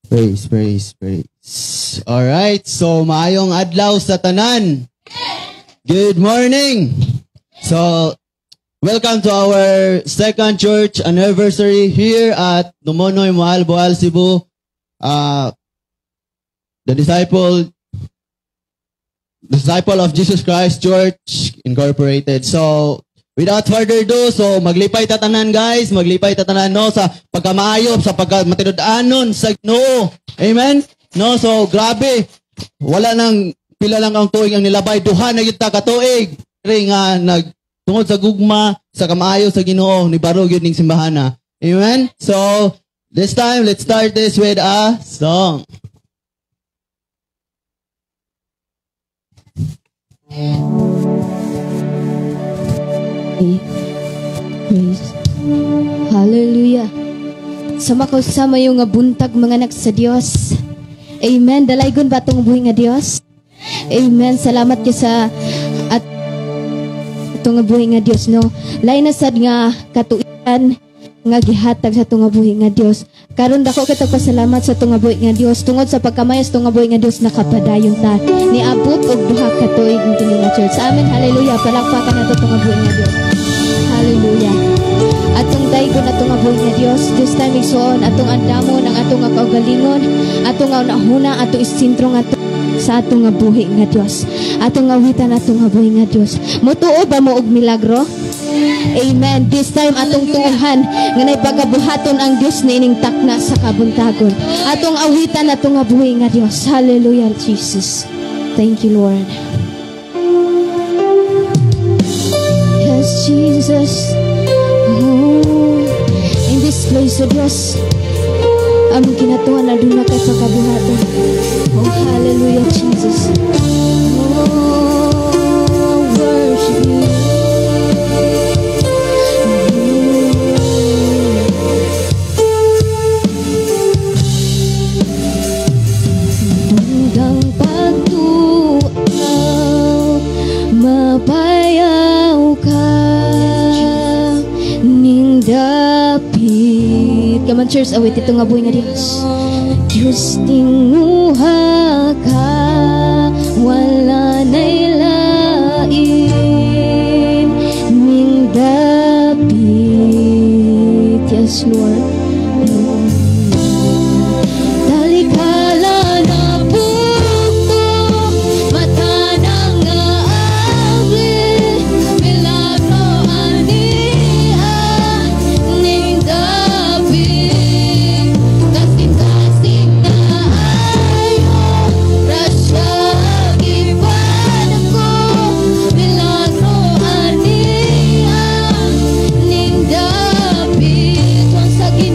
Praise, praise, praise. Alright, so maayong adlaw sa tanan. Good morning. So, welcome to our second church anniversary here at Nomonoy, Moalboal, Cebu. The Disciple of Jesus Christ Church Incorporated. So, without further ado, so maglipay ta tanan, guys, maglipay ta tanan, no, sa pagkamaayo, sa pagka matinud-anon sa Ginoo. Amen? No, so grabe. Wala nang pila lang ang tuig ang nilabay, duha na gyud ta ka tuig. Diri nga nag tungod sa gugma, sa kamaayo sa Ginoo, ni baro gyud ning simbahana. Amen? So, this time let's start this with a song. Praise. Hallelujah. Sama ko sa mayo nga buntag, mga anak sa Dios. Amen. Dalaygon ba atong buhi nga Dios? Amen. Salamat kay sa at atong nga buhi nga Dios, no. Lain na sad nga katuigan nga gihatag sa atong nga buhi nga Dios. Karon dako kita pasalamat sa atong nga buhi nga Dios tungod sa pagkamaya sa atong nga buhi nga Dios, nakapadayon ta. Niabot og 2 ka tuig ang kini nga church. Amen. Hallelujah. Palakpakan nato atong nga buhi nga Dios. Hallelujah. Atong daygon atong nga buhi nga Dios. This time, igsoon, atong andamon ang atong nga kaugalingon, atong nga unahuna, atong isintro nga sa atong nga buhi nga Dios. Atong awitan atong nga buhi nga Dios. Mutuo ba mo og milagro? Amen. This time atong tuuhan nga nay pagabuhaton ang Dios niining takna sa kabuntagon. Atong awitan atong nga buhi nga Dios. Hallelujah, Jesus. Thank you, Lord. Yes, Jesus. Oh, in this place, O Dios, among kinatuan na doon na kay pagkabuhaton. Oh, hallelujah, Jesus. Oh, worship you. Hanggang pagtuaw, mapayaw ka ning dapit. Come on, church, awit ito nga buhay nga Diyos. Diyos, tinguha ka, wala na'y lain ning dapit. Yes, Lord. Talikala na bugto, mata ng aabli, milagro ania ning dapit. Kasing-kasing na ayo, grasya gipadako, milagro ania ning dapit. Once again,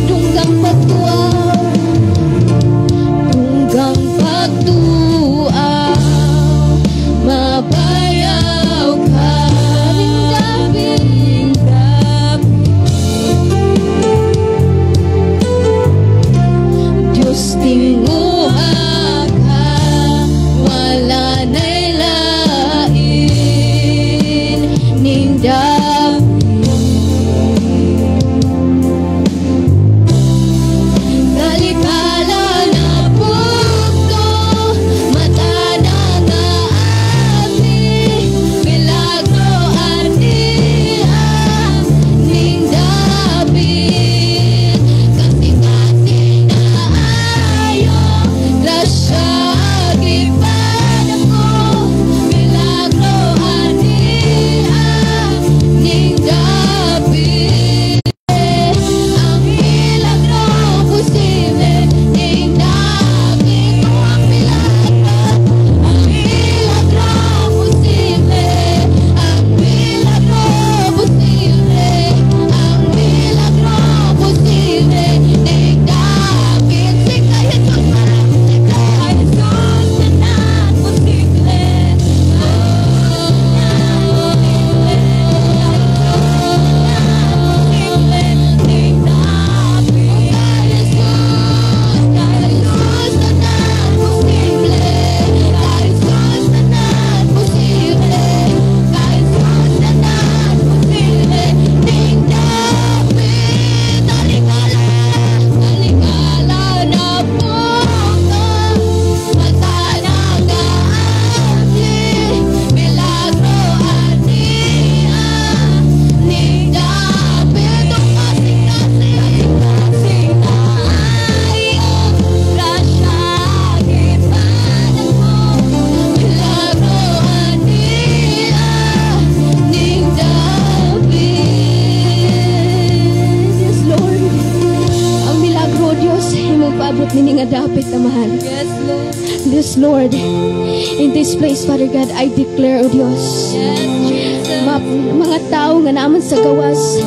Dini nga dapit, Amahan. Yes, Lord. Yes, Lord. In this place, Father God, I declare, O Diyos, Yes, Jesus. Mga tao nga naa man sa gawas,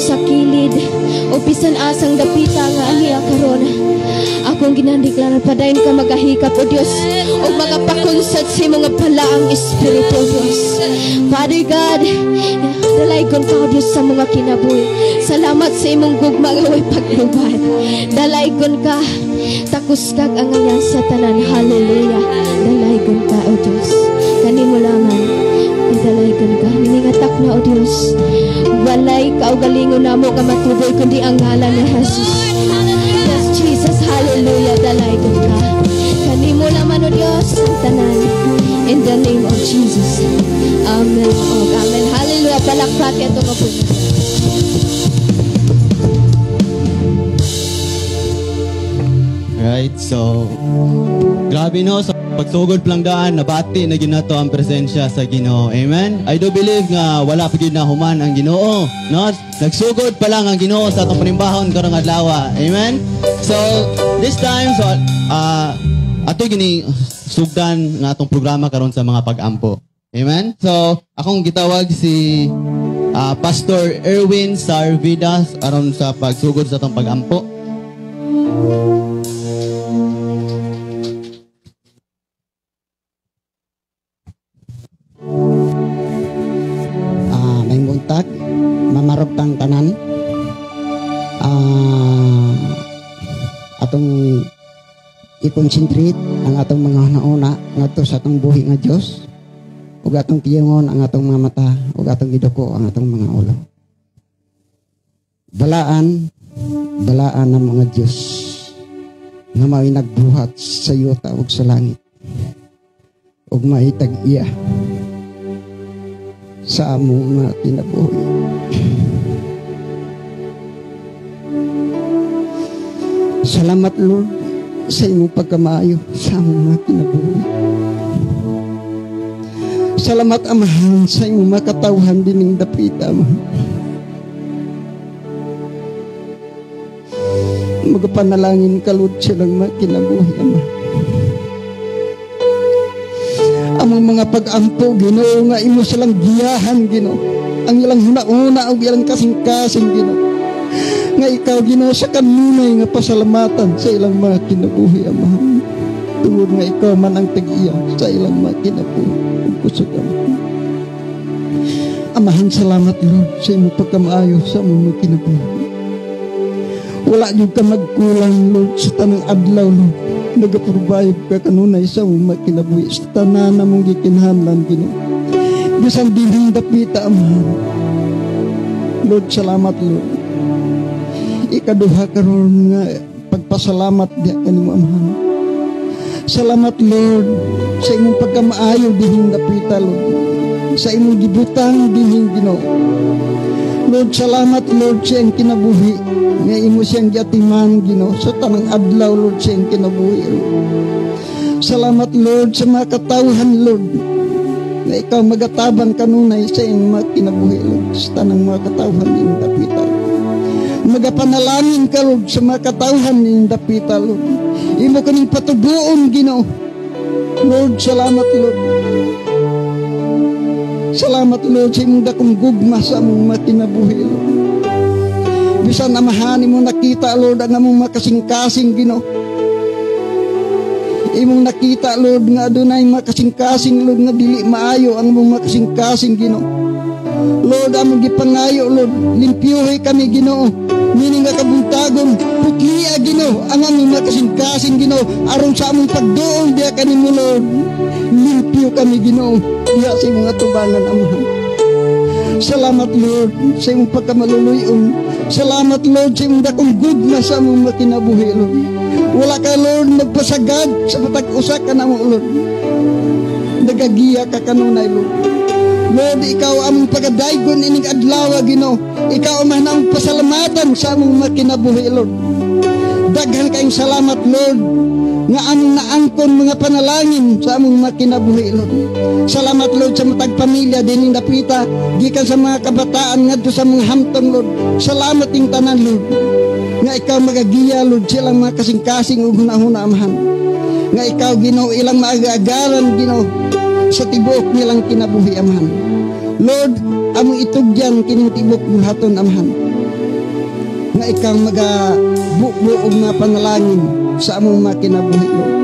sa kilid, o bisan asang dapita nga aniya karon. Akong ginadeklara, padayon ka magahikap, O Dios, o magapakunsad sa imong mga balaang espiritu, O Dios. Father God, dalaygon ka, O Dios, sa mga kinabuhi. Salamat sa imong gugma nga way paglubad. Dalaygon ka, takos kag angayan sa tanan. Hallelujah. Dalaygon ka, O Dios. Kanimo lamang. Dalaygon ka. Niningatak na, O Dios. Walay kaugalingon namo nga matuboy kundi ang ngalan ni Jesus. Yes, Jesus. Hallelujah. Dalaygon ka. Kanimo lamang, O Dios, ang tanan. In the name of Jesus. Amen. Oh, amen. Hallelujah. Palakpak ito nga po. Right, so grabe, no, sa pagsugod lang daan nabati na ginato ang presensya sa Ginoo. Amen. I do believe nga wala pa gyud na human ang Ginoo, no? Nagsugod pa lang ang Ginoo sa atong panimbahon karong adlaw. Amen. So this time, so ato gini sugdan nga atong programa karon sa mga pag-ampo. Amen. So akong gitawag si Pastor Erwin Sarvidas aron sa pagsugod sa atong pag-ampo. May buntag, mamarog tang tanan. Atong i-concentrate ang atong mga hunauna ngadto sa atong buhi nga Dios, ug atong piyungon ang atong mga mata, ug atong giduko ang atong mga ulo. Balaan, balaan ang mga Dios nga mao'y nagbuhat sa yuta ug sa langit, ug maitag iya sa among mga kinabuhi. Salamat, Lord, sa imong pagkamaayo sa among mga kinabuhi. Salamat, Amahan, sa imong makatawhan dining dapita, Amahan. Magapanalangin ka, Lord, silang mga kinabuhi, Amahan. Among mga pag-ampo, Ginoo, nga imo silang giyahan, Ginoo. Ang ilang hunauna ug ilang kasing-kasing, Ginoo. Nga ikaw, Ginoo, sa kanunay nga pasalamatan sa ilang mga kinabuhi, Amahan. Tungod nga ikaw man ang tag-iya sa ilang mga kinabuhi ug kusog, Amahan. Amahan, salamat, Lord, sa imong pagkamaayo sa among mga kinabuhi. Wala gyud ka magkulang, Lord, sa tanang adlaw, Lord. Nagapurbayog ka kanunay sa among mga kinabuhi, sa tanan namong gikinahanglan, Ginoo. Bisan dinhing dapita, Amahan. Lord, salamat, Lord. Ikaduha karon nga pagpasalamat diha kanimo, Amahan. Salamat, Lord, sa imong pagkamaayo dinhing dapita, Lord. Sa imong gibutang dinhing, Ginoo. Lord, salamat, Lord, sa iyang kinabuhi nga imo siyang giatiman, Ginoo, sa tanang adlaw, Lord, sa iyang kinabuhi, Lord. Salamat, Lord, sa mga katawhan, Lord, nga ikaw magatabang kanunay sa iyang mga kinabuhi, Lord, sa tanang mga katawhan iyong dapita, Lord. Magapanalangin ka, Lord, sa mga katawhan iyong dapita, Lord. Imo kaning patubuon, Ginoo. Lord, salamat, Lord. Salamat, Lord, sa imong dakong gugma sa among mga kinabuhi, Lord. Bisan amahan imong nakita, Lord, ang among makasing-kasing, Ginoo. Imong nakita, Lord, nga adunay makasing-kasing, Lord, nga dili maayo ang among makasing-kasing, Ginoo. Lord, among gipangayo, Lord, limpyuhi kami, Ginoo. Meaning nga kabuntagon, putlia, Ginoo, ang among makasing-kasing, Ginoo, aron sa among pagduol diha kanimo, Lord. Limpyo kami, Ginoo, diha sa imong atubangan, Amahan. Salamat, Lord, sa imong pagkamaluluyon. Salamat, Lord, sa imong dakong gugma sa among makinabuhi, Lord. Wala ka, Lord, magpasagad sa matag usa ka namo, Lord. Nagagiya ka kanunay, Lord. Lord, ikaw among pagadaygon ining adlaw, Ginoo. Ikaw man ang pasalamatan sa among makinabuhi, Lord. Daghan kayong salamat, Lord, nga among naangkon mga panalangin sa among makinabuhi, Lord. Salamat, Lord, sa matag pamilya dining dapita, gikan sa mga kabataan ngadto sa mga hamtong, Lord. Salamat ing tanan, Lord. Nga ikaw magagiya, Lord, silang mga kasing-kasing ug hunahuna, Amahan. Nga ikaw, Ginoo, ilang maagagaran, Ginoo, sa tibuok nilang kinabuhi, Amahan. Lord, among itugyan kining tibuok buhaton, Amahan. Nga ikaw magabubo og mga panalangin sa among mga kinabuhi, Lord.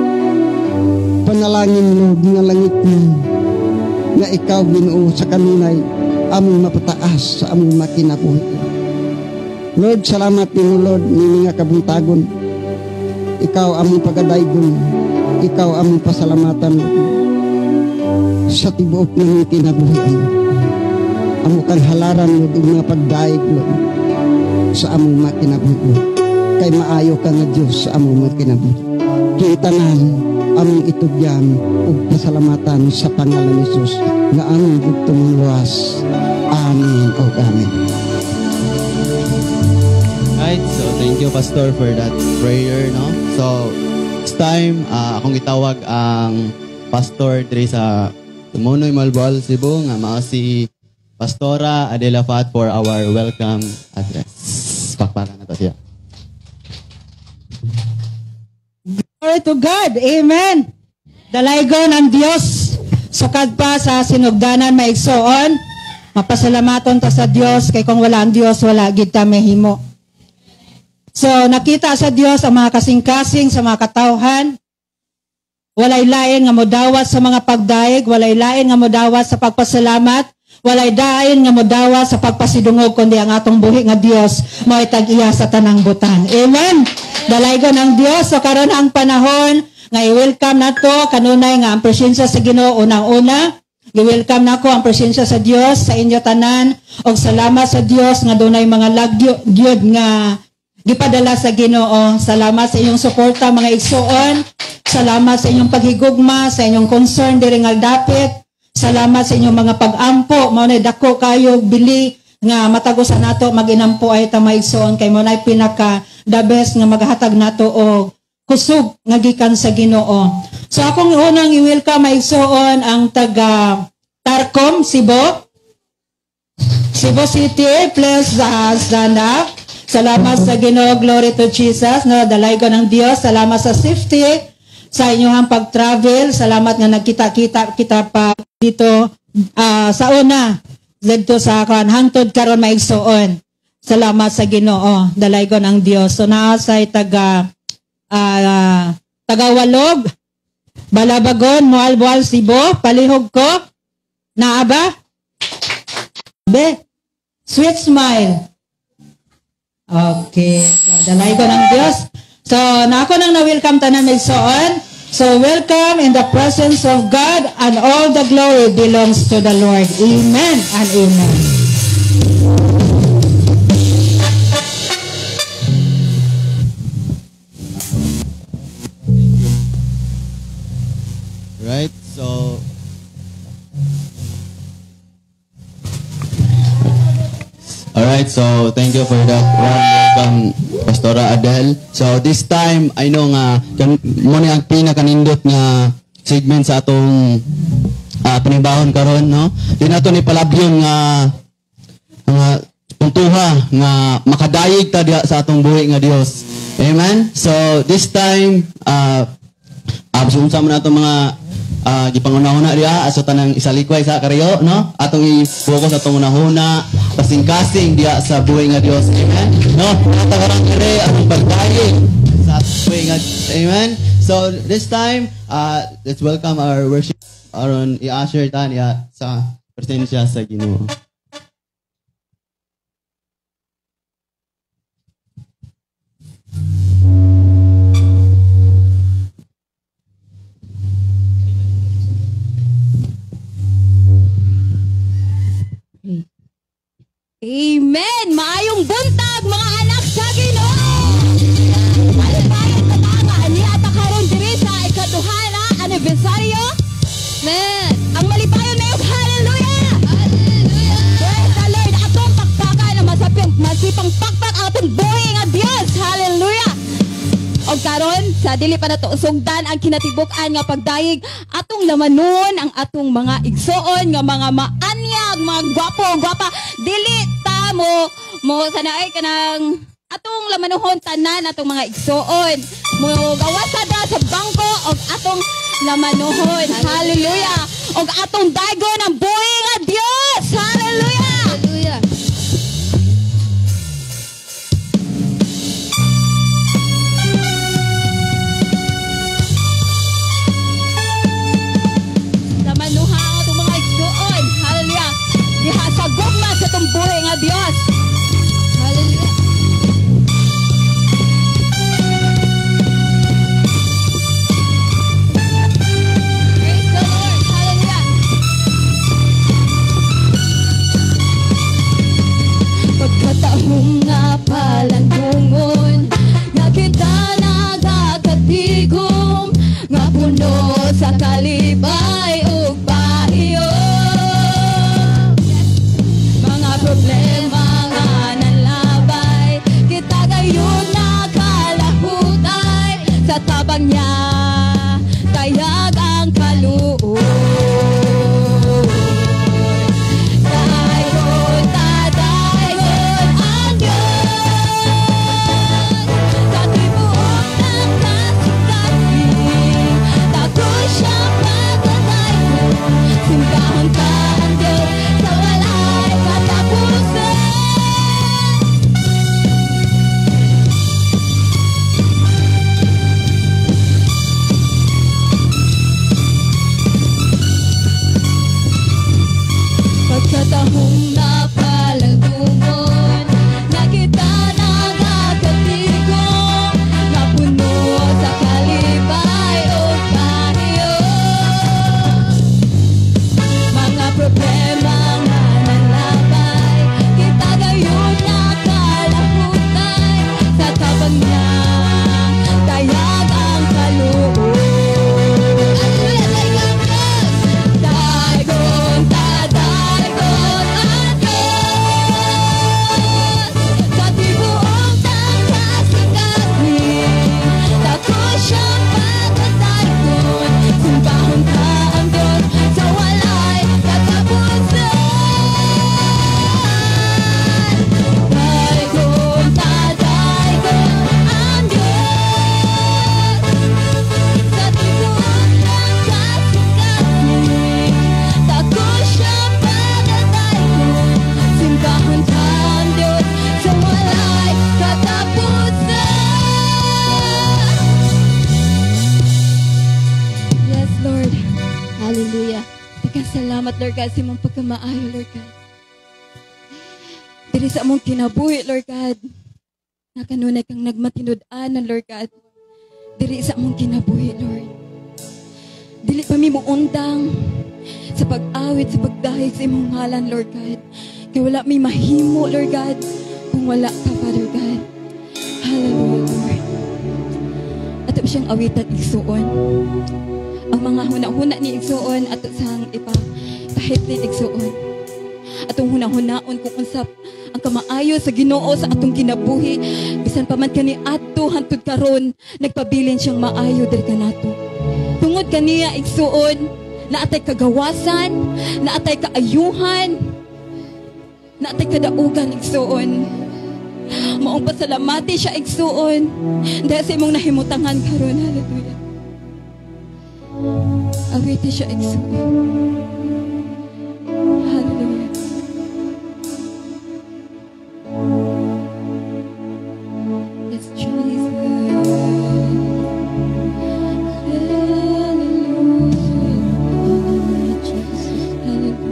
Panalangin, Lord, nga langit mo, nga ikaw, Ginoo, sa kanunay among mapataas sa among mga kinabuhi. Lord, salamat nimo, Lord, nini nga kabuntagon. Ikaw among pagadaygon, ikaw among pasalamatan, Lord, sa tibuok namong kinabuhi, amo. Amo kang halaran, Lord, ug mga pagdayeg, Lord, sa among mga kinabuhi, Lord. Kay maayo ka nga Dios sa among mga kinabuhi. Kitanan among itugyan ug pasalamatan sa pangalan ni Jesus nga among bugtong luwas. Amen ug amen. Right, so thank you, Pastor, for that prayer, no? So, it's time, akong gitawag ang pastor diri sa Tumunoy, Moalboal, Cebu, nga mao si Pastora Adela Fat for our welcome address. Pakpakan na to siya. Glory to God. Amen. Dalaygon ang Dios. Sukad pa sa sinugdanan, maigsoon. Mapasalamaton ta sa Dios kay kung wala ang Dios, wala gid ta mahimo. So nakita sa Dios ang mga kasing-kasing sa mga katawhan. Walay lain nga modawat sa mga pagdaig, walay lain nga modawat sa pagpasalamat, walay dain nga modawat sa pagpasidungog kundi ang atong buhi nga Dios mao'y tag-iya sa tanang butang. Amen. Dalaygon ang Dios. So karon ang panahon nga i-welcome nato kanunay nga ang presensya sa Ginoo unang-una. I-welcome nako ang presensya sa Dios sa inyo tanan og salamat sa Dios nga dunay mga lagyo gyud nga gipadala sa Ginoo. Salamat sa inyong suporta, mga igsoon. Salamat sa inyong paghigugma, sa inyong concern diri nga dapit. Salamat sa inyong mga pag-ampo. Mao nay dako kayo bili nga matag usa nato maginampo ay ta, maigsoon, kay mao nay pinaka the best nga magahatag nato og kusog nga gikan sa Ginoo. So akong unang i-welcome, maigsoon, ang taga Tarcom, Cebu. Cebu City, please stand up. Salamat sa Ginoo, glory to Jesus, no, dalaygon ang Dios. Salamat sa safety sa inyong pag-travel. Salamat nga nagkita-kita kita pa dito sa una dito sa kan hangtod karon, maigsoon. Salamat sa Ginoo, dalaygon ang Dios. So naa say taga Tagawalog, Balabagon, Moalboal, Cebu, palihog ko. Naa ba? Be, sweet smile. Okay. So, dalaygon ang Diyos. So, na ako nang na-welcome tanan, maigsoon. So, welcome in the presence of God, and all the glory belongs to the Lord. Amen and amen. Right? So, alright, so thank you for that warm welcome, Pastora Adel. So this time, I know nga, mao ni ang pinakanindot nga segment sa atong panimbahon karon, no? Di nato ni palabyon nga puntuha nga makadayeg ta diha sa atong buhi nga Dios. Amen? So this time, so unsa man atong mga gipangunahuna diha aso tanang isalikway sa kariyo, no? Atong i-focus atong unahuna, kasing-kasing diha sa buhi nga Dios. Amen? No, karon dire atong pagdayeg sa buhi nga Dios. Amen? So this time, let's welcome our worship aron i-usher ta niya sa presensya sa Ginoo. Amen! Maayong buntag, mga anak sa Ginoo! Malipayon ta nga ania ta karon diri sa ikaduha na anibersaryo. Amen! Ang malipayon na yung hallelujah! Hallelujah! Praise the Lord! Atong pakpakan ang masaping, masipang pakpak ang atong buhi nga Dios! Hallelujah! Og karon sa dili pa nato sugdan ang kinatibuk-an nga pagdayeg, atong lamanon ang atong mga igsoon nga mga maanyag, mga gwapo, gwapa. Dili ta mo mo sana ay kanang Atong lamanuhon tanan atong mga igsuon. Mugawas ta sa bangko og atong lamanuhon. Hallelujah. Og atong daygon ang buhi nga Dios. Hallelujah. Hallelujah. Lamanuha ang atong mga igsuon. Hallelujah. Diha sa gugma sa atong buhi nga Dios. Hallelujah. Praise the Lord. Hallelujah. Pagkatahong nga palandungon, nga kita nagakatigom, nga puno sa kalipay ug pahiyo. Mga problema nga nanlabay, kita gayon nakalahutay, sa tabang niya tayag ang kaluoy. Daygon ta, daygon ang Diyos sa tibuok ng kasing-kasing. Dako siyang pagkataygon, simbahon ta ang Diyos sa walay katapusan. Pagkatahong napalandungon, nga kita nagakatigom, nga puno sa kalipay ug pahiyo. Mga problema nga nanlabay, kita gayon nakalahutay, sa tabang niya tayag ang kaluoy. Hallelujah. Daygon Diyos. Daygon ta, daygon ang Diyos sa tibuok ng kasing-kasing. Dako siyang pagkataygon, simbahon ta ang Diyos sa walay katapusan. Daygon ta, daygon ang Diyos sa tibuok ng kasing-kasing. Dako siyang pagkataygon, simbahon ta ang Diyos sa walay katapusan. Yes, Lord. Hallelujah. Daghang salamat, Lord God, sa imong pagkamaayo, Lord God. Diri sa among kinabuhi, Lord God, na kanunay kang nagmatinud-anan, Lord God. Diri sa among kinabuhi, Lord. Dili pa mi moundang sa pag-awit, sa pagdahig sa imong ngalan, Lord God. Kay wala mi mahimo, Lord God, kung wala ka, Father God. Hallelujah, Lord. Ato siyang awitan igsuon. Ang mga huna-huna ni igsuon ato sang ipa kahit ni igsuon. Atong huna-hunaon kung unsa ang kamaayo sa Ginoo sa atong kinabuhi, bisan pa man kani adto hantud karon nagpabilin siyang maayo diri kanato. Tungod kaniya igsuon, naatay kagawasan, naatay kaayuhan, naatay kadaugan igsuon. Maong pasalamati siya igsuon dahil sa imong nahimutangan karon. Hallelujah. Awiti siya igsuon. Hallelujah. Yes, Jesus. Hallelujah. Jesus. Hallelujah.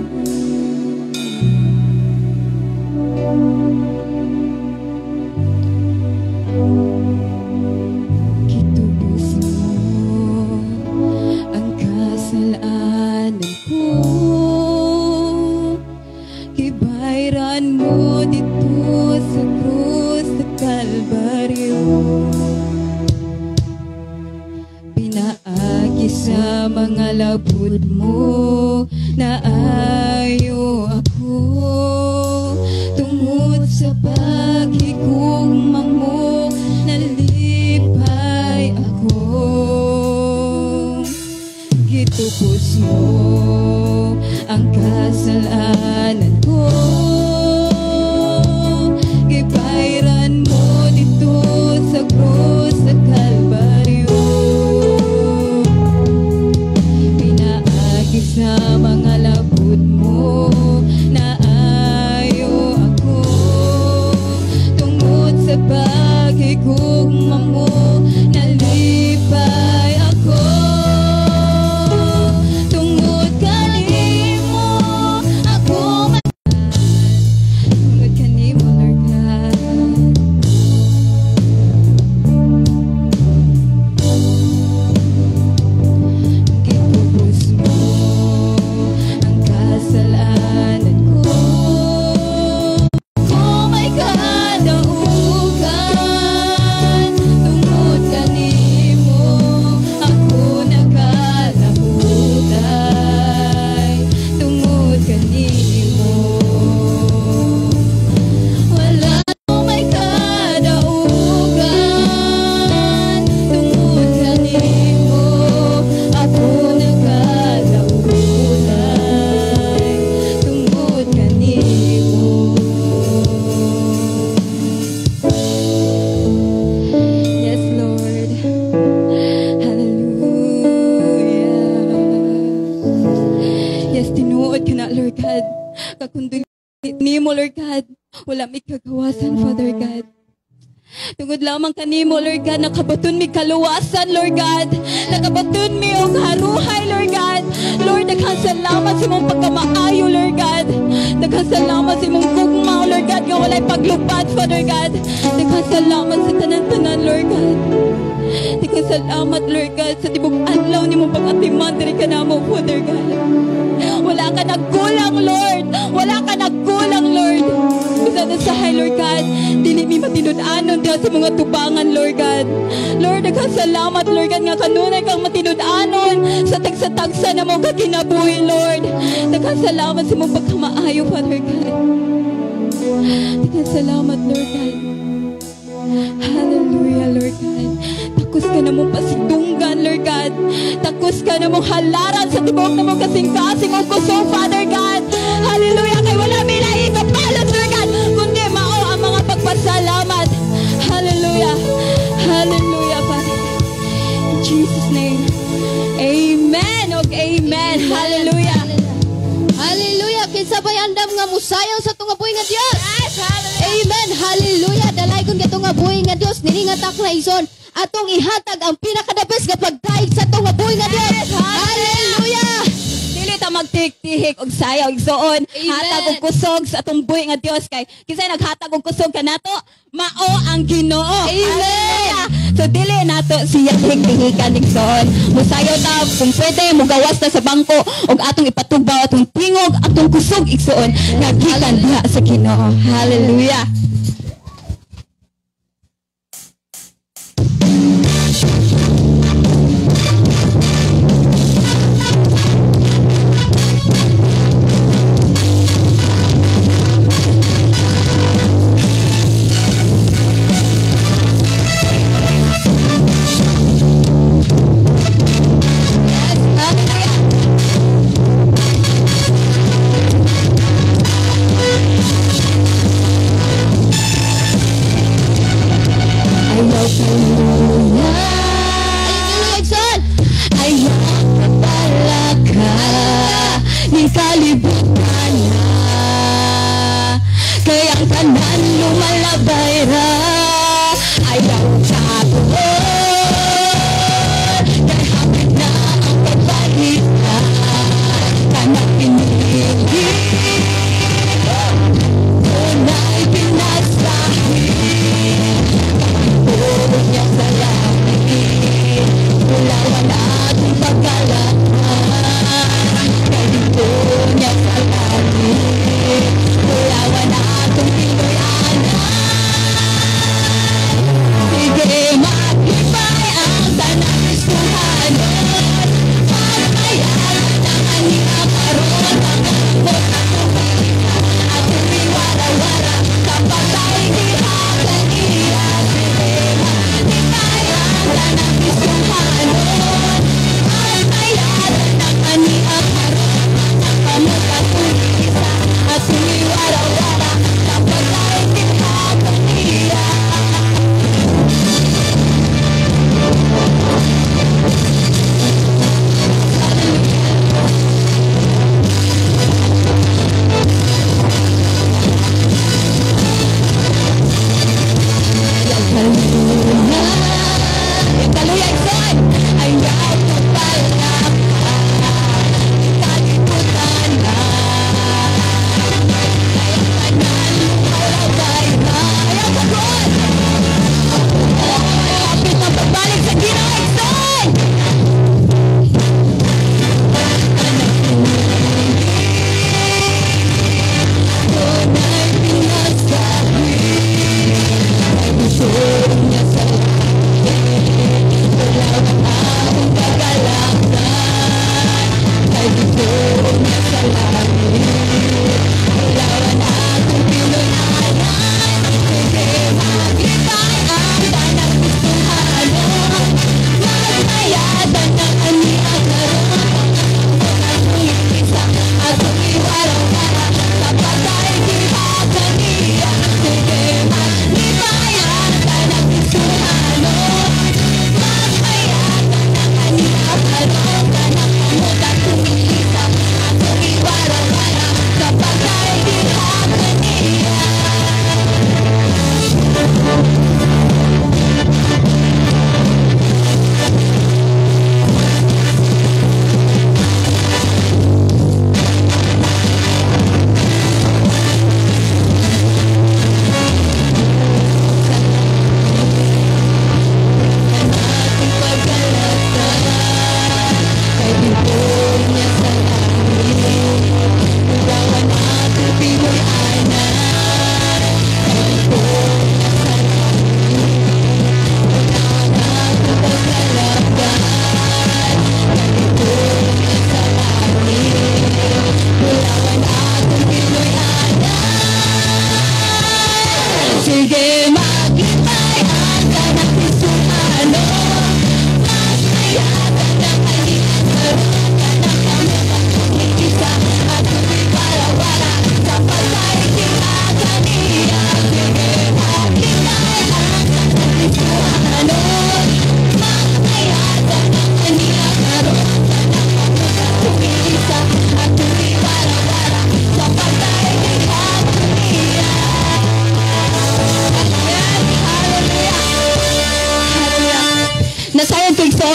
Gitubos mo ang kasalanan ko, gibayran mo dito sa krus sa Kalbaryo. Pinaagi sa mga labud mo, naayo ako tungod sa paghigugma mo, nalipay ako. Gitubos mo ang kasalanan ko, gibayran mo. Tungod lamang kanimo, Lord God, nakabaton mi kaluwasan, Lord God. Nakabaton mi og haruhay, Lord God. Lord, daghang salamat sa imong pagkamaayo, Lord God. Daghang salamat sa imong gugma, Lord God, nga walay paglupad, Father God. Daghang salamat sa tanan-tanan, Lord God. Daghang salamat, Lord God, sa tibok adlaw nimong pag-atiman diri kanamo, Father God. Wala ka nagkulang, Lord. Wala ka nagkulang, Lord. Bisan usahay, Lord God, dili mi matinud-anon diha sa mga tubangan, Lord God. Lord, daghang salamat, Lord God, nga kanunay kang matinud-anon sa tagsa-tagsa namo ka kinabuhi, Lord. Daghang salamat sa imong pagkamaayo, Father God. Daghang salamat, Lord God. Hallelujah, Lord God. Takos ka namong pasidunggan, Lord God. Takos ka namong halaran sa tibuok namong kasing-kasing ug kusog, Father God. Hallelujah. Kay wala mi laing kapalit, Lord God, kundi mao ang mga pagpasalamat. Hallelujah. Hallelujah, Father God. In Jesus' name. Amen. Og amen. Hallelujah. Hallelujah. Kinsa bay andam nga musayaw sa atong buhi nga Dios? Yes, hallelujah. Amen. Hallelujah. Dalaygon katong nga buhi nga Dios nini nga takna, igsoon. Atong ihatag ang pinaka-the best nga pagdaig sa atong buhi nga Dios. Yes, hallelujah. Hallelujah. Dili ta magtihik-tihik og sayaw, igsoon. Amen. Hatag og kusog sa atong buhi nga Dios kay kinsay naghatag og kusog kanato? Mao ang Ginoo. Amen. Hallelujah. So dili nato siya tihik-tihikan, igsoon. Musayaw ta kung pwede, mugawas ta sa bangko og atong ipatugbaw atong tingog, atong kusog, igsoon, nga gikan diha sa Ginoo. Hallelujah. Yes, hallelujah.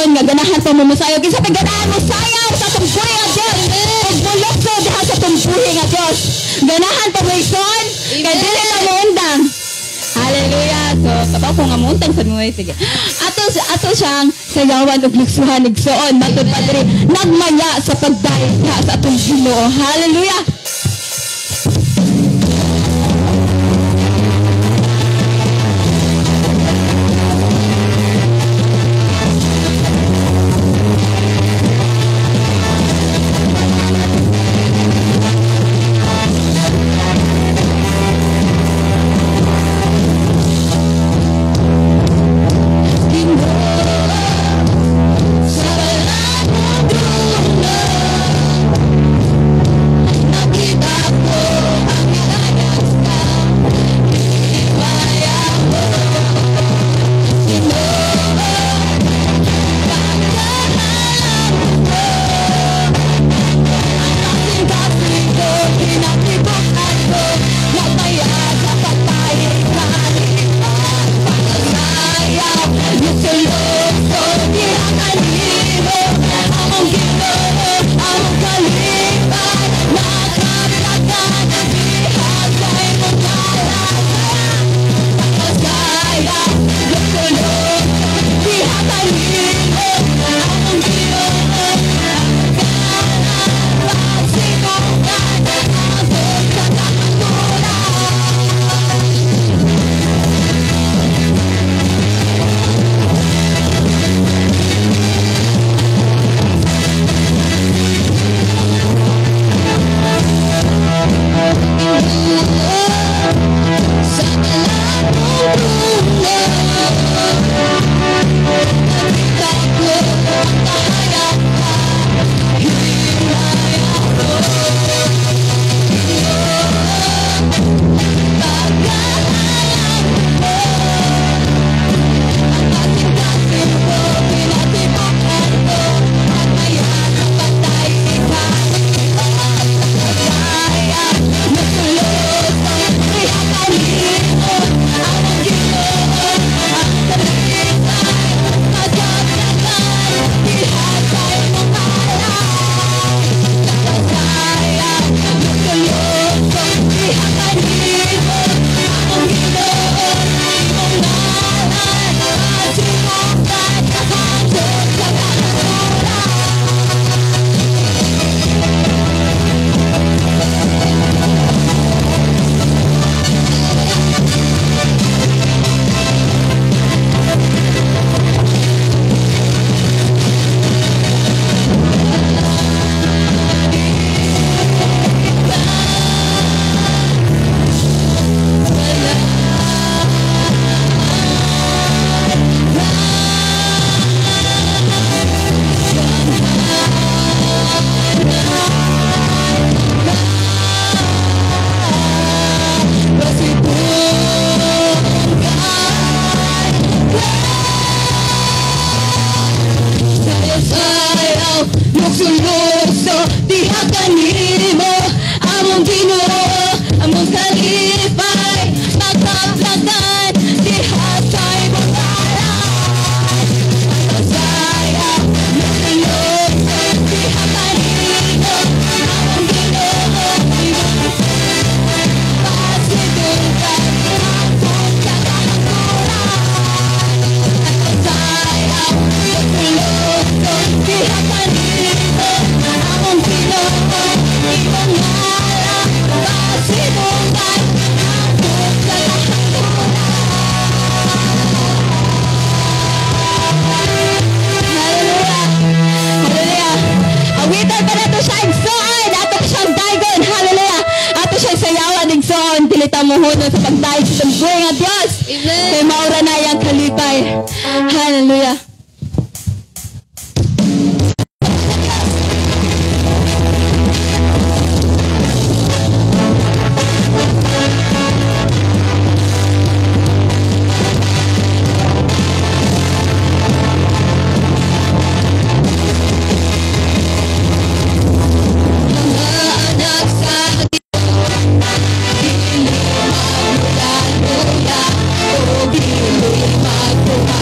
igsoon nga ganahan pa mo mosayaw. Kinsa pa ganahan mo sayaw sa atong buhi nga Dios? Ug mulukso diha sa atong buhi nga Dios. Ganahan pa mo, igsoon? Kay dili ta moundang. Hallelujah. So, kabaw ko nga muuntang sa mo. Sige. Ato ato siyang sayawan ug luksuhan, igsoon. Matud pa diri nagmaya sa pagdayeg sa atong Ginoo. Hallelujah. Lukso-lukso, diha kanimo, among Ginoo, among kalipay, magkaplagan, diha sa imong ngalan. Saya, lukso-lukso, diha kanimo, among Ginoo, imong pasidunggan, akong kakangkuran. Saya, lukso-lukso, diha kanimo, among Ginoo, imong ngalan, pasidunggan, akong kakangkuran. Hallelujah! Hallelujah! Awitan pa nato siya, igsoon! Ato siyang daygon! Hallelujah! Ato siyang sayawan, igsoon! Dili ta mohunon sa pagdayeg sa buhi nga Dios! Amen. Kay maura na iyang kalipay. Hallelujah! Mga anak sa dili magluya-luya o dili magtunga.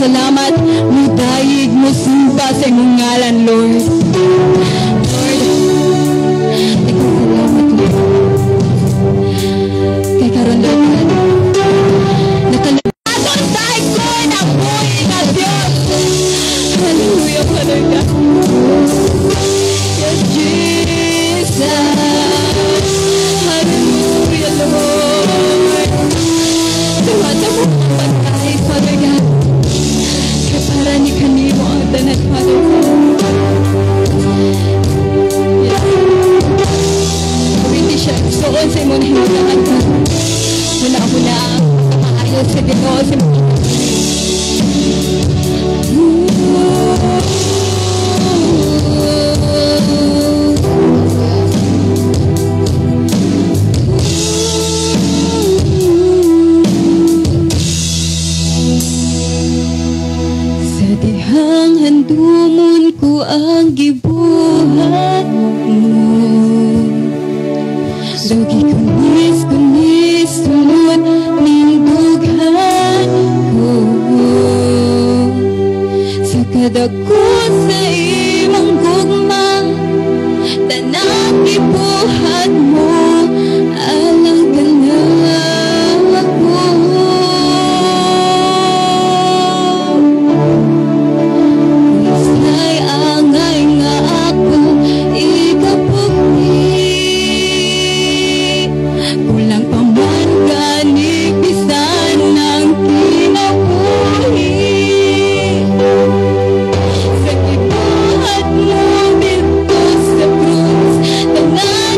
Nagpasalamat, mudayig, musimba sa imong ngalan, Lord. Lord, daghang salamat, Lord. Kay karon, Lord God, aton daygon ang buhi nga Dios. Hallelujah, Father God. Yes, Jesus. Hallelujah, Lord. Diwata mo ang pagkain, Father God. Kay para ni kanimo ang tanan, Father God. Yes. Hindi siya suon sa imong nahimutangan ka. Wala-wala ang maayo sa Ginoo sa imong. Sa dihang handumon ko ang gibuhat mo. Dugi kunis kunis sulod ning dughan ko. Sa kadako sa imong gugma, tanang gibuhat mo, alang ka ako. Unsay angay nga ako ikapugni, kulang pa man gani bisan ng kinabuhi. Sa gibuhat mo didto sa krus, tanang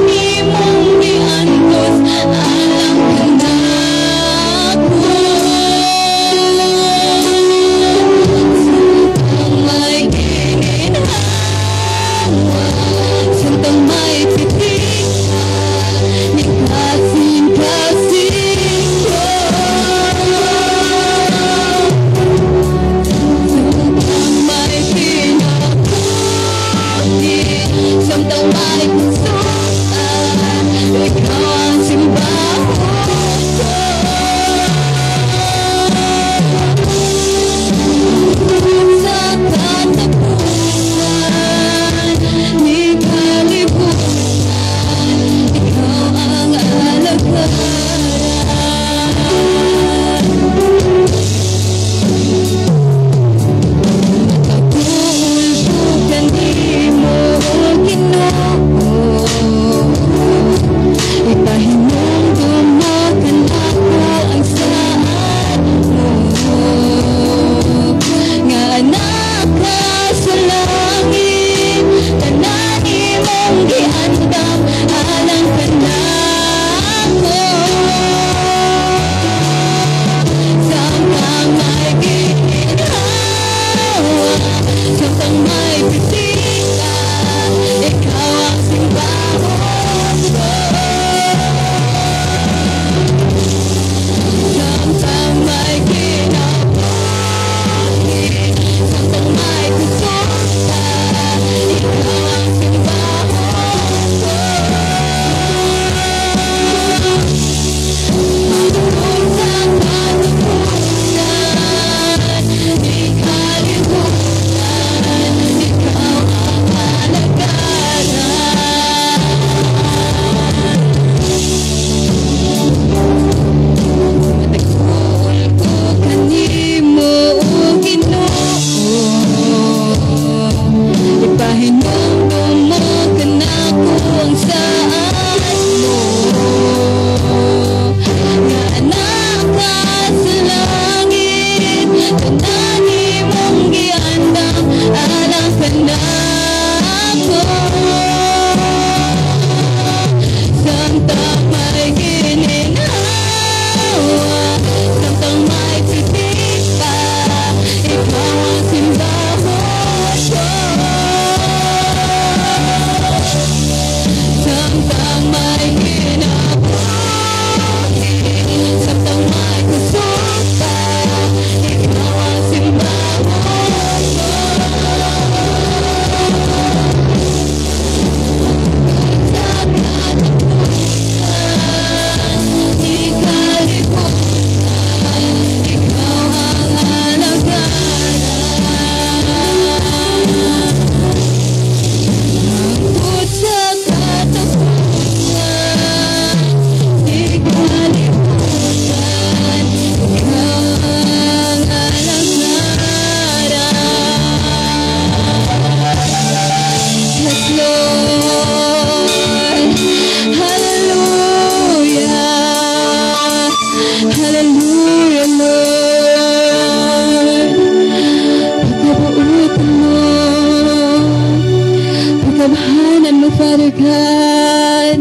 Father God.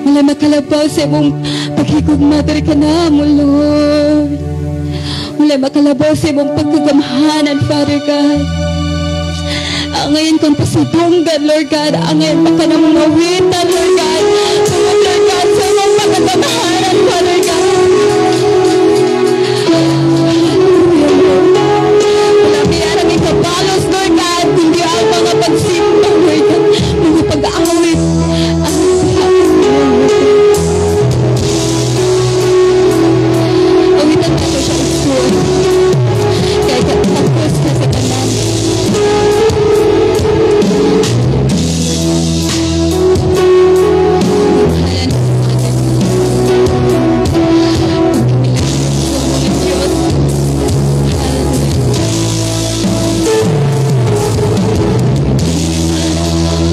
Wala makalabaw sa imong paghigugma diri kanamo, Lord. Wala makalabaw sa imong pagkagamhanan, Father God. Angayan kang pasidunggan, Lord God. Angayan pa ka namong awitan, Lord God. Tungod, Lord God, sa imong pagkagamhanan, Father God. Hallelujah, Lord. Wala may arang ikabalos, Lord God, kundi ang mga pagsimba, Lord God. Mga pag-awit. Ang sa Awitan nato siya, igsoon. Kaya takos na sa tanan. Mahalan sa Father God. Diyos. Hallelujah.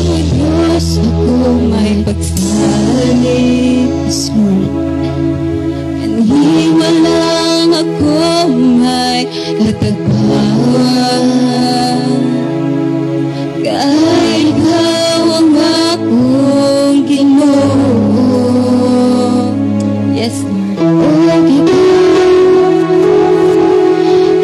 O Diyos, ako may pagsalig. Yes, Lord. Kanimo lang ako may katagbawan. Kay ikaw ang akong Ginoo. Yes, Lord. Ug ikaw.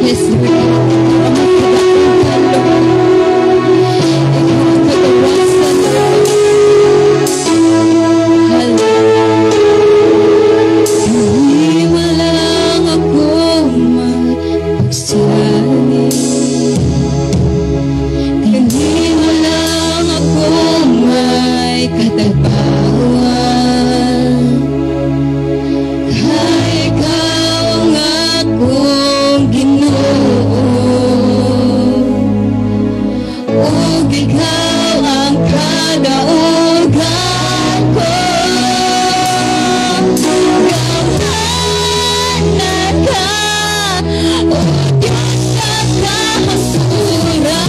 Yes, Lord. Ikaw ang magkadaogan, Lord. Ikaw ang kagawasan, Lord. Hallelujah. Kanimo lang ako may pagsalig. Kanimo lang ako may katagbawan. Kay ikaw ang akong Ginoo. Ug ikaw ang kadaugan ko. Gamhanan ka, O Diyos sa kahangturan.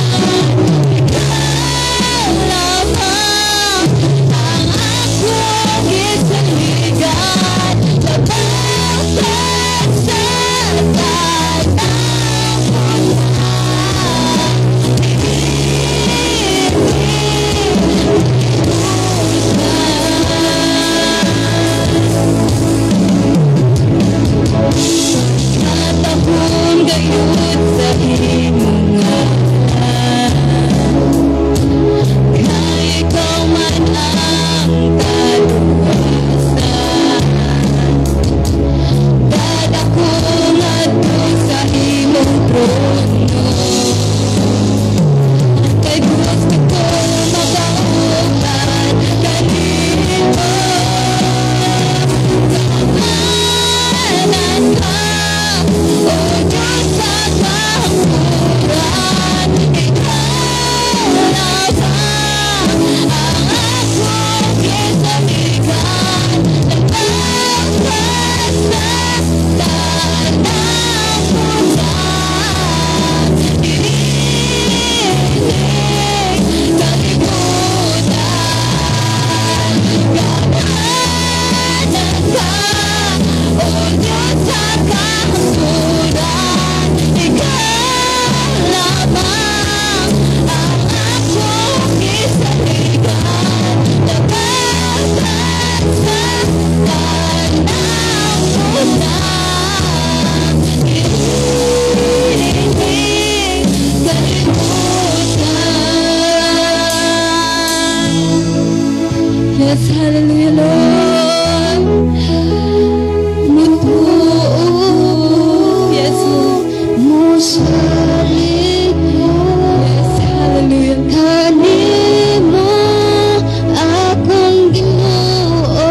Ikaw lamang ang akong gisaligan. Labaw pa sa tanang butang. Katahom gayud sa imong ngalan. Kay ikaw man ang kaluwasan. Dadako ngadto sa imong trono. Kay gusto ko makauban kanimo. Gamhanan ka, O Diyos sa kahangturan. Ikaw lamang ang akong gisaligan. Labaw pa sa tanang butang. Ining kalibutan. Gamhanan ka, O Diyos sa kahangturan. Ikaw lamang ang akong gisaligan. Labaw pa sa tanang butang. Ining kalibutan. Yes, hallelujah, Lord. Mutuo. Yes, Lord. Mosalig ko. Yes, hallelujah. Kanimo, akong Ginoo.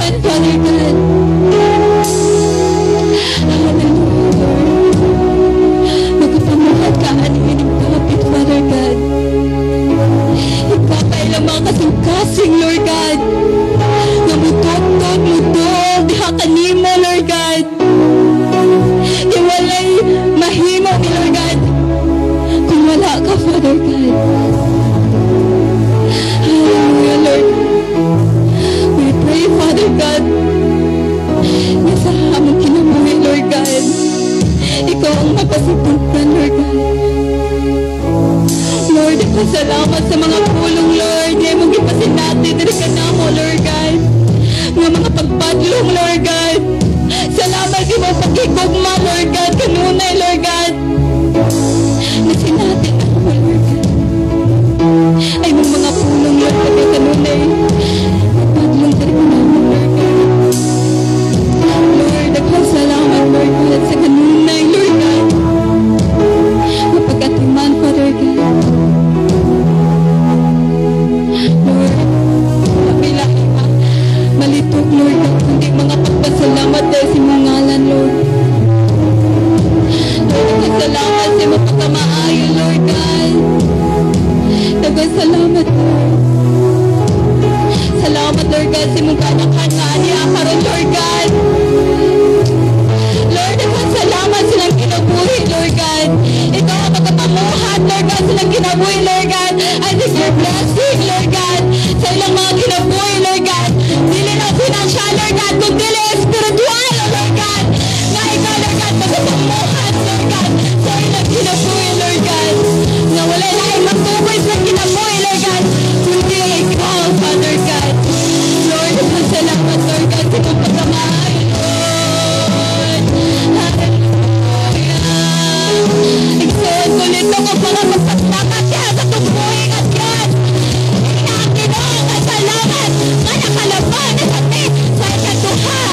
kalibutan, Father God. Hallelujah, Lord. Magpamuhat ka ani ining kapit, Father God. Ikaw pa ilang mga kasing-kasing, Lord God. Nga mutugtog, mutuog, diha kanimo, Lord God. Di walay mahimo ni Lord God kung wala ka, Father God. Hallelujah, Lord. We pray, Father God, na sa among kinabuhi, Lord God, ikaw ang mapasipugtan, Lord God. Lord, salamat sa mga pulong, Lord, nga imong gipasinati diri kanamo, Lord God. Nga mga pagpadlong, Lord God. Salamat sa imong pagkigugma, Lord God, kanunay, Lord God. Nasinati ako, Lord God. Ay, imong mga pulong, Lord God, nga kanunay nagpadlong diri kanamo, Lord God. Lord, daghang salamat, Lord God, sa kanunay, Lord God. Mapag-atiman, Father God. Lord, wala malitok, Lord God, kundi mga pagpasalamat dahil sa imong ngalan, Lord. Lord, daghang salamat sa imong pagkamaayo, Lord God. Daghang salamat, Lord. Salamat, Lord God, sa imong kaanakan nga aniya karon, Lord God. Lord, daghang salamat silang kinabuhi, Lord God. Ikaw ang makapamuhat, Lord God, silang kinabuhi, Lord God. I think your blessing, Lord God, sa ilang mga kinabuhi, Lord God. Dili lang financial, Lord God, kundi spiritual, Lord God. Nga ikaw, Lord God, makapamuhat, Lord God, sa ilang kinabuhi, Lord God. Nga wala laing matuboy sa kinabuhi, Lord God, kundi ikaw, Father God. Lord, salamat, Lord God, sa iyong pagkamahal, Lord. Hallelujah. Igsoon ko nito kung mga magpagtakat siya sa tumbuhi at Diyos. Ginoo nga salamat nga nakalaban na sa ti sa ikaduha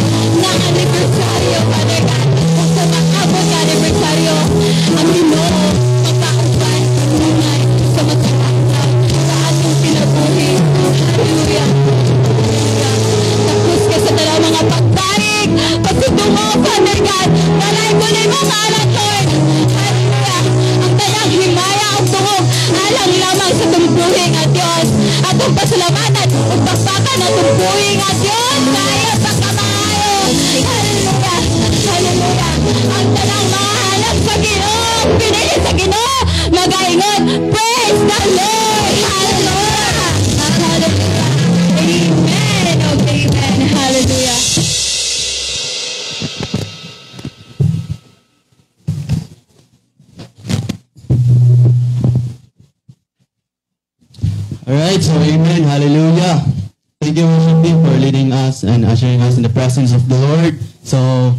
nga anibersaryo, Father God. Ug sa makaabot nga anibersaryo, ang Ginoo magkauban kanunay sa matag sa atong kinabuhi. Hallelujah. Tapos ka sa tanang mga pagbarig, pagsidungo, Father God. Balay ko na imong ngalan, Lord. Hallelujah. Ang tanang himaya ang tungog alang lamang sa tumbuhi nga Diyos. Atong pasalamatan ug pakpakan ang tumbuhi nga Diyos. Kaya pagkamaayo. Hallelujah. Hallelujah. Ang tanang mga hanap sa Ginoo, pinili sa Ginoo, magaingon, praise the Lord. Hallelujah. Hallelujah. Amen. Oh, amen. Hallelujah. Alright, so amen, hallelujah. Thank you, worship team, for leading us and ushering us in the presence of the Lord. So,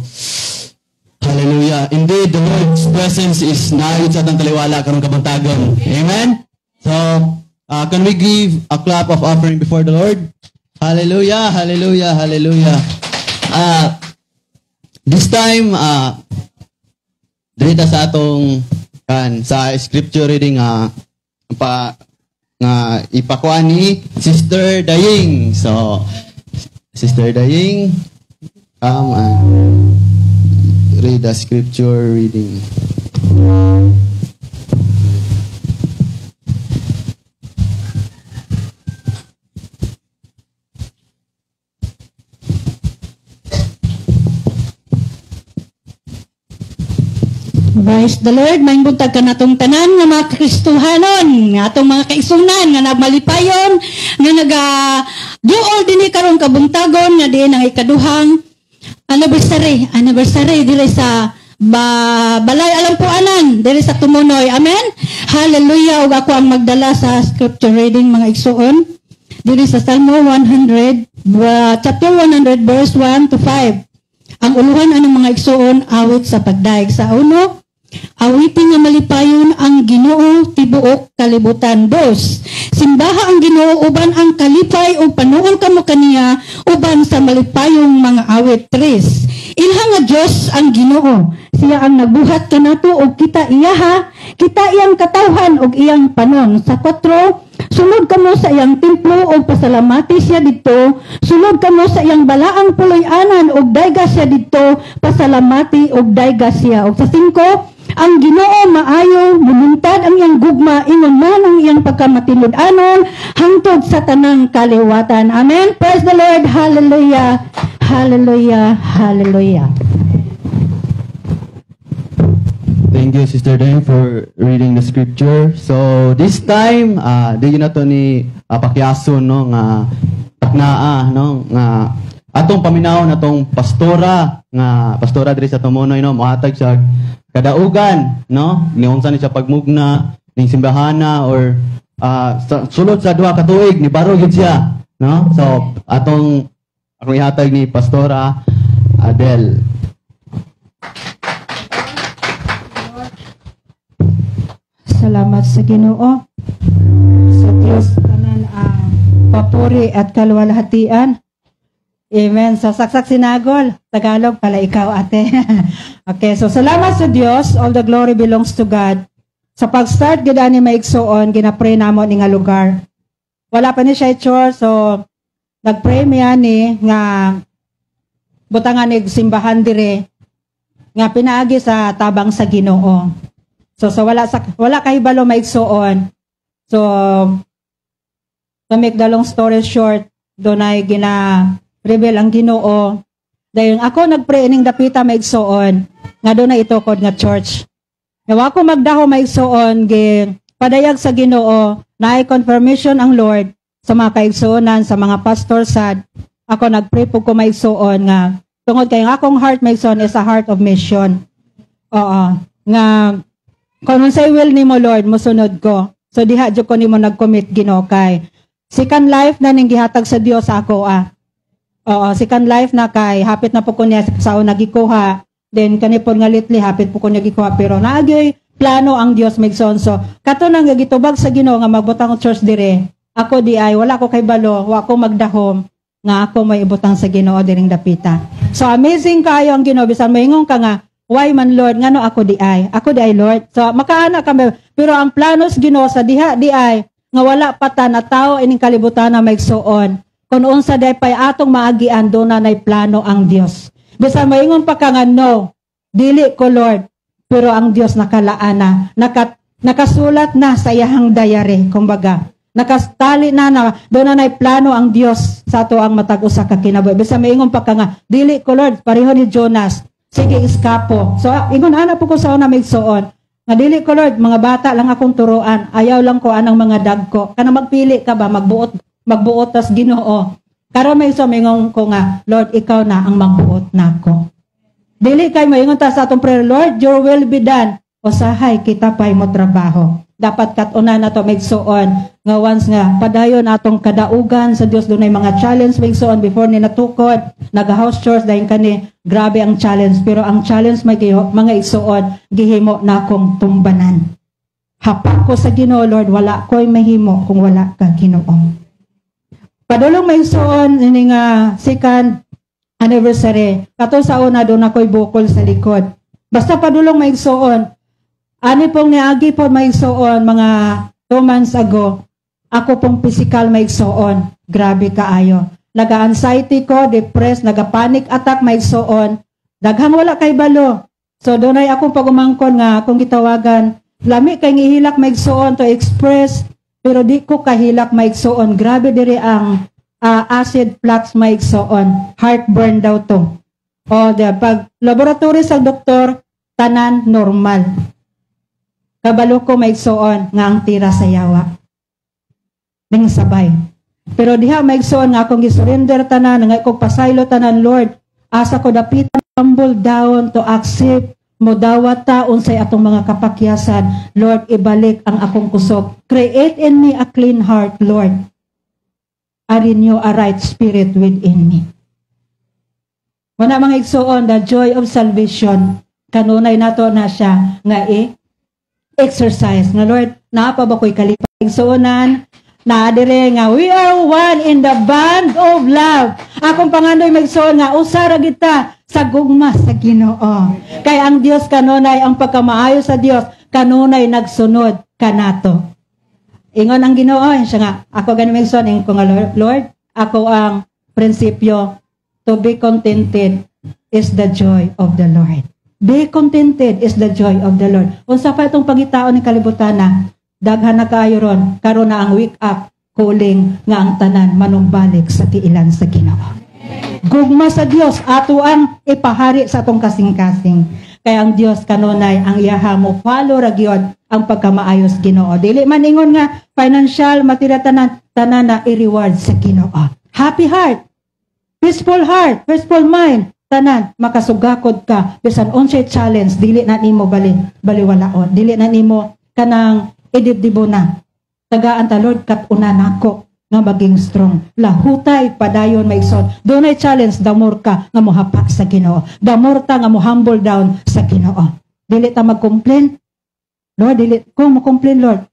hallelujah. Indeed, the Lord's presence is naayod sa atong taliwala karong kabuntagon. Amen? So, can we give a clap of offering before the Lord? Hallelujah, hallelujah, hallelujah. This time, dito sa atong kan sa scripture reading pa nga ipakuha ni Sister Daying. So, Sister Daying, come and read the scripture reading. Praise the Lord. Maayong buntag kanatong tanan nga mga Kristohanon, nga atong mga kaisunan nga nagmalipayon, nga naga duol dinhi karong kabuntagon nga diin ang ikaduhang anniversary diri sa Balay Alampuanan diri sa Tumunoy. Amen. Hallelujah. Ug ako ang magdala sa scripture reading mga igsuon diri sa Salmo 100, chapter 100 verse 1 to 5. Ang uluhan anong mga igsuon, awit sa pagdaig. Sa uno, awitin nga malipayon ang Ginoo tibuok kalibutan. Dos, simbaha ang Ginoo uban ang kalipay ug panuol kamo kaniya uban sa malipayong mga awit. Tres, ilha nga Dios ang Ginoo, siya ang nagbuhat kanato ug kita iyaha, kita iyang katawhan ug iyang panon. Sa 4, Sulod kamo sa iyang templo ug pasalamati siya didto. Sulod kamo sa iyang balaang puloy-anan ug dayga siya didto. Pasalamati ug dayga siya. Ug sa 5, ang Ginoo maayo, muluntad ang iyang gugma, ingon man ang iyang pagkamatinud-anon hangtod sa tanang kaliwatan. Amen. Praise the Lord. Hallelujah. Hallelujah. Hallelujah. Thank you, Sister Deng, for reading the scripture. So, this time, di na to ni Pakyason, no, nga taknaa, no, nga atong paminaw na tong pastora, nga pastora diri sa Tomonoy, no, mohatag siya kadaugan, no, niunsa ni siya pagmugna ning simbahana or sulod sa 2 ka tuig ni baro gid siya, no? So, atong akong ihatag ni Pastora Adel. Salamat sa Ginoo. Sa Diyos tanan ang papuri at kaluwalhatian. Amen. So, saksak sinagol. Tagalog pala ikaw, ate. Okay, so salamat sa Diyos. All the glory belongs to God. Sa pag-start, gid ani maigsuon, ginapray namo ni nga lugar. Wala pa ni siya church, so nagpray mi ani nga butangan ni simbahan dire nga pinaagi sa tabang sa Ginoo. So wala kahibalo maigsuon. So to make the long story short, dunay gina reveal ang Ginoo. Dayon ako nagpray ining dapita maigsuon nga dunay itukod nga church. Nga wa ko magdaho maigsuon, gi padayag sa Ginoo, naay confirmation ang Lord sa mga kaigsuonan, sa mga pastor sad. Ako nagpray pug ko maigsuon nga tungod kay ang akong heart maigsuon is a heart of mission. Oo, nga kung unsay will nimo Lord, mosunod ko. So diha jud ko nimo nag-commit Ginoo kay second life na ning gihatag sa Dios ako ah. Oo, second life na kay hapit na po ko niya sa una gikuha. Then kani pod nga lately hapit po ko niya gikuha, pero naagyoy plano ang Dios maigsoon. So kato nang gitubag sa Ginoo nga magbutang og church dire. Ako di ay wala ko kay balo, wa ko magdahom nga ako may ibutang sa Ginoo diring dapita. So amazing kayo ang Ginoo, bisan moingon ka nga why man Lord ngano ako di ay? Ako di ay Lord. So makaana kami, pero ang plano sa Ginoo sa diha di ay nga wala pa ta na tao ining kalibutan na maigsuon. Kung unsa day pay atong maagian, doon na nay plano ang Dios. Bisan moingon pa ka nga no, dili ko Lord, pero ang Dios nakalaan na, nakasulat na sa iyahang diary, kumbaga. Nakastali na na doon na nay plano ang Dios sa ato ang matag usa ka kinabuhi. Bisan moingon pa ka nga dili ko Lord, pareho ni Jonas, sige iskapo. So ingon ana po ko sa una maigsuon nga dili ko Lord, mga bata lang akong turuan, ayaw lang ko anang mga dagko. Kana magpili ka ba, magbuot tas Ginoo. Karon may so mingon ko nga Lord, ikaw na ang magbuot nako. Dili kay moingon ta sa atong prayer, Lord, your will be done. Usahay kita pay mo trabaho. Dapat kat-una na to maigsuon nga once nga padayon atong kadaugan sa Dios, dunay mga challenge maigsuon before ni natukod naga house church dayon kani, grabe ang challenge, pero ang challenge may mga igsuon gihimo na akong tumbanan. Hapak ko sa Ginoo, Lord, wala ko'y mahimo kung wala ka Ginoo. Padulong maigsuon ini nga second anniversary, kato sa una doon ako'y bukol sa likod. Basta padulong maigsuon, ani pong niagi po maigsuon mga 2 months ago, ako pong physical maigsuon, grabe kaayo. Naga-anxiety ko, depressed, naga-panic attack maigsuon, daghang wala kay balo. So dunay akong pagumangkon nga akong gitawagan, lami kay ngihilak maigsuon to express, pero di ko kahilak maigsuon. Grabe diri ang acid flux maigsuon, heartburn daw to. O di pag laboratory sa doktor, tanan normal. Kabalo ko maigsuon nga ang tira sa yawa. Ning sabay. Pero diha maigsuon nga akong gisurrender tanan, nga akong pasaylo tanan, Lord, asa ko dapitan humble down to accept mo dawat ta unsay atong mga kapakyasan. Lord, ibalik ang akong kusog. Create in me a clean heart, Lord. I renew a right spirit within me. Wala mga igsuon, the joy of salvation. Kanunay nato na siya nga i-exercise. Nga Lord, naa pa ba ko'y kalipay? Igsuonan, na dire nga we are one in the band of love. Akong pangandoy magsuon nga usara kita sa gugma sa Ginoo. Kay ang Dios kanunay ang pagkamaayo sa Dios kanunay nagsunod kanato. Ingon ang Ginoo, siya nga, ako gani Megson, ingon ko nga, "Lord, ako ang prinsipyo, to be contented is the joy of the Lord." Be contented is the joy of the Lord. Unsa pa itong pangitaon ng kalibutan na, daghan na kaayo ron, karon na ang wake up calling nga ang tanan manumbalik sa tiilan sa Ginoo. Gugma sa Dios ato ang ipahari sa atong kasing-kasing. Kaya ang Dios kanunay ang iyaha mo follow ra gyud ang pagkamaayos Ginoo. Dili man ingon nga financial, material, tanan tanan na i-reward sa Ginoo. Happy heart, peaceful heart, peaceful mind, tanan makasugakod ka bisan unsay challenge, dili na nimo baliwalaon, dili na nimo kanang idibdibo na. Tagaan ta, Lord, kat-una nako nga maging strong. Lahutay padayon, maigsoon. Dunay challenge, the more ka nga mohapa sa Ginoo. The more ta nga mo humble down sa Ginoo. Dili ta mag-complain. Lord, dili ko mo-complain, Lord.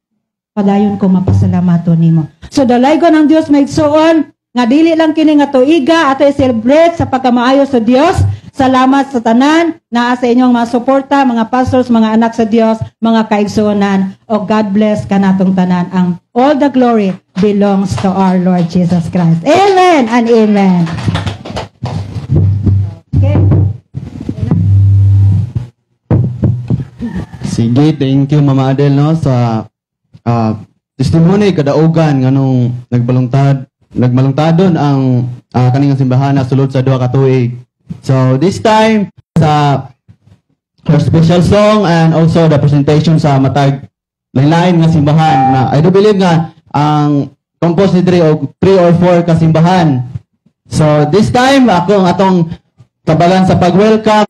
Padayon ko mapasalamato nimo. So dalaygon ang Dios, maigsoon, nga dili lang kini nga tuiga ato i-celebrate sa pagkamaayo sa Dios. Salamat sa tanan naa sa inyong mga suporta, mga pastors, mga anak sa Dios, mga kaigsuonan. O God bless kanatong tanan. Ang all the glory belongs to our Lord Jesus Christ. Amen and amen. Okay. Sige, thank you Mama Adel, no, sa testimony kadaugan nganong nagmalungtadon ang kaning simbahan na sulod sa 2 ka tuig. So this time sa her special song and also the presentation sa matag lain-lain nga simbahan na I do believe nga ang compose ni 3 or 4 ka simbahan. So this time ako ang atong tabagan sa pag-welcome.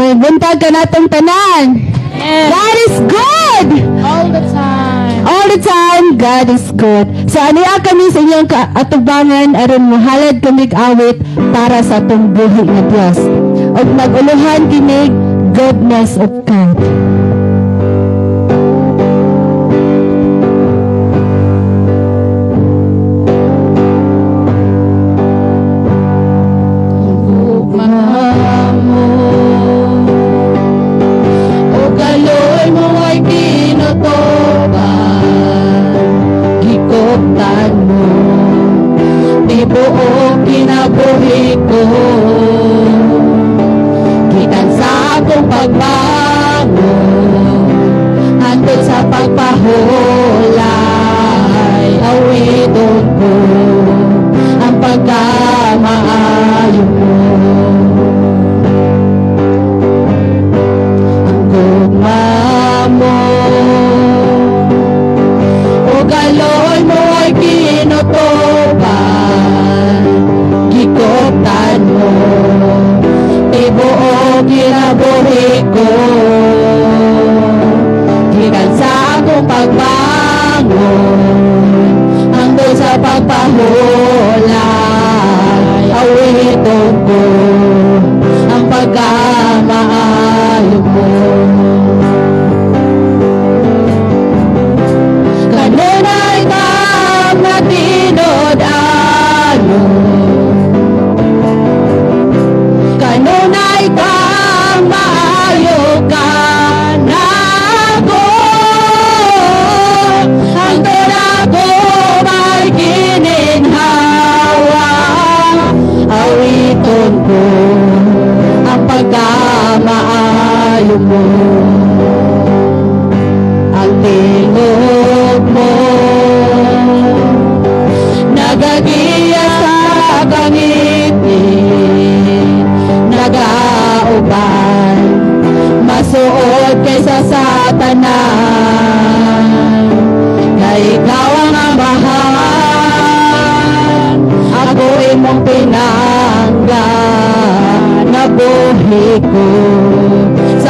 May buntag ka natong tanan. Yes. God is good. All the time. All the time, God is good. So aniya kami sa inyong atubangan aron mohalad kami awit para sa atong buhi nga Dios. Og naguluhan kinig goodness of God.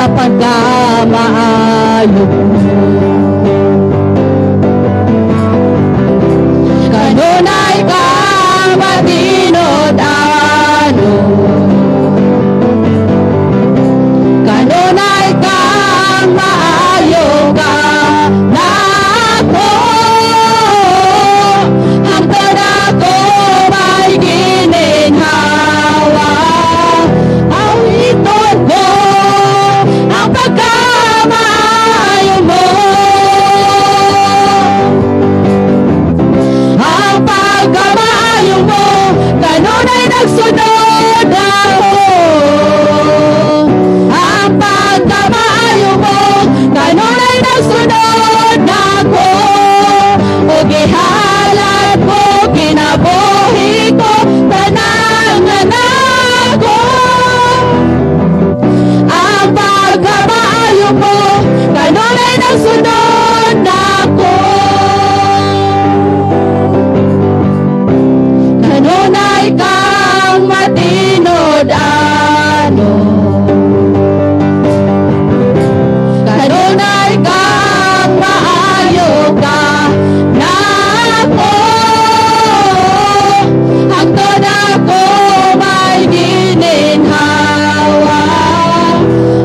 Sa pagkamaayo mo. Kanunay kang matinud-anon, kanunay kang maayo ka nako, hangtod ako may gininhawa. Awiton ko ang pagkamaayo mo. Ang pagkamaayo mo, kanunay nagsunod ako. Ang pagkamaayo mo, kanunay nagsunod ako. O gihalad ko, kinabuhi ko, tanang anak ko. Ang pagkamaayo mo, kanunay nagsunod ako. Kanunay kang matinud-anon, kanunay kang maayo ka nako, hangtod ako may gininhawa.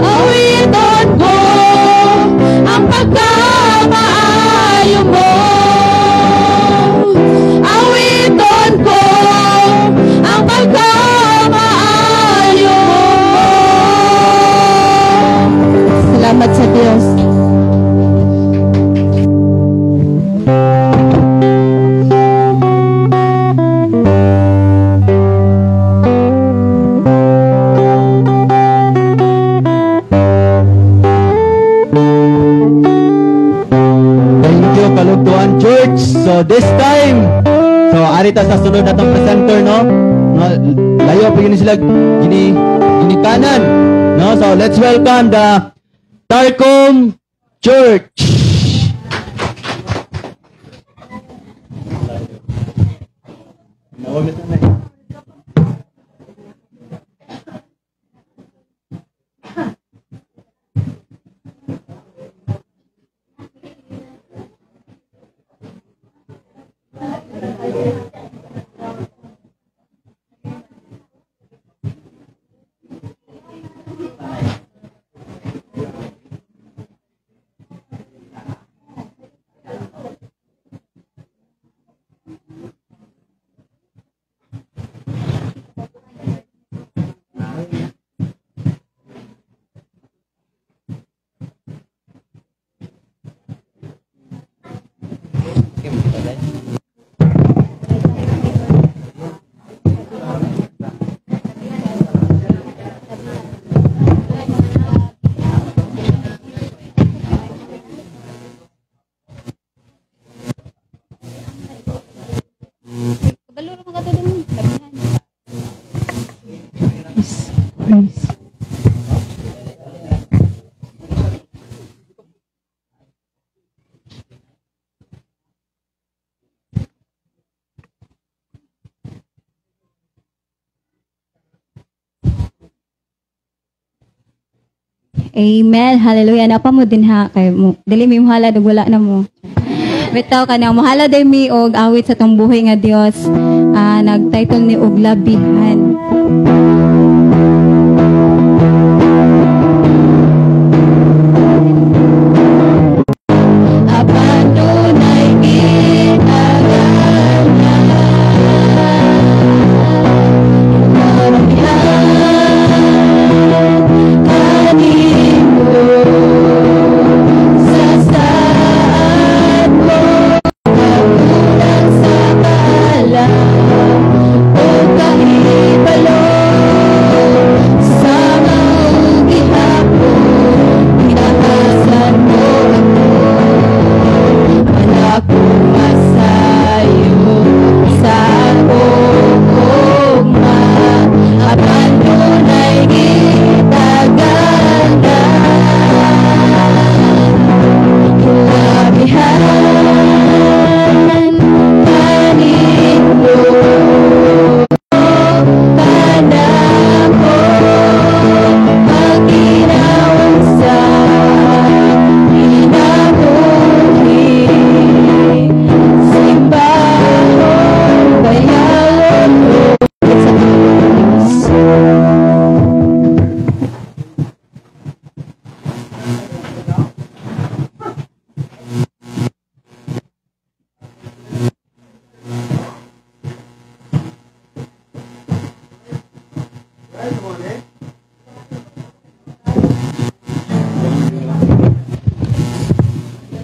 Awiton ko ang pagkamaayo mo. Awiton ko ang pagkamaayo mo. Salamat sa Diyos. Thank you, Kalugtuan Church. So this time, so ari ta sa sunod natong presenter, no? No, layo pa gini sila ginikanan, no? So let's welcome the Tarcom Church. Praise. Amen. Hallelujah. Napa mo din ha kay mo. Dili mi muhala ug wala na mo. Bitaw ka na muhala day mi og awit sa tong buhi nga Dios. Nagtitle ni og Labihan.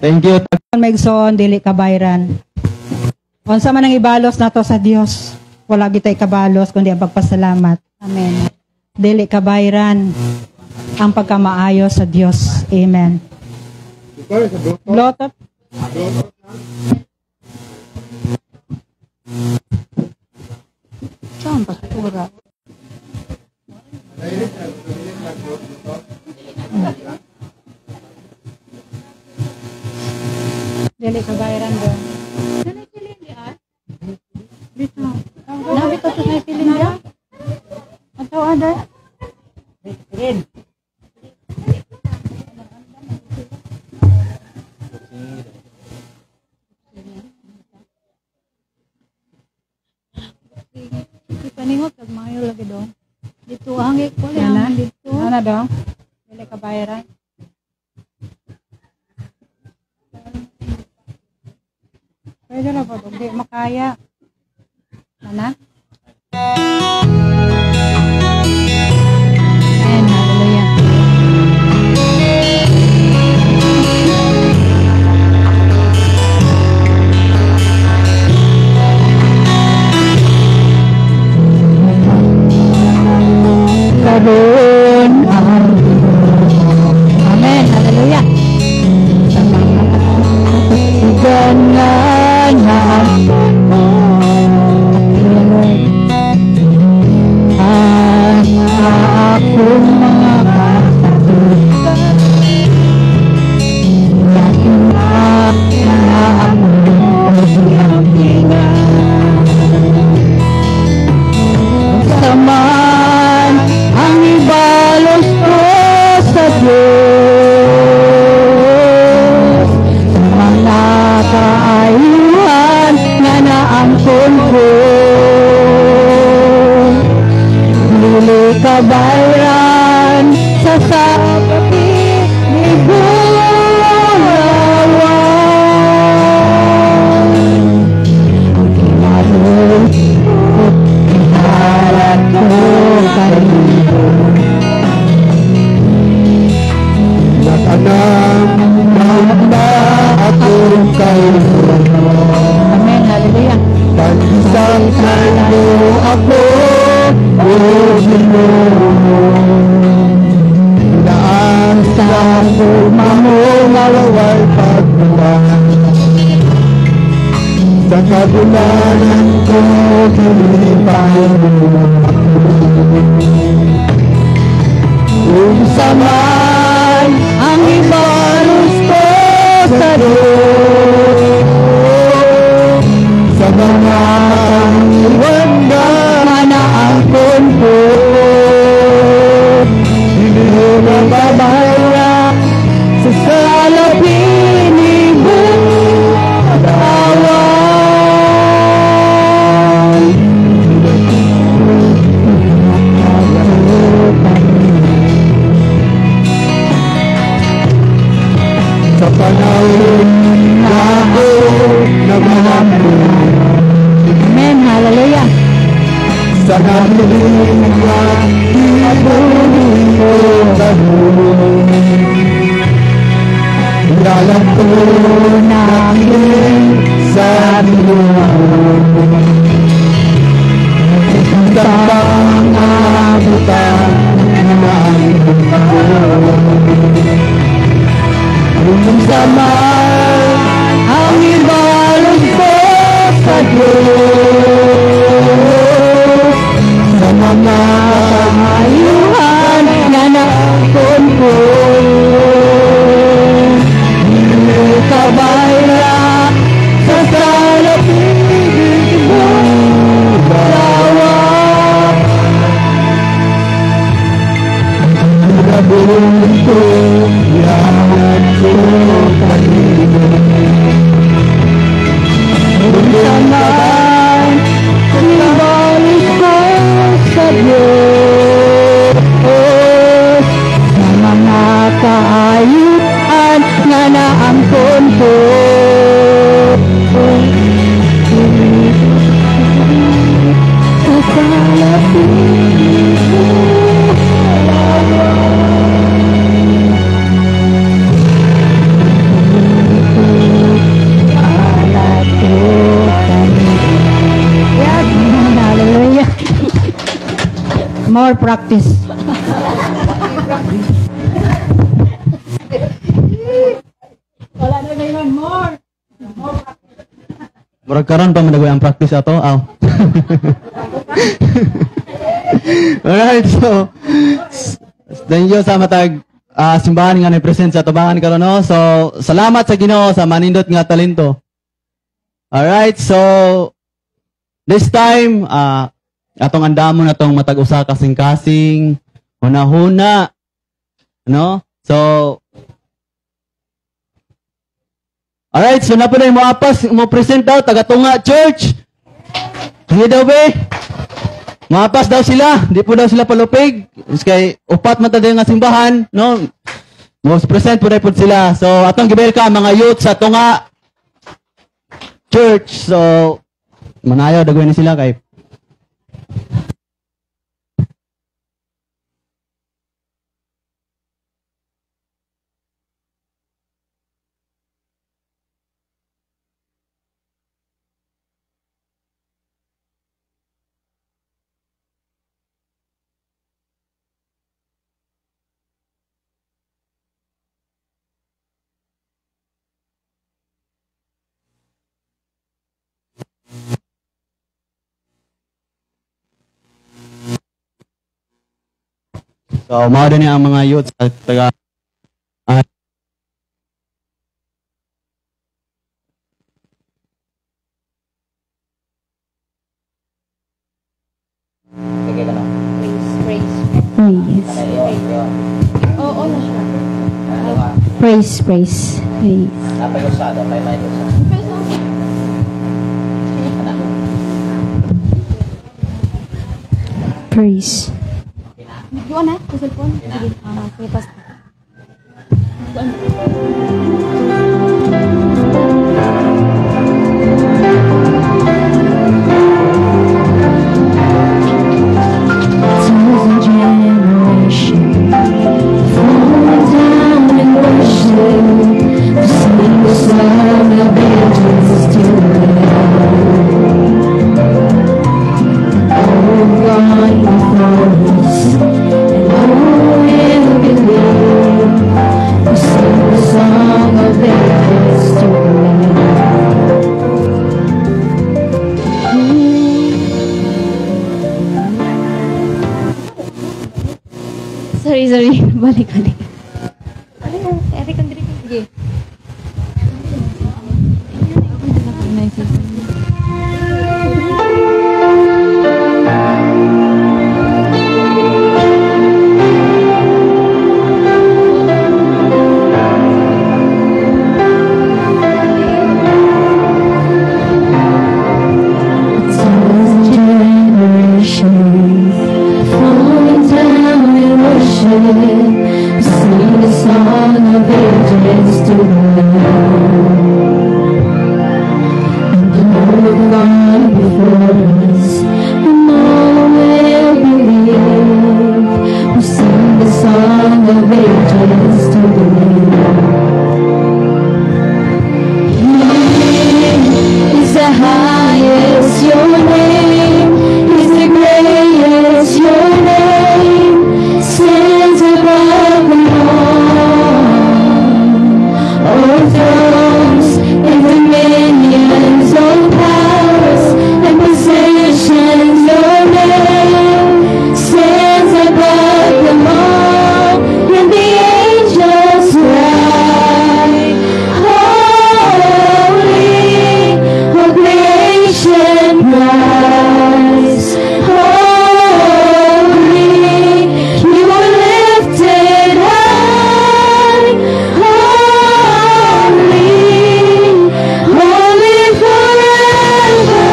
Thank you. Maigsoon, dili kabayran. Unsa man ang ibalos nato sa Dios, wala gitay kabalos kundi ang pagpasalamat. Amen. Dili kabayran ang pagkamaayo sa Dios. Amen. Bluetooth. Saan pastura? Dili kabayran do. Dito. Nabi ko sa silin dia. Ang tao ada. Silin. Ipaningot kag maayo lagi do. Dito hangi ko lang dito. Ana do. Dili kabayran. Pwede na po, hindi makaya. Ana? Amen, hallelujah. Karon Amen, hallelujah. Akong mga kasatutan saman ang ibalos ko sa Diyos sa mga kaayuhan nga naangkon ko. Dili kabayran sa sapapi ni Bulawan. Ang kinabuhi ko, ihalat ko kanino. Nakanang na akong kayo. Amen, hallelujah. Pag-isang mo ako, O Ginoo. Daan sa kumamungaway pagbuwan. Sa kabulanan ko, kinipay mo ako. Unsa man ang ibalos ko sa Diyos sa mga kaiwan na manaangkon ko. Hindi Mababaya sa salapin ni Bulawan. Sa panahon na ako nagmamahal. Amen, hallelujah. Sa nabiling na kinabuhi ko karoon. Ilalam ko namin sa Ginoo. Sa pangabutan na ang Unsa man ang ibalos ko sa Diyos sa mga kaayuhan nga naangkon ko. Dili kabayra sa salapin ni Bulawan. Kinabuhi ko, ihalat ko kanino. Unsa man More practice. Wala na ngayon, more. Murag karon pa man ang practice ato. Aw. Alright, so thank you sa matag simbahan nga ni-present sa tubangan karon, no. So salamat sa Ginoo sa manindot nga talento. Alright, so this time atong andamon atong matag usa kasing-kasing huna-huna, no? So alright, so na po na yung mo apas, mo present daw, taga-tunga church. Sige daw, be. Moapas daw sila, di po daw sila palupig. Kay upat man ta nga simbahan, no? Mo present po na po sila. So, atong gibel ka mga youth sa Tunga Church. So, manayaw dagway ni sila kay. So, mao din ang mga youth sa taga Praise, praise. Oo na siya. Praise, praise. Praise. Praise. Yuan na, sa cellphone. Sige, sige, pas. Thousand generations falling down in worship to sing the song of ages to the Lamb. All gone before us, and all will believe to sing the song of ages to the Lamb. Sorry, sorry. Balik, balik. Eric, ang diri. Sige. Thousand generations falling down in worship to sing the song of ages to the Lamb. And all have gone before us, and all will believe. We sing the song of ages to the Lamb. He is the highest, your name is the greatest, your name stands above them all. All thrones and dominions, all powers and positions, your name stands above them all, and the angels cry, holy, all creation cries, holy, you are lifted high, holy, holy forever.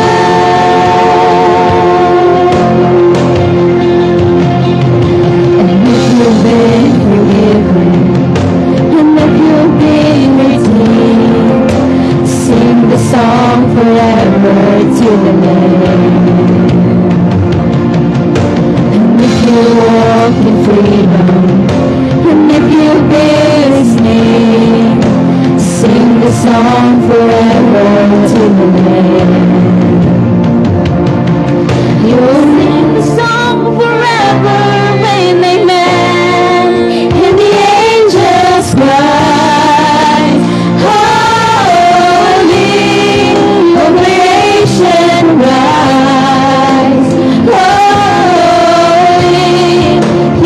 And if you've been forgiven, and if you've been redeemed, sing the song forever to the Lamb. And if you walk in freedom, and if you bear His name, sing the song forever to the Lamb. You'll sing the song forever. Forever and amen. And the angels cry, "Holy," all creation cries, "Holy,"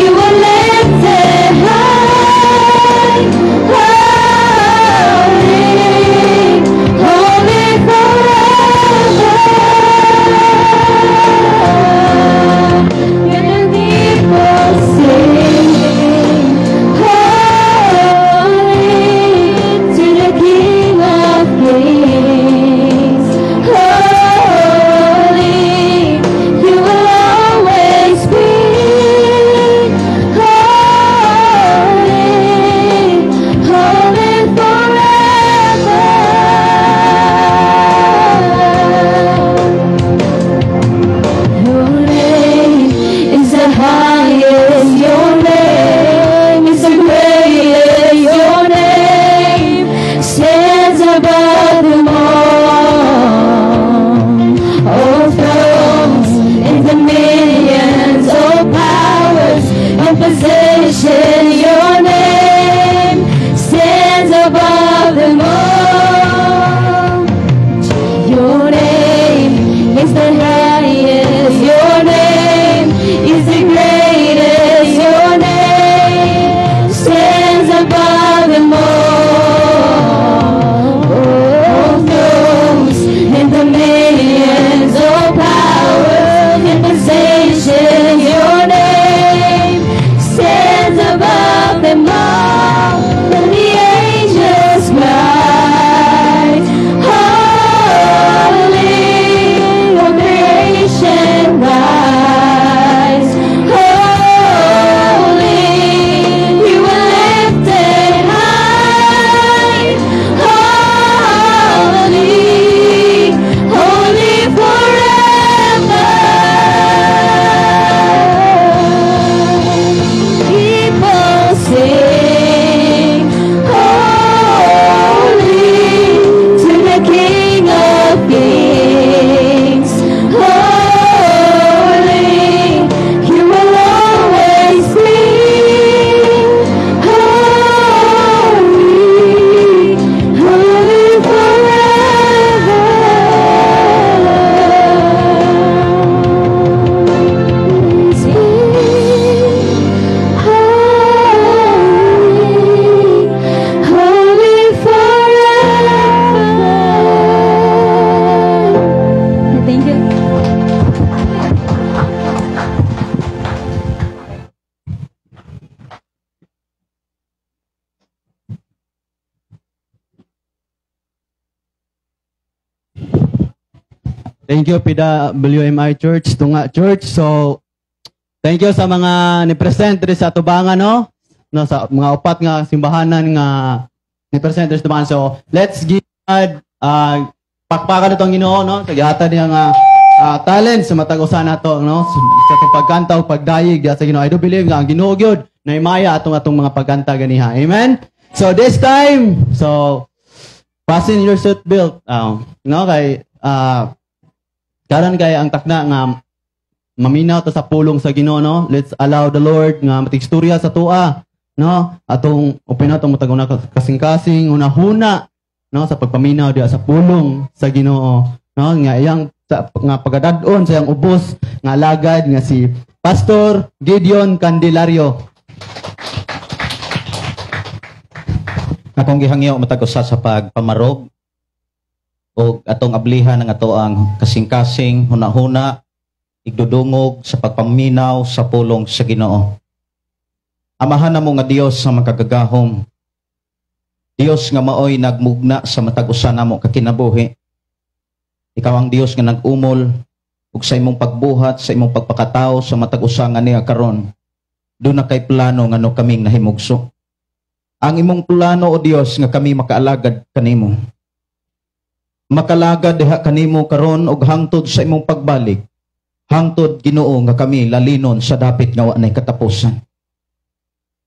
you are lifted high, holy, holy forever. And the people sing, "Holy," to the King of Kings. Holy, you will always be holy, holy forever. Your name is the highest, your name is the greatest, your name stands above them all. All thrones and dominions, all powers and position, your name stands above them all. Your name is the highest, your name is the greatest, your name stands above them all. All thrones and dominions, all powers and position, your name stands above them all. And the angels cry, "Holy," all creation cries, "Holy," you were lifted high, holy, holy forever. People sing, "Holy," to the King of Kings. Holy, you will always be holy, holy forever. Be holy, holy forever. Thank you. Thank you, PWMI Church, Tunga Church. So, thank you sa mga ni-present diri sa atubangan, no? No, sa mga upat nga simbahanan nga ni-present diri sa atubangan. So, let's give God, pakpakan itong Ginoo, no? Sa gihatag niya nga talent sa matag usa nato, no? Sa atong pagkanta o pagdayeg diha sa Ginoo. I do believe nga ang Ginoo gyud nahimaya atong atong mga pagkanta ganiha. Amen. So this time, so fasten your seatbelt. No, kay karon kay ang takna nga maminaw ta sa pulong sa Ginoo, no? Let's allow the Lord nga matigstorya sa tua, no? Atong open atong matag una kasing-kasing una-huna, no, sa pagpaminaw diha sa pulong sa Ginoo, no? Nga iyang sa, nga pagadad-on sa iyang ubos nga alagad nga si Pastor Gideon Candelario. Akong gihangyo matag usa sa pagpamarog og atong ablihan ang ato ang kasing-kasing hunahuna igdudungog sa pagpaminaw sa pulong sa Ginoo. Amahan namo nga Dios sa makagagahom. Dios nga maoy nagmugna sa matag usa namo ka kinabuhi. Ikaw ang Dios nga nag-umol ug sa imong pagbuhat, sa imong pagpakatawo sa matag usa nga niya karon. Doon na kay plano ngano kaming nahimugso. Ang imong plano, o Dios, nga kami makaalagad kanimo. Makalagad diha kanimo karon og hangtod sa imong pagbalik. Hangtod, Ginoo, nga kami lalinon sa dapit nga wa nay katapusan.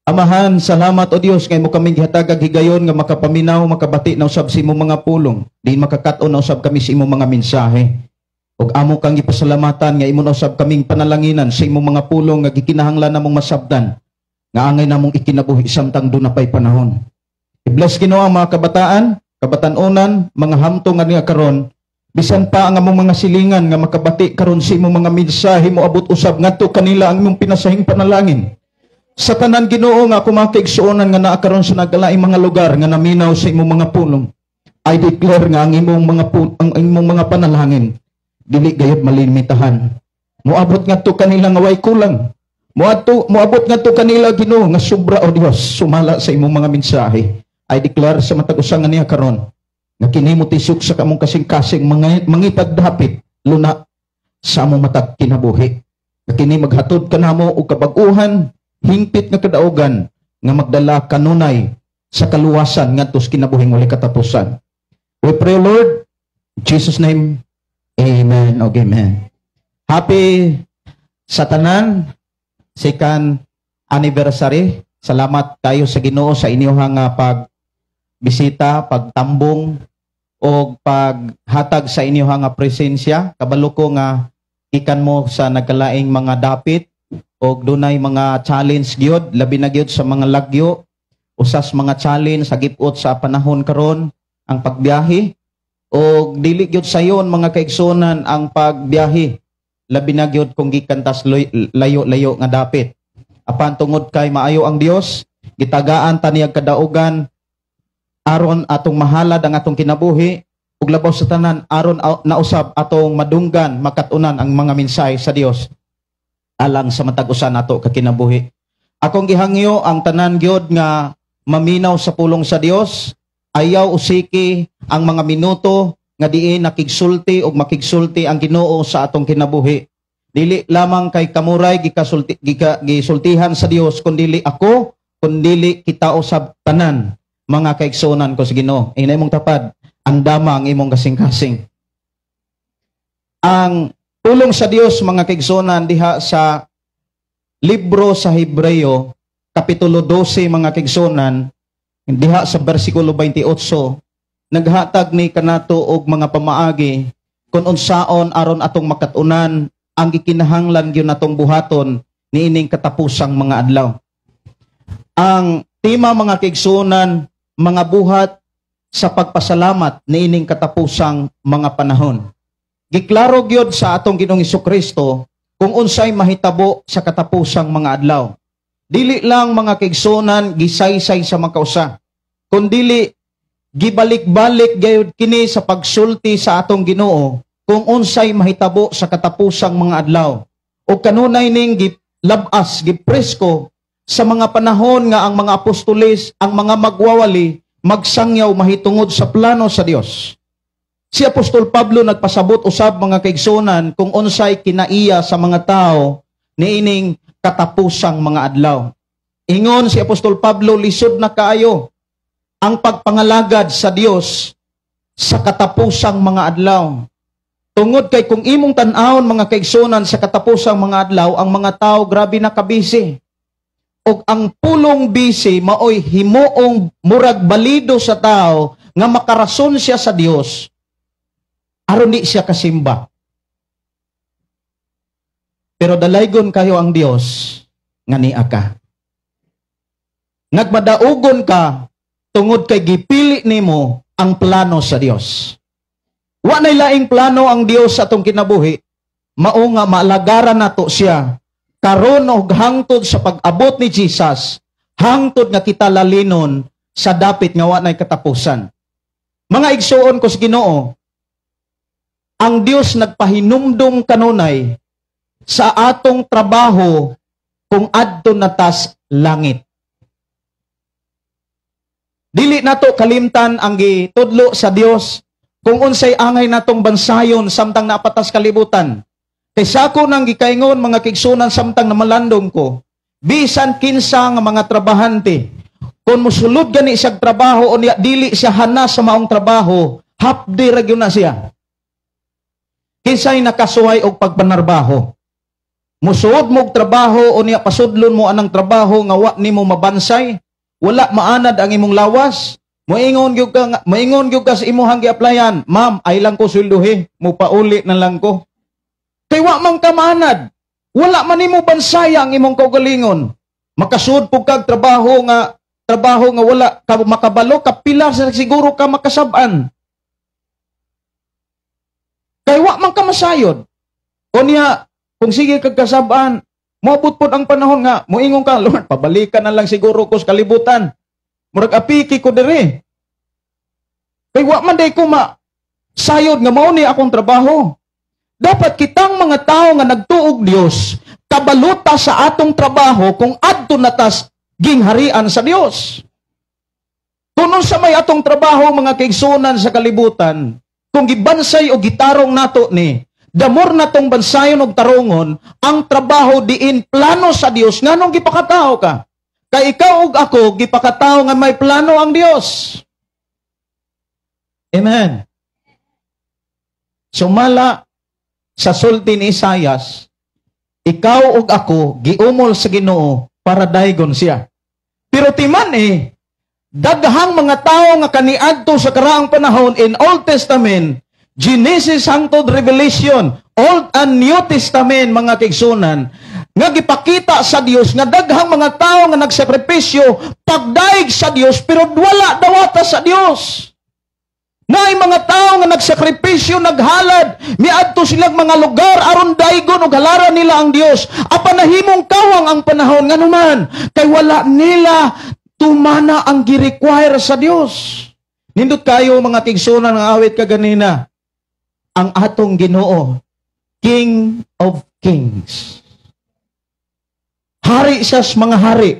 Amahan, salamat o Dios nga imo kaming gihatag higayon nga makapaminaw, makabati na usab sa imong mga pulong, diin makakat-on na usab kami sa imong mga mensahe. Ug amo kang gipasalamatan nga imo na usab kaming panalanginan sa imong mga pulong nga gikinahanglan namong masabtan nga angay namong ikinabuhi samtang duna pay panahon. I-bless, Ginoo, ang mga kabataan, kabatan-onan, mga hamtong nga niya karon, bisan pa ang among mga silingan nga makabati karon sa imong mga mensahe, moabot usab ngadto kanila ang imong pinasahing panalangin. Sa tanan, Ginoo, nga ako mga kaigsuonan nga naa karon sa nagkalaing mga lugar nga naminaw sa imong mga pulong, I declare nga ang imong mga panalangin dili gayud malimitahan. Moabot ngadto kanila nga way kulang. Moabot ngadto kanila, Ginoo, nga sobra, o Dios, sumala sa imong mga mensahe. I declare sa matag usa nga niya karon nga kini mo tisok sa kamong kasing-kasing mga mangitag dapit luna sa among matag kinabuhi. Nga kini maghatod kanamo og kabag-uhan, hingpit nga kadaugan nga magdala kanunay sa kaluwasan ngadto sa kinabuhing walay katapusan. We pray, Lord, in Jesus' name. Amen. Okay, amen. Happy sa tanan, second anniversary. Salamat kayo sa Ginoo sa inyong nga pag bisita, pagtambong o paghatag sa inyong nga presensya. Kabalo ko nga gikan mo sa nagkalaing mga dapit og dunay mga challenge gyud, labi na gyud sa mga lagyo. Usas mga challenge sa gipot sa panahon karon ang pagbiyahe, og dili gyud sayon, mga kaigsunan, ang pagbiyahe, labi na gyud kung gikan tas layo-layo nga dapit. Apan tungod kay maayo ang Dios, gitagaan ta niyag kadaugan aron atong mahalad ang atong kinabuhi ug labaw sa tanan aron nausab atong madunggan, makat-unan ang mga mensahe sa Dios alang sa matag usa nato ka kinabuhi. Akong gihangyo ang tanan gyud nga maminaw sa pulong sa Dios, ayaw usiki ang mga minuto nga diin nakigsulti og makigsulti ang Ginoo sa atong kinabuhi. Dili lamang kay kamuray gikasulti gisultihan sa Dios, kundili ako, kundili kita usab tanan, mga kaigsuonan ko sa Ginoo. Ina imong tapad, andama ang imong kasing-kasing. Ang pulong sa Dios, mga kaigsuonan, diha sa libro sa Hebreo kapitulo 12, mga kaigsuonan, diha sa bersikulo 28, naghatag ni kanato og mga pamaagi kung unsaon aron atong makat-unan ang gikinahanglan gyud natong buhaton niining katapusang mga adlaw. Ang tema, mga kaigsuonan, mga buhat sa pagpasalamat niining katapusang mga panahon. Giklaro gyud sa atong Ginoong Kristo kung unsay mahitabo sa katapusang mga adlaw. Dili lang, mga kaigsuonan, gisaysay sa makausa, kundili gibalik-balik gayud kini sa pagsulti sa atong Ginoo kung unsay mahitabo sa katapusang mga adlaw. O kanunay ning gilabas, gipresko sa mga panahon nga ang mga apostoles, ang mga magwawali, magsangyaw mahitungod sa plano sa Dios. Si Apostol Pablo nagpasabot usab, mga kaigsuonan, kung unsay kinaiya sa mga tao niining katapusang mga adlaw. Ingon si Apostol Pablo, lisod na kaayo ang pagpangalagad sa Dios sa katapusang mga adlaw. Tungod kay kung imong tan-awon, mga kaigsuonan, sa katapusang mga adlaw, ang mga tao grabe na kabisi. Og ang pulong busy maoy himuong murag balido sa tao nga makarason siya sa Dios aron di siya kasimba. Pero dalaygon kayo ang Dios nga niya ka. Nagmadaugon ka tungod kay gipili nimo ang plano sa Dios. Wa nay laing plano ang Dios sa atong kinabuhi, mao nga maalagaran nato siya karon og hangtod sa pag-abot ni Jesus, hangtod nga kita lalinon sa dapit nga wa nay katapusan. Mga igsuon ko sa Ginoo, ang Dios nagpahinumdum kanunay sa atong trabaho kung adto na tas langit. Dili nato kalimtan ang gitudlo sa Dios kung unsay angay natong bansayon samtang napatas kalibutan. Kay sako nang gikaingon, mga kaigsuonan, samtang namalandong ko, bisan kinsa nga mga trabahante, kung musulod gani siyang trabaho o niya, dili siya hana sa maong trabaho, hapdi ra gyud na siya. Kinsay nakasuway og pagpanarbaho? Musuod mo og trabaho o niya pasudlon mo anang trabaho nga wa nimo mabansay, wala maanad ang imong lawas. Moingon gyud ka sa imuhang gi-applyan, "Ma'am, ay lang ko sweldohi, mupauli na lang ko." Kay wa man ka maanad. Wala man nimo bansaya ang imong kaugalingon. Makasud pud kag trabaho nga wala ka makabalo kapila sa siguro ka makasab-an. Kay wa man ka masayod. Unya, kung sige kag kasab-an, moabot pod ang panahon nga moingon ka, "Lord, pabalikan na lang siguro ko sa kalibutan. Murag apiki ko diri. Kay wa man day ko ma sayod nga mao ni akong trabaho." Dapat kitang mga tao nga nagtuog Dios, kabaluta sa atong trabaho kung adto na tas gingharian sa Dios. Kung sa may atong trabaho, mga kaigsunan, sa kalibutan, kung gibansay o gitarong nato ni, damor natong bansayon og tarongon ang trabaho diin plano sa Dios nganong gipakatao ka. Kay ikaw ug ako gipakatao nga may plano ang Dios. Amen. Sumala sa sulti ni Isayas, ikaw ug ako giumol sa Ginoo para daygon siya. Pero timan eh, daghang mga tao nga kaniadto sa karaang panahon in Old Testament, Genesis hangtod Revelation, Old and New Testament, mga kaigsunan, nga gipakita sa Dios nga daghang mga tao nga nagsakripisyo pagdaig sa Dios pero wala dawata sa Dios. Naay mga tao nga nagsakripisyo, naghalad, miadto silang mga lugar aron daygon ug halaran nila ang Dios. Apan nahimong kawang ang panahon, nganuman kay wala nila tumana ang gi-require sa Dios. Nindot kayo, mga kaigsunan, ng awit kaganina. Ang atong Ginoo, King of Kings. Hari siya sa mga hari.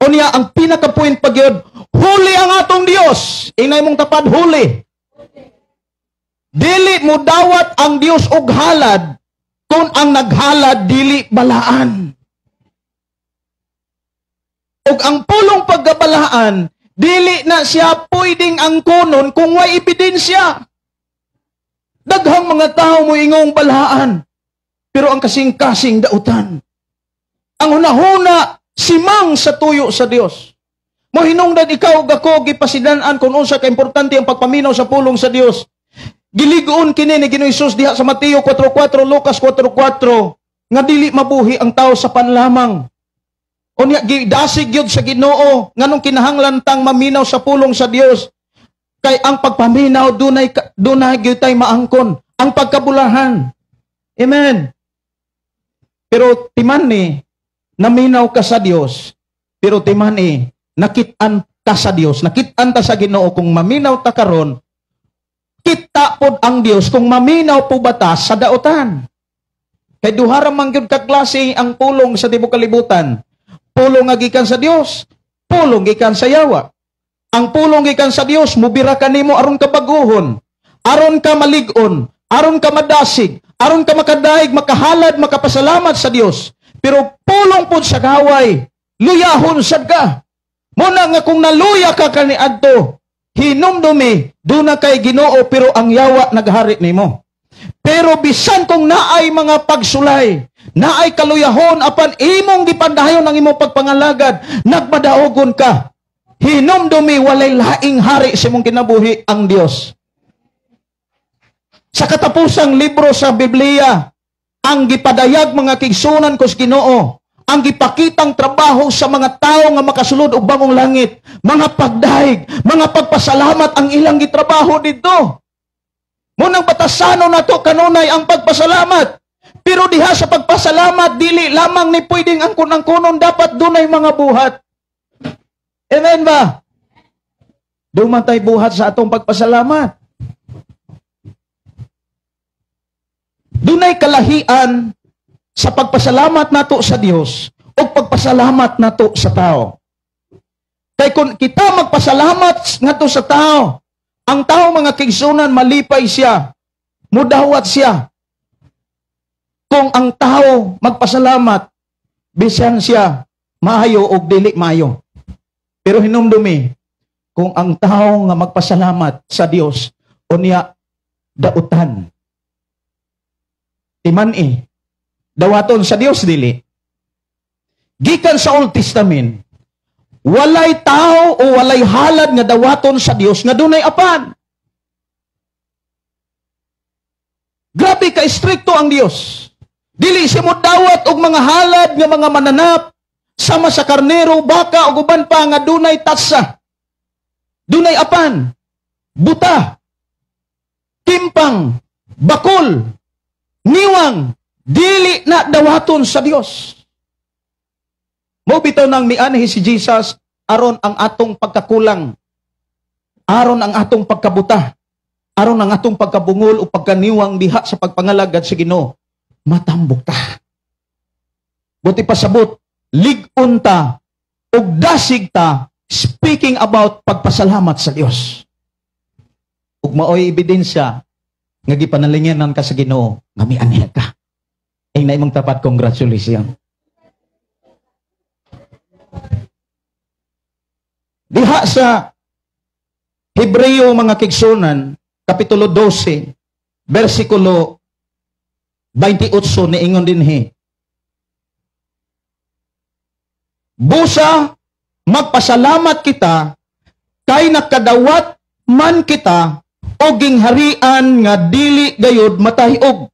Unya, ang pinaka-point pa gyud, holy ang atong Dios. Inay mong tapad, "Holy." Dili mo dawat ang Dios og halad kung ang naghalad dili balaan. Og ang pulong pagkabalaan, dili na siya pwedeng angkonon kung way ebidensya. Daghang mga tao mo ingong balaan, pero ang kasing-kasing dautan. Ang hunahuna simang sa tuyo sa Dios. Mo hinungdan ikaw ug ako gipasidan-an kung unsa ka importante ang pagpaminaw sa pulong sa Dios. Giligoon kini ni Ginoong Hesus diha sa Mateo 4:4, Lucas 4:4, nga dili mabuhi ang tao sa pan lamang. Unya gidasig gyud sa Ginoo nganong kinahanglan tang maminaw sa pulong sa Dios. Kay ang pagpaminaw, dunay gyud tay maangkon ang pagkabulahan. Amen. Pero timan ni naminaw ka sa Dios, pero timan ni nakit-an ka sa Dios, nakit-an ta sa Ginoo kung maminaw ta karon, kita pod ang Dios kung maminaw po ba ta sa daotan. Kay duha ra man gyud ka klase ang pulong sa tibuok kalibutan. Pulong nga gikan sa Dios, pulong gikan sa yawa. Ang pulong gikan sa Dios mubira kanimo aron ka baguhon, aron ka malig-on, aron ka madasig, aron ka makadaig, makahalad, makapasalamat sa Dios. Pero pulong pod sa kaway, luyahon sad ka. Muna nga kung naluya ka kaniadto, hinumdumi, duna kay Ginoo pero ang yawa naghari nimo. Pero bisan kung naay mga pagsulay, naay kaluyahon apan imong gipandayon ang imong pagpangalagad, nagmadaogon ka. Hinumdumi, walay laing hari sa imong kinabuhi, ang Dios. Sa katapusang libro sa Biblia, ang gipadayag, mga kaigsunan ko sa Ginoo, ang gipakitang trabaho sa mga tao nga makasulod og bangong langit, mga pagdaig, mga pagpasalamat ang ilang gitrabaho didto. Munang batasanon nato kanunay ang pagpasalamat. Pero diha sa pagpasalamat, dili lamang ni pwedeng angkon-angkonon, dapat dunay mga buhat. Amen ba? Duman tay buhat sa atong pagpasalamat. Dunay kalahian sa pagpasalamat nato sa Dios o pagpasalamat nato sa tao. Kay kung kita magpasalamat ngadto sa tao, ang tao, mga kaigsunan, malipay siya, mudawat siya. Kung ang tao magpasalamat, bisan siya maayo o dili maayo. Pero hinumdumi, kung ang tao nga magpasalamat sa Dios, unya dautan. Timan eh, dawaton sa Dios dili. Gikan sa Old Testament, walay tao o walay halad nga dawaton sa Dios nga dunay apan. Grabe ka istrikto ang Dios. Dili siya mo dawat og mga halad nga mga mananap sama sa karnero, baka ug uban pa nga dunay tatsa, dunay apan, buta, timpang, bakol, niwang, dili na dawaton sa Dios. Mao bitaw nang mianhi si Jesus aron ang atong pagkakulang, aron ang atong pagkabuta, aron ang atong pagkabungol o pagkaniwang diha sa pagpangalagad sa Ginoo, matambok ta. Buti pasabot, lig-on ta ug dasig ta speaking about pagpasalamat sa Dios. Ug maoy ebidensya nga gipanalinginan ka sa Ginoo nga mianhi ka. Ay na imong tapat, congratulations. Diha sa Hebreo, mga kigsunan, Kapitulo 12, versikulo 28, niingon dinhi. Busa magpasalamat kita kay nakadawat man kita og gingharian nga dili gayud matahiog.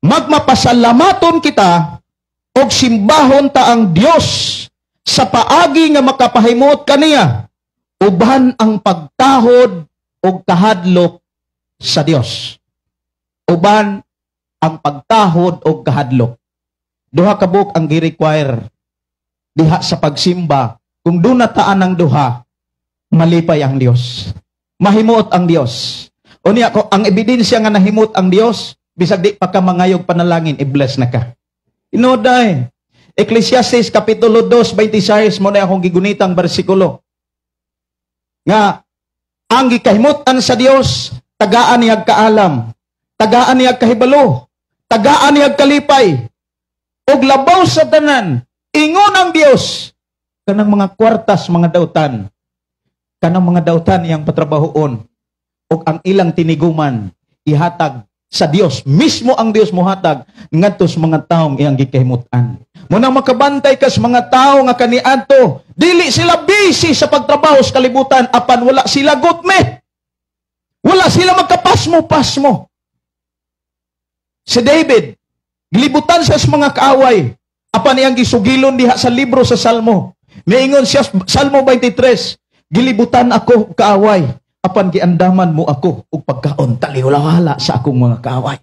Magmapasalamaton kita og simbahon ta ang Dios sa paagi nga makapahimot kaniya uban ang pagtahod og kahadlok sa Dios. Uban ang pagtahod og kahadlok. Duha ka buok ang gi-require diha sa pagsimba. Kung doon nataan ang duha, malipay ang Dios. Mahimuot ang Dios. Unya ko ang ebidensya nga nahimot ang Dios, bisag di pa ka mangayog panalangin, i-bless na ka. Inoday. Ecclesiastes Kapitulo 2:26 mo na akong gigunitang bersikulo. Nga ang gikahimutan sa Dios, tagaan niyag kaalam, tagaan niyag kahibalo, tagaan niyag kalipay. Ug labaw sa tanan, ingon ang Dios kanang mga kwartas mga dautan, kanang mga dautan iyang patrabahoon ug ang ilang tiniguman ihatag sa Dios mismo. Ang Dios mohatag ngadto sa mga taong iyang gikahimutan. Munang makabantay ka sa mga tao nga kaniadto, dili sila busy sa pagtrabaho sa kalibutan apan wala sila gutme. Wala sila magkapasmo-pasmo. Si David, gilibutan siya sa mga kaaway apan iyang gisugilon diha sa libro sa Salmo. Miingon siya Salmo 23, gilibutan ako kaaway apan giandaman mo ako og pagkaon taliwala sa akong mga kaaway.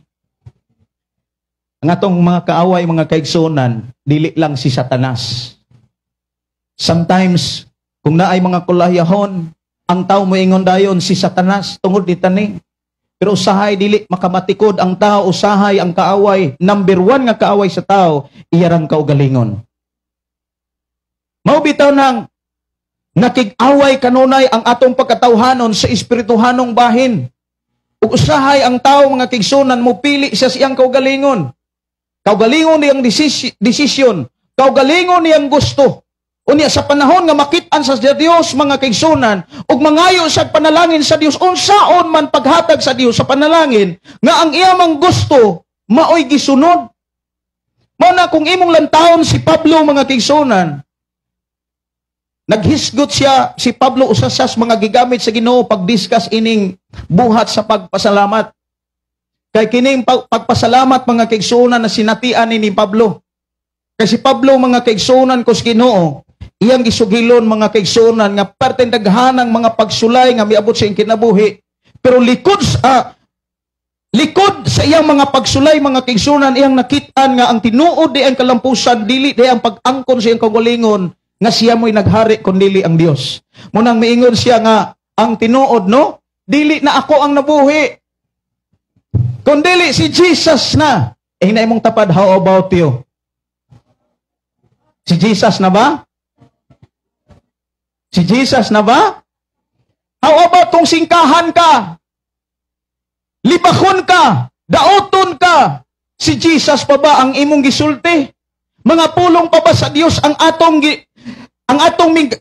Ang atong mga kaaway, mga kaigsunan, dili lang si Satanas. Sometimes, kung naay mga kulayahon, ang tao moingon dayon si Satanas tungod ni tani. Pero usahay dili makamatikod ang tao, usahay ang kaaway, number one nga kaaway sa tao, iyarang kaugalingon. Mao bitaw nang nakig-away kanunay ang atong pagkatawhanon sa espirituhanong bahin. Ug usahay ang tao, mga kaigsunan, mo pili siya siyang kaugalingon. Kaugalingon niyang desisyon, kaugalingon niyang gusto. Unya sa panahon nga makit-an sa Dios, mga kaigsunan, ug mangayo sa panalangin sa Dios, unsaon man paghatag sa Dios sa panalangin nga ang iya mang gusto maoy gisunod. Mao na kung imong lantawon si Pablo, mga kaigsunan, naghisgot siya si Pablo, usa sa mga gigamit sa Ginoo pag-discuss ining buhat sa pagpasalamat. Kay kining pagpasalamat, mga kaigsunan, na sinatian ni Pablo. Kay si Pablo, mga kaigsunan ko sa Ginoo, iyang gisugilon, mga kaigsunan, nga parte daghanang mga pagsulay nga miabot sa iyang kinabuhi. Pero likod sa iyang mga pagsulay, mga kaigsunan, iyang nakit-an nga ang tinuod di ang kalampusan, dili di ang pag-angkon sa iyang kaugalingon nga siya mo'y naghari kun dili ang Dios. Munang miingon siya nga ang tinuod, no, dili na ako ang nabuhi kundili si Jesus na. Eh na imong tapad, how about you? Si Jesus na ba? Si Jesus na ba? How about kung singkahan ka? Libakon ka? Daoton ka? Si Jesus pa ba ang imong gisulti? Mga pulong pa ba sa Dios ang atong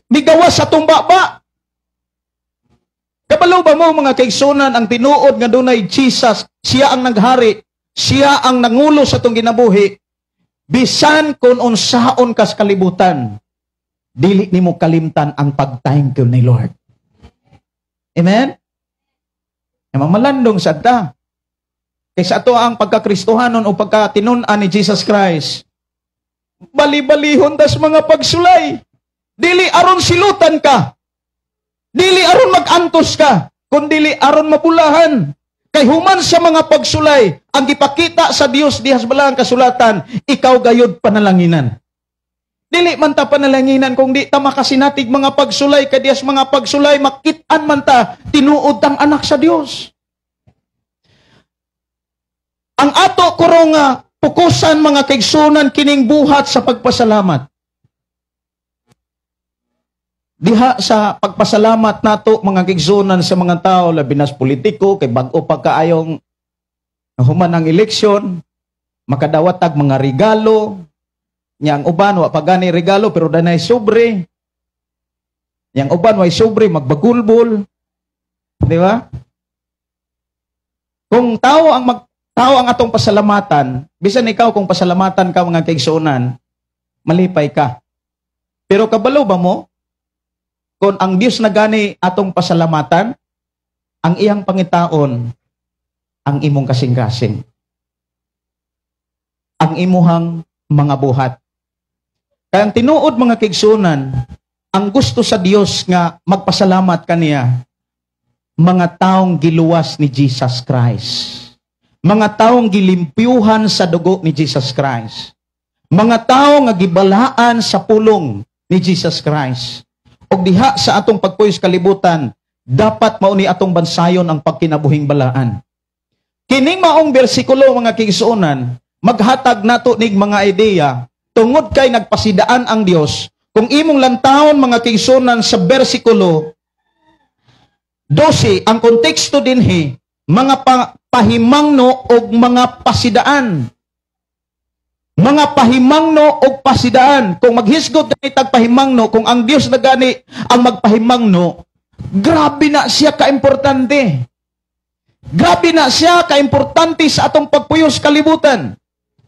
migawas sa tumba ba? Kabalo ba mo, mga kaigsunan, ang tinuod nga dunay Jesus, siya ang naghari, siya ang nangulo sa atong ginabuhi, bisan kung unsaon kas kalibutan, dili nimo kalimtan ang pag-thank you ni Lord. Amen? Emang malandong sad ta. Kaysa ato ang pagkakristohanon o pagkatinun-an ni Jesus Christ, bali-balihon tas mga pagsulay. Dili aron silutan ka. Dili aron mag-antos ka, kundili aron mabulahan. Kay human sa mga pagsulay, ang gipakita sa Dios dihas balang kasulatan, ikaw gayod panalanginan. Dili man ta panalanginan kung di ta makasinatig mga pagsulay, kay dihas mga pagsulay makit-an man ta tinuod tang anak sa Dios. Ang ato kurong pukusan, mga kaigsunan, kining buhat sa pagpasalamat. Diha sa pagpasalamat nato, mga kaigsunan, sa mga tao, labi na sa politiko, kay bag-o pa kaayong human ang eleksyon, makadawat tag mga regalo. Nya ang uban wa pa gani regalo pero danay sobre. Yang uban way sobre, magbagulbol. Di ba? Kung tao ang atong pasalamatan, bisan ikaw kung pasalamatan ka, mga kaigsuonan, malipay ka. Pero kabalo ba mo kung ang Dios na gani atong pasalamatan, ang iyang pangitaon, ang imong kasing-kasing, ang imuhang mga buhat. Kaya ang tinuod, mga kaigsuonan, ang gusto sa Dios nga magpasalamat kaniya, mga taong giluwas ni Jesus Christ. Mga taong gilimpyuhan sa dugo ni Jesus Christ. Mga tao nga gibalaan sa pulong ni Jesus Christ. Og diha sa atong pagpuyo sa kalibutan, dapat mauni atong bansayon ang pagkinabuhing balaan. Kining maong bersikulo, mga kaigsuonan, maghatag nato nig mga ideya tungod kay nagpasidaan ang Dios. Kung imong lantawon, mga kaigsuonan, sa bersikulo 12, ang konteksto dinhi mga pahimangno og mga pasidaan. Mga pahimangno og pasidaan. Kung maghisgot gani tag pahimangno, kung ang Dios na gani ang magpahimangno, grabe na siya kaimportante. Grabe na siya kaimportante sa atong pagpuyo sa kalibutan.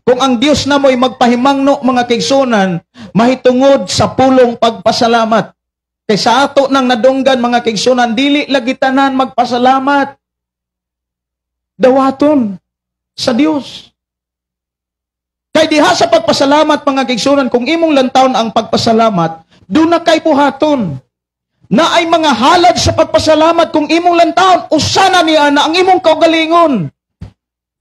Kung ang Dios na mo'y magpahimangno, mga kaigsuonan, mahitungod sa pulong pagpasalamat. Kay sa ato nang nadunggan, mga kaigsuonan, dili lagi tanan magpasalamat. Dawaton sa Dios. Kay diha sa pagpasalamat, mga kaigsuonan, kung imong lantawon ang pagpasalamat, doon na kay buhaton. Na ay mga halad sa pagpasalamat, kung imong lantawon, usana niya na ang imong kaugalingon.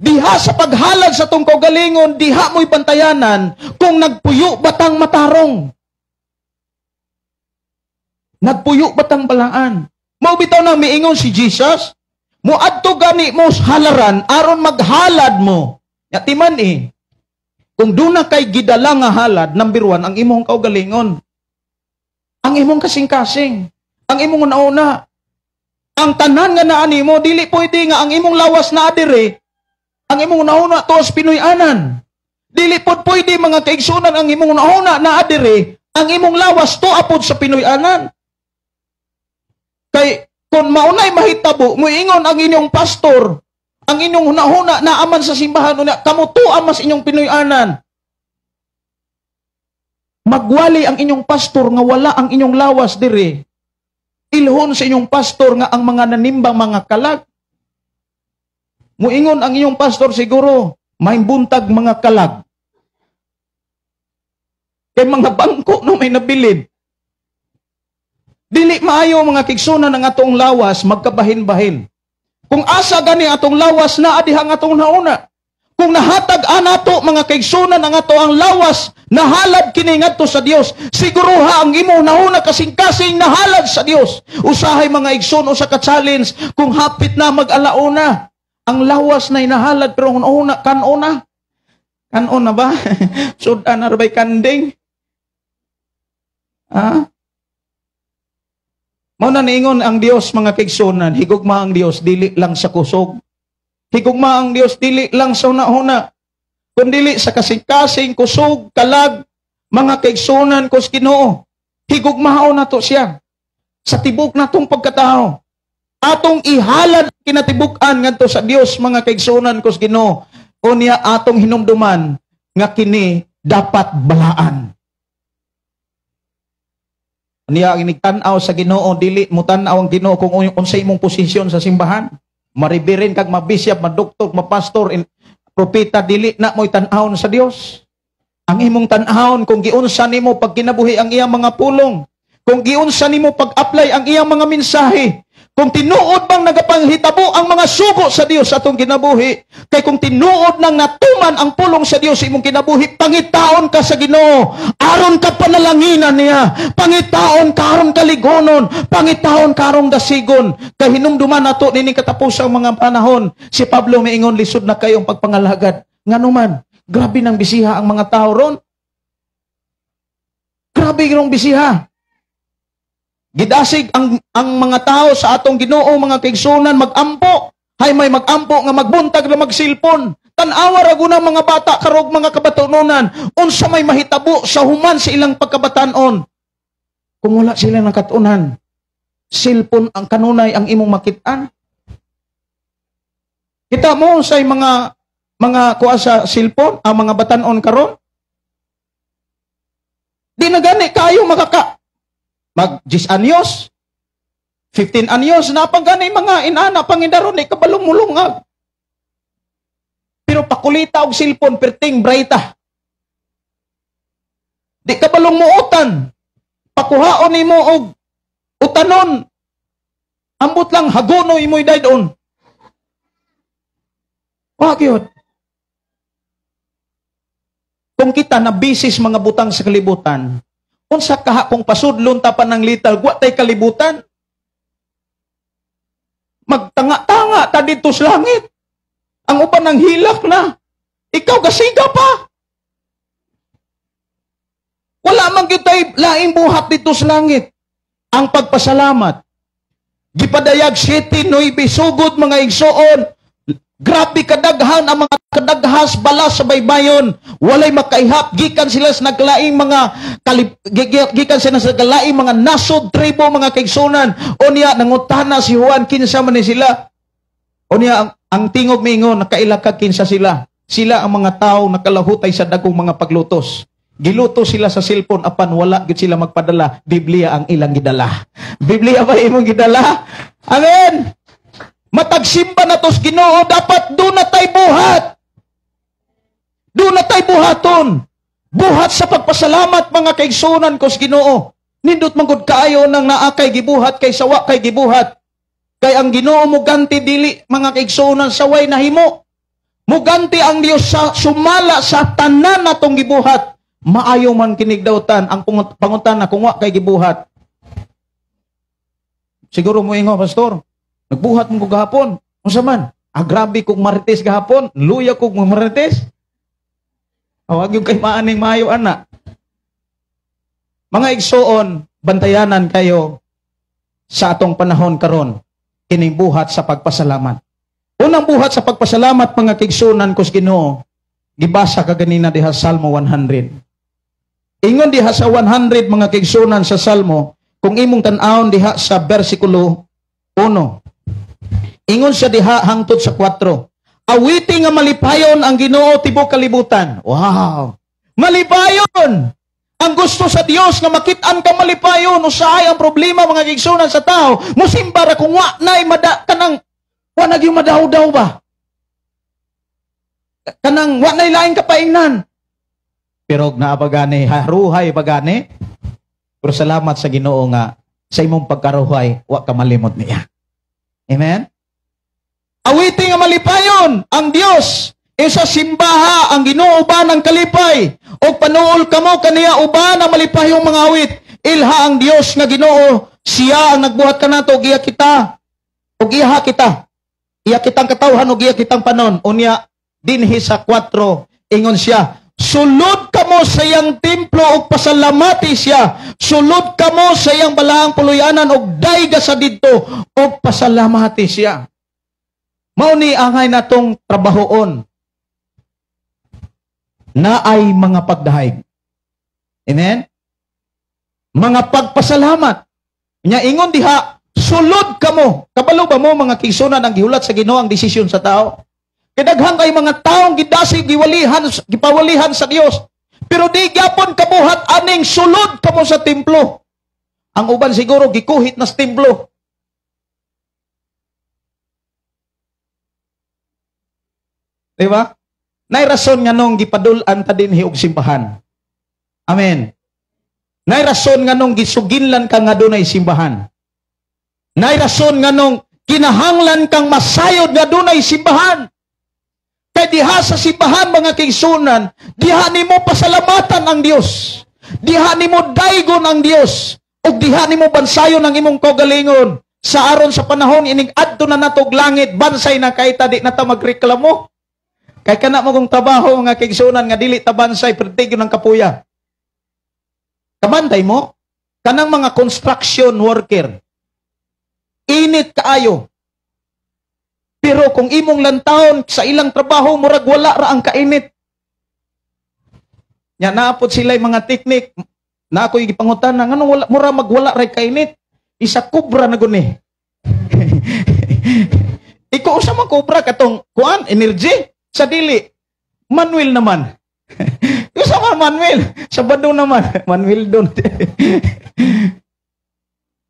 Diha sa paghalad sa tong kaugalingon, diha mo'y bantayanan kung nagpuyo batang matarong. Nagpuyo batang balaan. Mao bitaw na miingon si Jesus, muadto gani mo sa halaran aron maghalad mo. Ya timan eh. Kung doon na kay gidala nga halad, number 1, ang imong kaugalingon. Ang imong kasing-kasing. Ang imong una-una. Ang tanan nga naani mo, dili pwede nga ang imong lawas na adire, ang imong una-una tuos Pinoy-anan. Dili pod pwede, mga kaigsunan, ang imong una-una na adire, ang imong lawas to apod sa Pinoy-anan. Kay kung maunay mahitabo, muingon ang inyong pastor, ang inyong hunahuna naaman sa simbahan, una, kamo to mas inyong Pinoy-anan. Magwali ang inyong pastor nga wala ang inyong lawas dire. Ilhon sa inyong pastor nga ang mga nanimbang mga kalag. Muingon ang inyong pastor siguro, may buntag mga kalag. Kay mga bangko no may nabilin. Dili maayo, mga kigsunan, ang atong lawas magkabahin-bahin. Kung asa gani atong lawas, naa diha ang atong nauna. Kung nahatag anato, mga kaigsunan, ang ato ang lawas, nahalad kini ngadto sa Dios, siguruha ang imo nauna kasing-kasing nahalad sa Dios. Usahay, mga igsoon, usa ka challenge kung hapit na mag-alauna. Ang lawas na inahalad pero ang una kanona. Kanona ba? Sudan na bay kanding? Ha? Mao na niingon ang Dios, mga kaigsunan, higugma ang Dios dili lang sa kusog. Higugma ang Dios dili lang sa hunahuna, kundili sa kasing-kasing, kusog, kalag, mga kaigsunan kus Ginoo. Higugmaon nato siya sa tibok natong pagkatao. Atong ihalad kinatibuk-an ngadto sa Dios, mga kaigsunan kus Ginoo. Unya atong hinumduman nga kini dapat balaan. Niya ang tan-aw sa Ginoo, dili mo tan-aw ang Ginoo kung unsay imong posisyon sa simbahan. Maribirin kag mabisyap, madoktor, mapastor, propeta, dili na mo'y tan-awon sa Dios. Ang imong tan-awon kung giunsa nimo pagkinabuhi ang iyang mga pulong, kung giunsa nimo pag-apply ang iyang mga mensahe, kung tinuod bang nagapanghitabo ang mga sugo sa Dios sa atong kinabuhi, kay kung tinuod nang natuman ang pulong sa Dios sa imong kinabuhi, pangitaon ka sa Ginoo, aron ka panalanginan niya, pangitaon ka aron kaligonon, pangitaon ka aron dasigon. Kay hinumduman nato nining katapusang mga panahon, si Pablo miingon, lisod na kayong pagpangalagad. Nganuman, grabe nang bisiha ang mga tao ron. Grabe rong bisiha. Gidasig ang mga tao sa atong Ginoo, mga kaigsunan, magampo. Hay may magampo nga magbuntag na magsilpon. Tan-awa ra guna mga bata karog mga kabatunonan unsa may mahitabo sa human sa ilang pagkabatanon. Kung wala sila nakatunan, silpon ang kanunay ang imong makit-an. Kita mo sa mga kuha sa silpon ang mga batanon karon. Di na gani kayo makaka mag 10 anyos, 15 anyos, na pang gani mga inana pangindaron ni kabalong mulungag. Pero pakulita og silpon perting brayta. Di kabalong muutan. Pakuhaon nimo og utanon. Ambot lang hagono imoy daydon. Wa gyud. Kung kita na bisis mga butang sa kalibutan, unsa kaha kung pasudlon ta pa ng lital, wa tay kalibutan. Magtanga-tanga ta dito sa langit. Ang uban ng hilak na. Ikaw gasiga pa. Wala man gyud tay laing buhat dito sa langit. Ang pagpasalamat. Gipadayag 7:9 sugod mga igsoon. Grabe kadaghan ang mga kadaghas bala sa baybayon. Walay makaihap gikan sila sa naglaing mga gikan sila sa naglaing mga nasod tribo mga kaigsunan. Unya nangutana si Juan kinsa man ni sila. Unya ang tingog miingon nakaila ka kinsa sila. Sila ang mga tawo nakalahutay sa dagkong mga paglutos. Giluto sila sa cellphone apan wala gyud sila magpadala. Biblia ang ilang gidala. Biblia ba imong gidala? Amen. Matagsimba na tos Ginoo, dapat doon na tay buhat. Doon na tay buhaton. Buhat sa pagpasalamat mga kaigsunan ko sa Ginoo. Nindot manggod kaayo nang naa kay gibuhat kay sawa kay gibuhat. Kay ang Ginoo muganti dili mga kaigsunan saway nahimo. Muganti ang Dios sa sumala sa tanan natong gibuhat. Maayo man kinigdawtan ang pangutana kung wa kay gibuhat. Siguro mo ingon, pastor, nagbuhat mo ko gahapon. Unsa man? Ah, grabe kog marites gahapon. Luya kog marites. Awag yung kay maaning maayo ana. Mga igsoon, bantayanan kayo sa atong panahon karon kining buhat sa pagpasalamat. Unang buhat sa pagpasalamat mga kaigsunan ko sa Ginoo, gibasa ka ganina diha Salmo 100. Ingon diha sa 100 mga kaigsunan sa Salmo, kung imong tan-awon diha sa bersikulo 1. Ingon siya diha hangtod sa 4. Awiti nga malipayon ang Ginoo tibuok kalibutan. Wow! Malipayon! Ang gusto sa Dios nga makit-an ka malipayon, usahay ang problema mga kaigsunan sa tao. Musimba ra kung wa nay mada kanang wa na gyud madaw-daw ba? Kanang wa nay laing kapaingnan. Pero naa ba gani, haruhay ba gani? Pero salamat sa Ginoo nga sa imong pagkaruhay wa ka malimot niya. Amen? Awiti nga malipayon ang Dios isa simbaha ang Ginoo uban ang kalipay og panuol kamo kaniya uban ang malipayong mga awit. Ilha ang Dios nga Ginoo, siya ang nagbuhat kanato og iya kita og iha kita. Iya kitang katawhan og iya kitang panon. Unya dinhi sa 4 ingon siya, sulod kamo sa iyang templo og pasalamati siya. Sulod kamo sa iyang balaang puluyanan og dayga sa didto og pasalamati siya. Mao ni angay natong trabahoon na ay mga pagdahig. Amen? Mga pagpasalamat. Nya ingon diha, sulod kamo. Kabalo ba mo mga kaigsunan ang gihulat sa Ginoo ang desisyon sa tao? Kay daghan kay mga taong gidasig, giwalihan, gipawalihan sa Dios. Pero di gyapon kabuhat aning sulod kamo sa templo. Ang uban siguro gikuhit na sa templo. Di ba? Nay rason nga nung gipadul-an ta dinhi og simbahan. Amen. Nay rason nga nung gisuginlan ka nga dunay simbahan. Nay rason nga nung kinahanglan kang masayod nga dunay simbahan. Kay diha sa simbahan, mga kaigsuonan, diha nimo pasalamatan ang Dios. Diha nimo daygon ang Dios. Ug diha nimo bansayon ang imong kaugalingon. Sa aron sa panahon ining adto na natog langit, bansay na kay ta, di na ta magreklamo. Kay kana mo kong trabaho, mga kaigsuonan, nga dili ta bansay, pertigo ng kapuya. Kabantay mo kanang mga construction worker. Init kaayo. Pero kung imong lantawon sa ilang trabaho, murag wala ra ang kainit. Nya naapot sila mga teknik. Na ako'y gipangutan na nganong wala mura magwala ra kainit. Isa kubra na guni. Iko usa man kubra katong kuan energy sa dili. Manuel naman. Usa man Manuel, Sabado naman, Manuel don.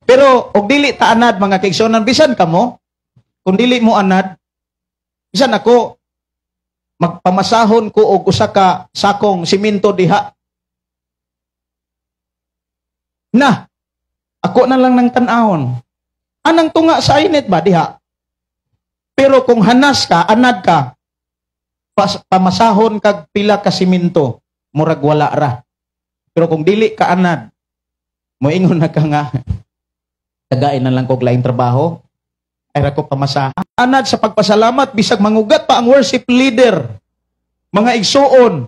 Pero og dili ta anad, mga kaigsuonan, bisan kamo, kung dili mo anad, bisan ako, magpamasahon ko og usa ka sakong simento diha. Na, ako na lang ng tan-awon. Anang tunga sa init ba diha? Pero kung hanas ka, anad ka, pamasahon kag pila ka simento, murag wala ra. Pero kung dili ka anad, moingon na ka nga, tagain na lang kog laing trabaho, ay ra ko pamasahan. Anad sa pagpasalamat, bisag mangugat pa ang worship leader, mga igsuon,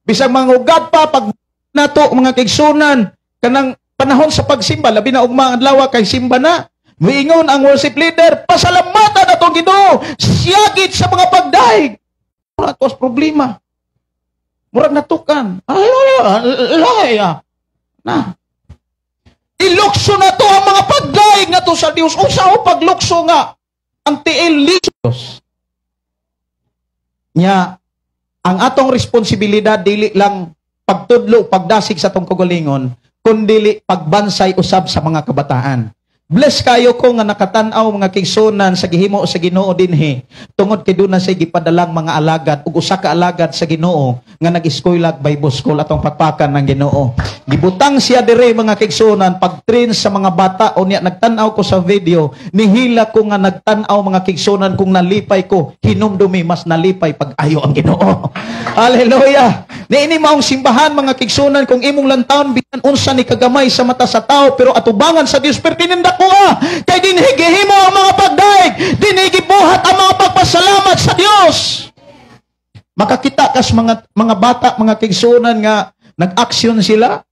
bisag mangugat pa pag nato, mga kaigsunan, kanang panahon sa pagsimba, labi na ugma ang adlaw kay simba na, miingon ang worship leader, "Pasalamatan atong Ginoo, siyagit sa mga pagdaig." Murag tos problema. Murag natukan. Ay, ay, ay, na. Ilukso na to ang mga pagdaig nga to sa Dios. Unsa o paglukso nga ang tiil Dios? Nya, ang atong responsibilidad dili lang pagtudlo, pagdasig sa atong kaugalingon, kundili pagbansay usab sa mga kabataan. Bless kayo ko nga nakatan-aw, mga kaigsuonan, sa gihimo sa Ginoo dinhi tungod kay duna say gipadalang mga alagad ug usa ka alagad sa Ginoo nga nag-eskwela Bible School. Atong pakpakan ng Ginoo. Gibutang siya dire, mga kaigsuonan, pag-train sa mga bata. Unya nagtan-aw ko sa video, nihila ko nga nagtan-aw, mga kaigsuonan, kung nalipay ko hinumdumi, mas nalipay pag ayo ang Ginoo. Hallelujah. Niini maong simbahan, mga kaigsuonan, kung imong lantawon bisan unsa ni kagamay sa mata sa tao, pero atubangan sa Dios pertinenda ko kay dinhi gihimo ang mga pagdaig, dinhi gibuhat ang mga pagpasalamat sa Dios. Makakita kas mga bata, mga kaigsuonan, nga nag-action sila.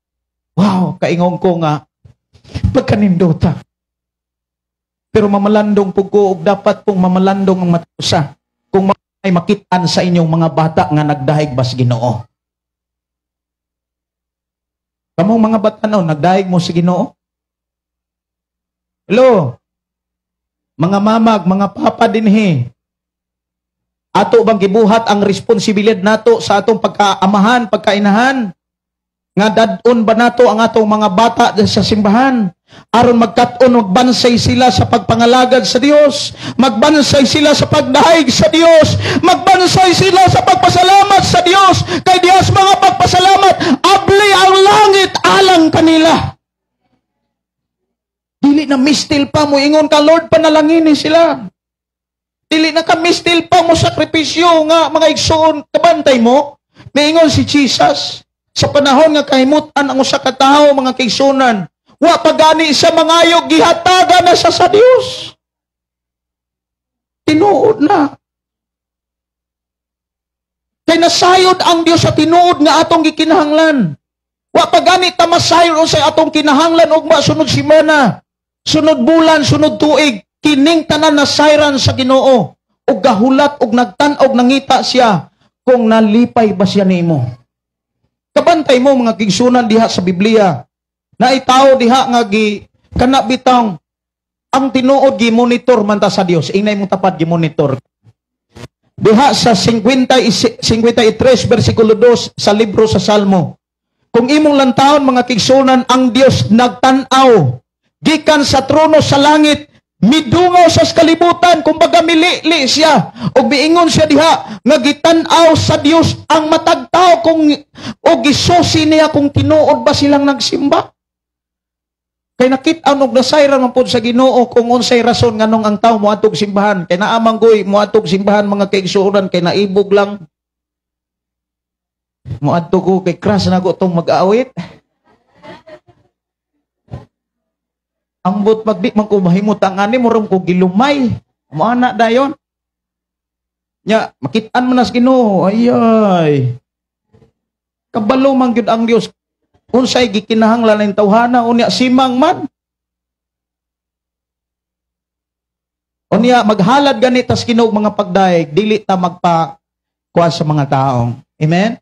Wow, kaingon ko nga pagkanindota. Pero mamalandong pug ko og dapat pong mamalandong ang matusa kung may makitaan sa inyong mga bata nga nagdahig bas Ginoo. Kamong mga bata no, nagdahig mo sa Ginoo? Hello? Mga mamag, mga papa dinhi. Ato bang gibuhat ang responsibilidad nato sa atong pagkaamahan, pagkainahan? Nga dad-on ba nato ang atong mga bata sa simbahan? Aron magkat-on, magbansay sila sa pagpangalagad sa Dios, magbansay sila sa pagdahig sa Dios, magbansay sila sa pagpasalamat sa Dios. Kay Dios mga pagpasalamat, abli ang langit alang kanila. Dili na mistil pa mo ingon ka, "Lord, panalangini sila." Dili na ka mistil pa mo sakripisyo nga, mga igsoon, kabantay mo. Miingon si Jesus, sa panahon nga kahimutan ang usa ka tawo, mga kaigsuonan, wa pa gani sa mangayo, gihatagan na siya sa Dios. Tinuod na. Kay nasayod ang Dios sa tinuod nga atong gikinahanglan. Wa pa gani ta masayod unsay atong kinahanglan ugma, sunod semana, sunod bulan, sunod tuig, kining tanan nasayran sa Ginoo. Ug gahulat ug nagtan-og nangita siya kung nalipay ba siya nimo. Kabantay mo, mga kaigsuonan, diha sa Biblia. Naitawo diha nga gi kana bitang ang tinuod gi-monitor man ta sa Dios. Ingay mong tapad, gi-monitor. Diha sa 50, 53 versikulo 2 sa libro sa Salmo. Kung imong lantawon, mga kaigsuonan, ang Dios nagtan-aw gikan sa trono sa langit, Midungaw sa kalibutan, kumbaga milili siya og miingon siya diha nga gitan-aw sa Dios ang matag tao kung o gisusi niya kung tinuod ba silang nagsimba. Kay nakit-an og nasayran man pod sa Ginoo kung unsay rason nganong ang tao moadtog simbahan. Kay naa man goy moadtog simbahan mga kaigsuonan kay naibog lang. Moadto ko kay crush na ko tong mag-aawit. Ambot pag di man ko mahimutang ani murong ko gilumay. Moana dayon. Nya makit-an man nas Ginoo. Ay ay. Kabalo man gyud ang Dios. Unsay gikinahanglan ning tawhana unya simang man. Unya maghalad gani tas Ginoo mga pagdaig, dili ta magpa kuha sa mga tao. Amen.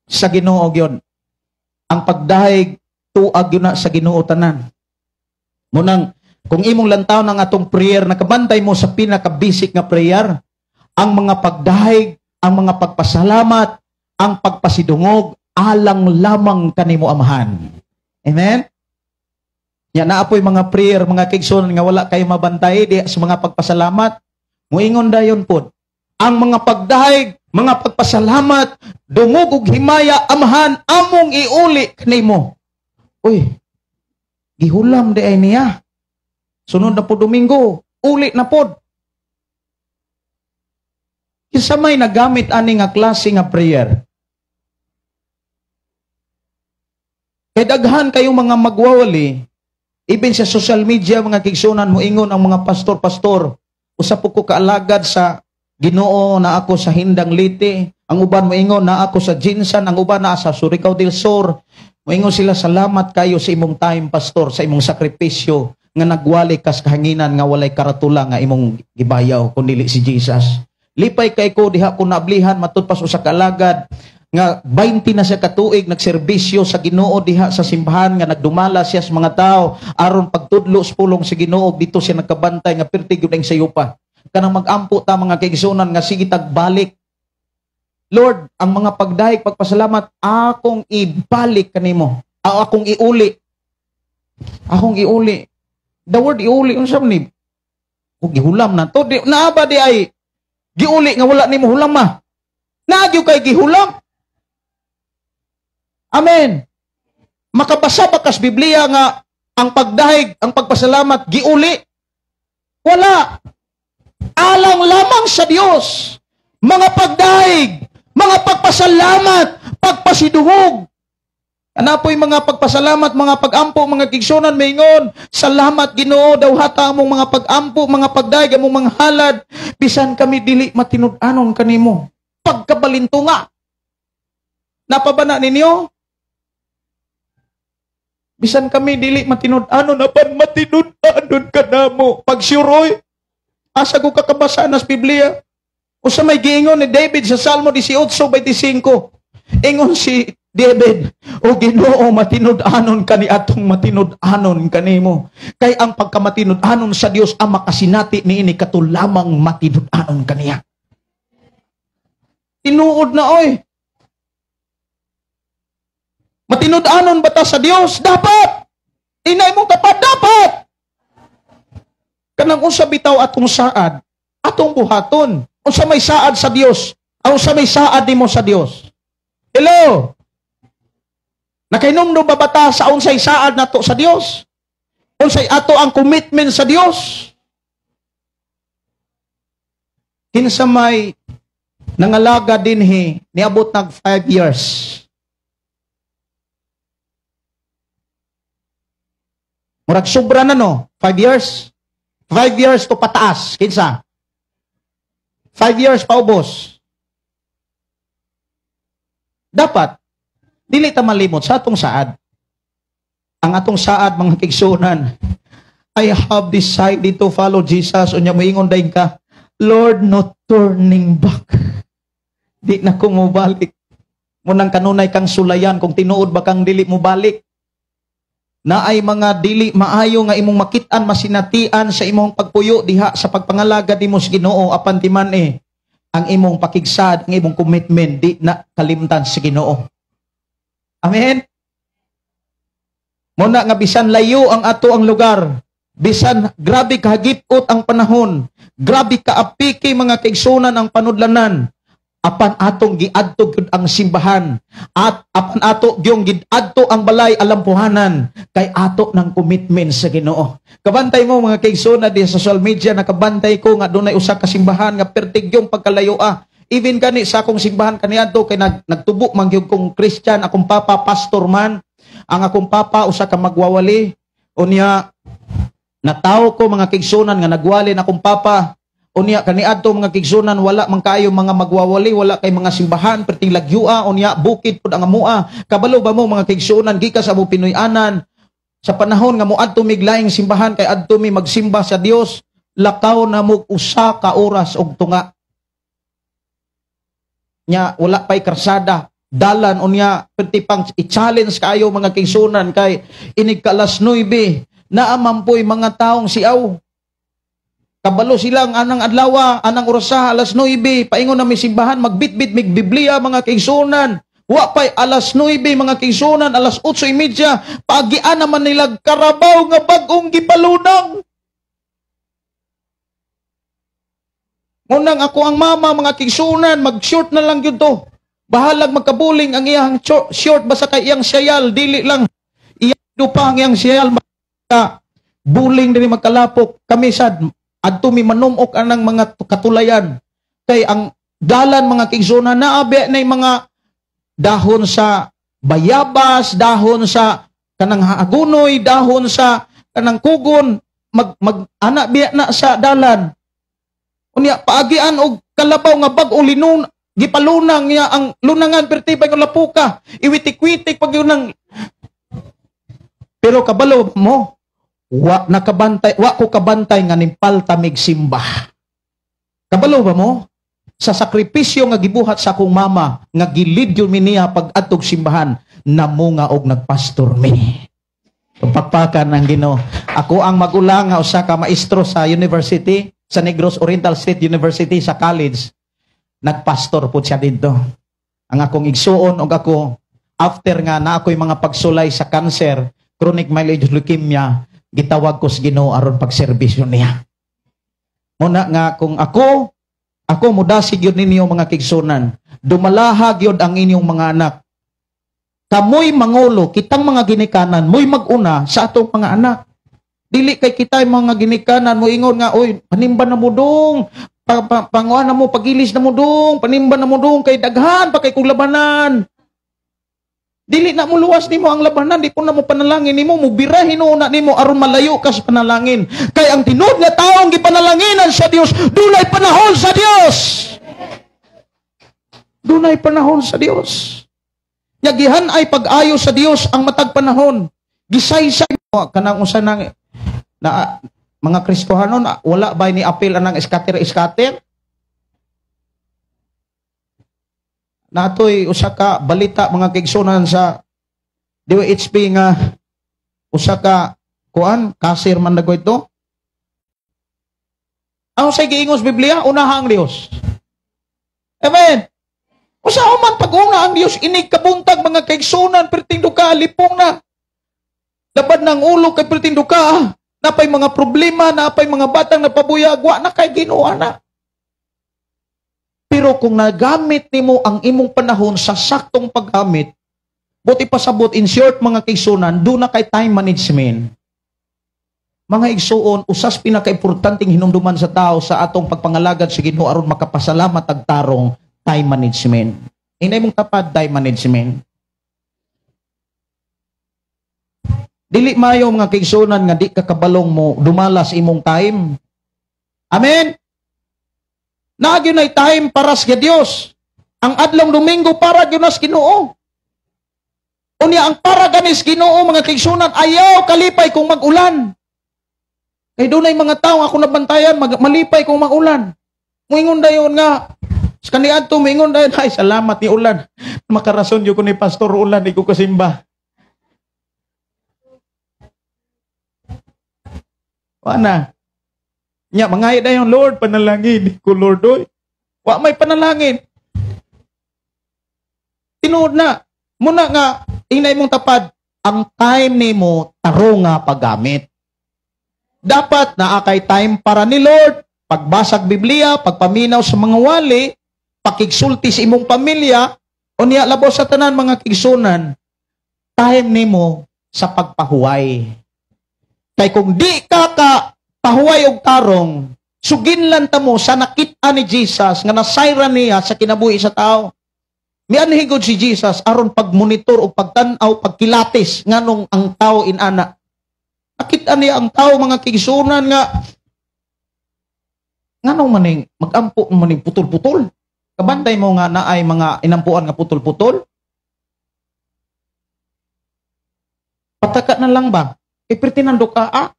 Sa Ginoo gyud. Ang pagdaig tuag gyud na sa Ginoo tanan. Munang kung imong lantaw ng atong prayer, nakabantay mo sa pinaka-basic nga prayer, ang mga pagdahig, ang mga pagpasalamat, ang pagpasidungog, alang lamang kanimo Amahan. Amen? Ya naapoy mga prayer, mga kaigsuonan nga wala kayo mabantay di sa mga pagpasalamat. Muingon dayon pod. Ang mga pagdahig, mga pagpasalamat, dungog og himaya, Amahan, among iuli kanimo. Uy, gihulam di ay niya. Sunod na po Domingo, uli na pod. Kinsa may nagamit ani nga klase nga prayer? Kay daghan kayong mga magwawali, even sa social media mga kaigsuonan, moingon ang mga pastor-pastor, usa po ko kaalagad sa Ginoo na ako sa Hindang Leyte, ang uban moingon na ako sa Jinsan, ang uban naa sa Surigao del Sur. Moingon sila, salamat kayo sa imong time, pastor, sa imong sakripisyo nga nagwali kas kahanginan nga walay karatula nga imong gibayaw kun dili si Jesus. Lipay kay ko diha ko naablihan matud pas usa ka alagad nga 20 na siya katuig nagserbisyo sa Ginoo diha sa simbahan nga nagdumala siya sa mga tao aron pagtudlo sa pulong sa Ginoo. Dito siya nagkabantay nga perti gyud ang sayupa. Kanang magampo ta mga kaigsuonan nga sige tagbalik. Lord, ang mga pagdahig, pagpasalamat, akong ibalik kanimo. Akong iuli. Akong iuli. The word iuli, unsa man ni? O gihulam na to. Di, naa ba di ay giuli nga wala nimo hulam ma? Naagyo kay gihulam. Amen. Makabasa ba kas Biblia nga ang pagdahig, ang pagpasalamat, giuli? Wala. Alang lamang sa Dios. Mga pagdahig, mga pagpasalamat, pagpasiduhog. Anapoy mga pagpasalamat, mga pagampo, mga kigsunan, maingon, salamat Ginoo, dawhata among mga pagampo, mga pagdahig, among mga halad, bisan kami dili matinud-anon kanimo. Pagkabalintunga. Napabana ninyo? Bisan kami dili matinud-anon, apan matinud-anon ka namo. Pagsyuroy, asa ko kakabasa nas Biblia. Usa may giingon ni David sa Salmo 18:25. Ingon si David, o Ginoo, matinud-anon kani atong matinud-anon kanimo. Kay ang pagkamatinud-anon sa Dios ang makasinati niini katulamang matinud-anon kaniya. Tinuod na oy. Matinud-anon ba ta sa Dios? Dapat. Inay mong tapat, dapat. Kanang unsa bitaw atong saad, atong buhaton. Unsa may saad sa Dios, unsa may saad nimo sa Dios. Hello. Nakainumdum ba bata sa unsay saad nato sa Dios? Unsay ato ang commitment sa Dios? Kinsa may nangalaga dinhi niabot nag 5 years. Murag sobra na no, 5 years. 5 years to pataas, kinsa? 5 years paubos. Dapat dili ta malimot sa atong saad. Ang atong saad mga kaigsuonan, I have decided to follow Jesus. Unya moingon dayon ka, Lord, no turning back. Di na ko mobalik. Munang kanunay kang sulayan kung tinuod ba kang dili mobalik. Naay mga dili maayo nga imong makit-an masinatian sa imong pagpuyo diha sa pagpangalaga nimo sa Ginoo apan ti man ang imong pakigsad, ang imong commitment di na kalimtan sa Ginoo. Amen. Muna nga bisan layo ang ato ang lugar, Bisan grabe kahagipot ang panahon, grabe kaapiki, mga kaigsunan, ang panudlanan, apan atong giadto gyud ang simbahan at apan ato gyung giadto ang balay alampuhanan kay ato ng commitment sa Ginoo. Kabantay mo, mga kaigsunan, di sa social media, nakabantay ko nga dunay usa ka simbahan nga pertig yung pagkalayoa. Even kani sa akong simbahan kaniadto kay nagtubo man gyud kong Christian, akong papa pastor man, ang akong papa usa ka magwawali. Unya natawo ko, mga kaigsunan, nga nagwali na akong papa. Unya kaniadto, mga kaigsunan, wala man kaayo mga magwawali, wala kay mga simbahan, perting lagyua, unya bukid pud ang amua. Kabalo ba mo, mga kaigsunan, gikan sa amo Pinoy-anan, sa panahon nga moadto mig laing simbahan kay adto mi magsimba sa Dios, lakaw na mo usa ka oras og tunga. Nya wala pay karsada, dalan. Unya perti pang i-challenge kaayo, mga kaigsunan, kay inig ka alas 9, naa man po'y mga taong siaw. Kabalo silang anang adlaw, anang orasa, alas 9, paingon na may simbahan, magbitbit mig Biblia, mga kaigsunan. Wa pay alas 9, mga kaigsunan, alas 8:30, paagian naman nila karabaw nga bag-ong gipalunang. Ngunang ako ang mama, mga kaigsunan, mag-short na lang yun to. Bahalag magkabuling ang iyang short, basta kay iyang siyal, dili lang. Iyang pa ang iyang siyal, buling dili magkalapok. Kami sad, adto mi manumok anang mga katulayan. Kay ang dalan, mga kaigsunan, naabi na mga dahon sa bayabas, dahon sa kanang hagunoy, dahon sa kanang kugon, mag, mag ana biya na sa dalan. Unya paagian og kalabaw nga bag-o linun, gipalunang niya ang lunangan perti pa yung lapuka, iwitik-witik pag yun ang. Pero kabalo mo, wa nakabantay, wa ko kabantay nga nimpalta mig simba. Kabalo ba mo? Sa sakripisyo nga gibuhat sa akong mama, nga gilid yun mi niya pag adtog simbahan, namunga og nagpastor mi. Pagpakan ng Ginoo. Ako ang magulang nga usa ka maestro sa university, sa Negros Oriental State University sa college. Nagpastor po siya didto. Ang akong igsuon og ako, after nga na ako'y mga pagsulay sa cancer, chronic myeloid leukemia, gitawag ko sa Ginoo aron pagserbisyo niya. Muna nga kung ako mudasig yun ninyo, mga kaigsunan, dumalahag yun ang inyong mga anak. Kamoy mangulo, kitang mga ginikanan, mo'y maguna sa atong mga anak. Dili kay kita mga ginikanan, mo ingon nga, oy, panimba na mo dong, panguan na mo, pagilis na mo dong, panimba na mo dong, kay daghan pa kay kong labanan. Dili na mo luwas nimo ang labanan, di po na mo panalangin nimo, mo birahin na nimo aron malayo ka sa panalangin. Kay ang tinuod nga taong gipanalanginan sa Dios, dunay panahon sa Dios. Dunay panahon sa Dios. Yagihan ay pag-ayo sa Dios ang matag panahon. Gisaysay mo kanang usa nang na mga Kristohanon, wala ba ni apil anang scatter-scatter? Natoy usa ka balita, mga kaigsunan, sa DOHP nga usa ka kuan kasir man dagoy ito. Ang say giingos Biblia, unaha ang Dios. Amen. Usa man pag-una ang Dios inig kabuntag, mga kaigsunan, perting duka lipong na. Labad ng ulo kay perting duka, napay mga problema, napay mga batang napabuyag, wa na kay Ginoo na. Pero kung nagamit nimo ang imong panahon sa saktong paggamit, buti pasabot, in short, mga kaigsunan, do na kay time management. Mga igsuon, usas pinakaimportanteng hinumduman sa tao sa atong pagpangalagad sa Ginoo aron makapasalamat ag tarong, time management. Inay mong tapad, time management. Dili mayo, mga kaigsunan, nga di ka kabalong mo dumalas imong time. Amen. Naagyo na'y time para sa Dios. Ang adlong Domingo para gyud nas Ginoo. Unya ang para ganis Ginoo, mga kaigsunan, ayaw kalipay kung mag-ulan. Kay dunay mga tawo ako nabantayan malipay kung mag-ulan. Moingon dayon nga sa kaniadto, moingon dayon, ay salamat ni ulan. Makarason gyud ko ni pastor ulan di ko kasimba. Wa na. Nya mangay dayon, Lord, panalangin ko, Lord, oy. Wa may panalangin. Tinuod na. Muna nga inay mong tapad ang time nimo tarong nga paggamit. Dapat naa kay time para ni Lord, pagbasag Biblia, pagpaminaw sa mga wali, pakigsulti sa imong pamilya, unya labaw sa tanan, mga kaigsuonan, time nimo sa pagpahuway. Kay kung di ka ka pahuway og tarong, suginlan ta mo sa nakita ni Jesus nga nasayran niya sa kinabuhi sa tao. Mianhi gud si Jesus aron pagmonitor o pagtan-aw, pagkilatis nganong ang tao inana. Nakita niya ang tao, mga kaigsuonan, nga nganong maning magampo maning putol-putol. Kabantay mo nga naay mga inampuan nga putol-putol? Pataka na lang ba? Kay pertinando ka ah.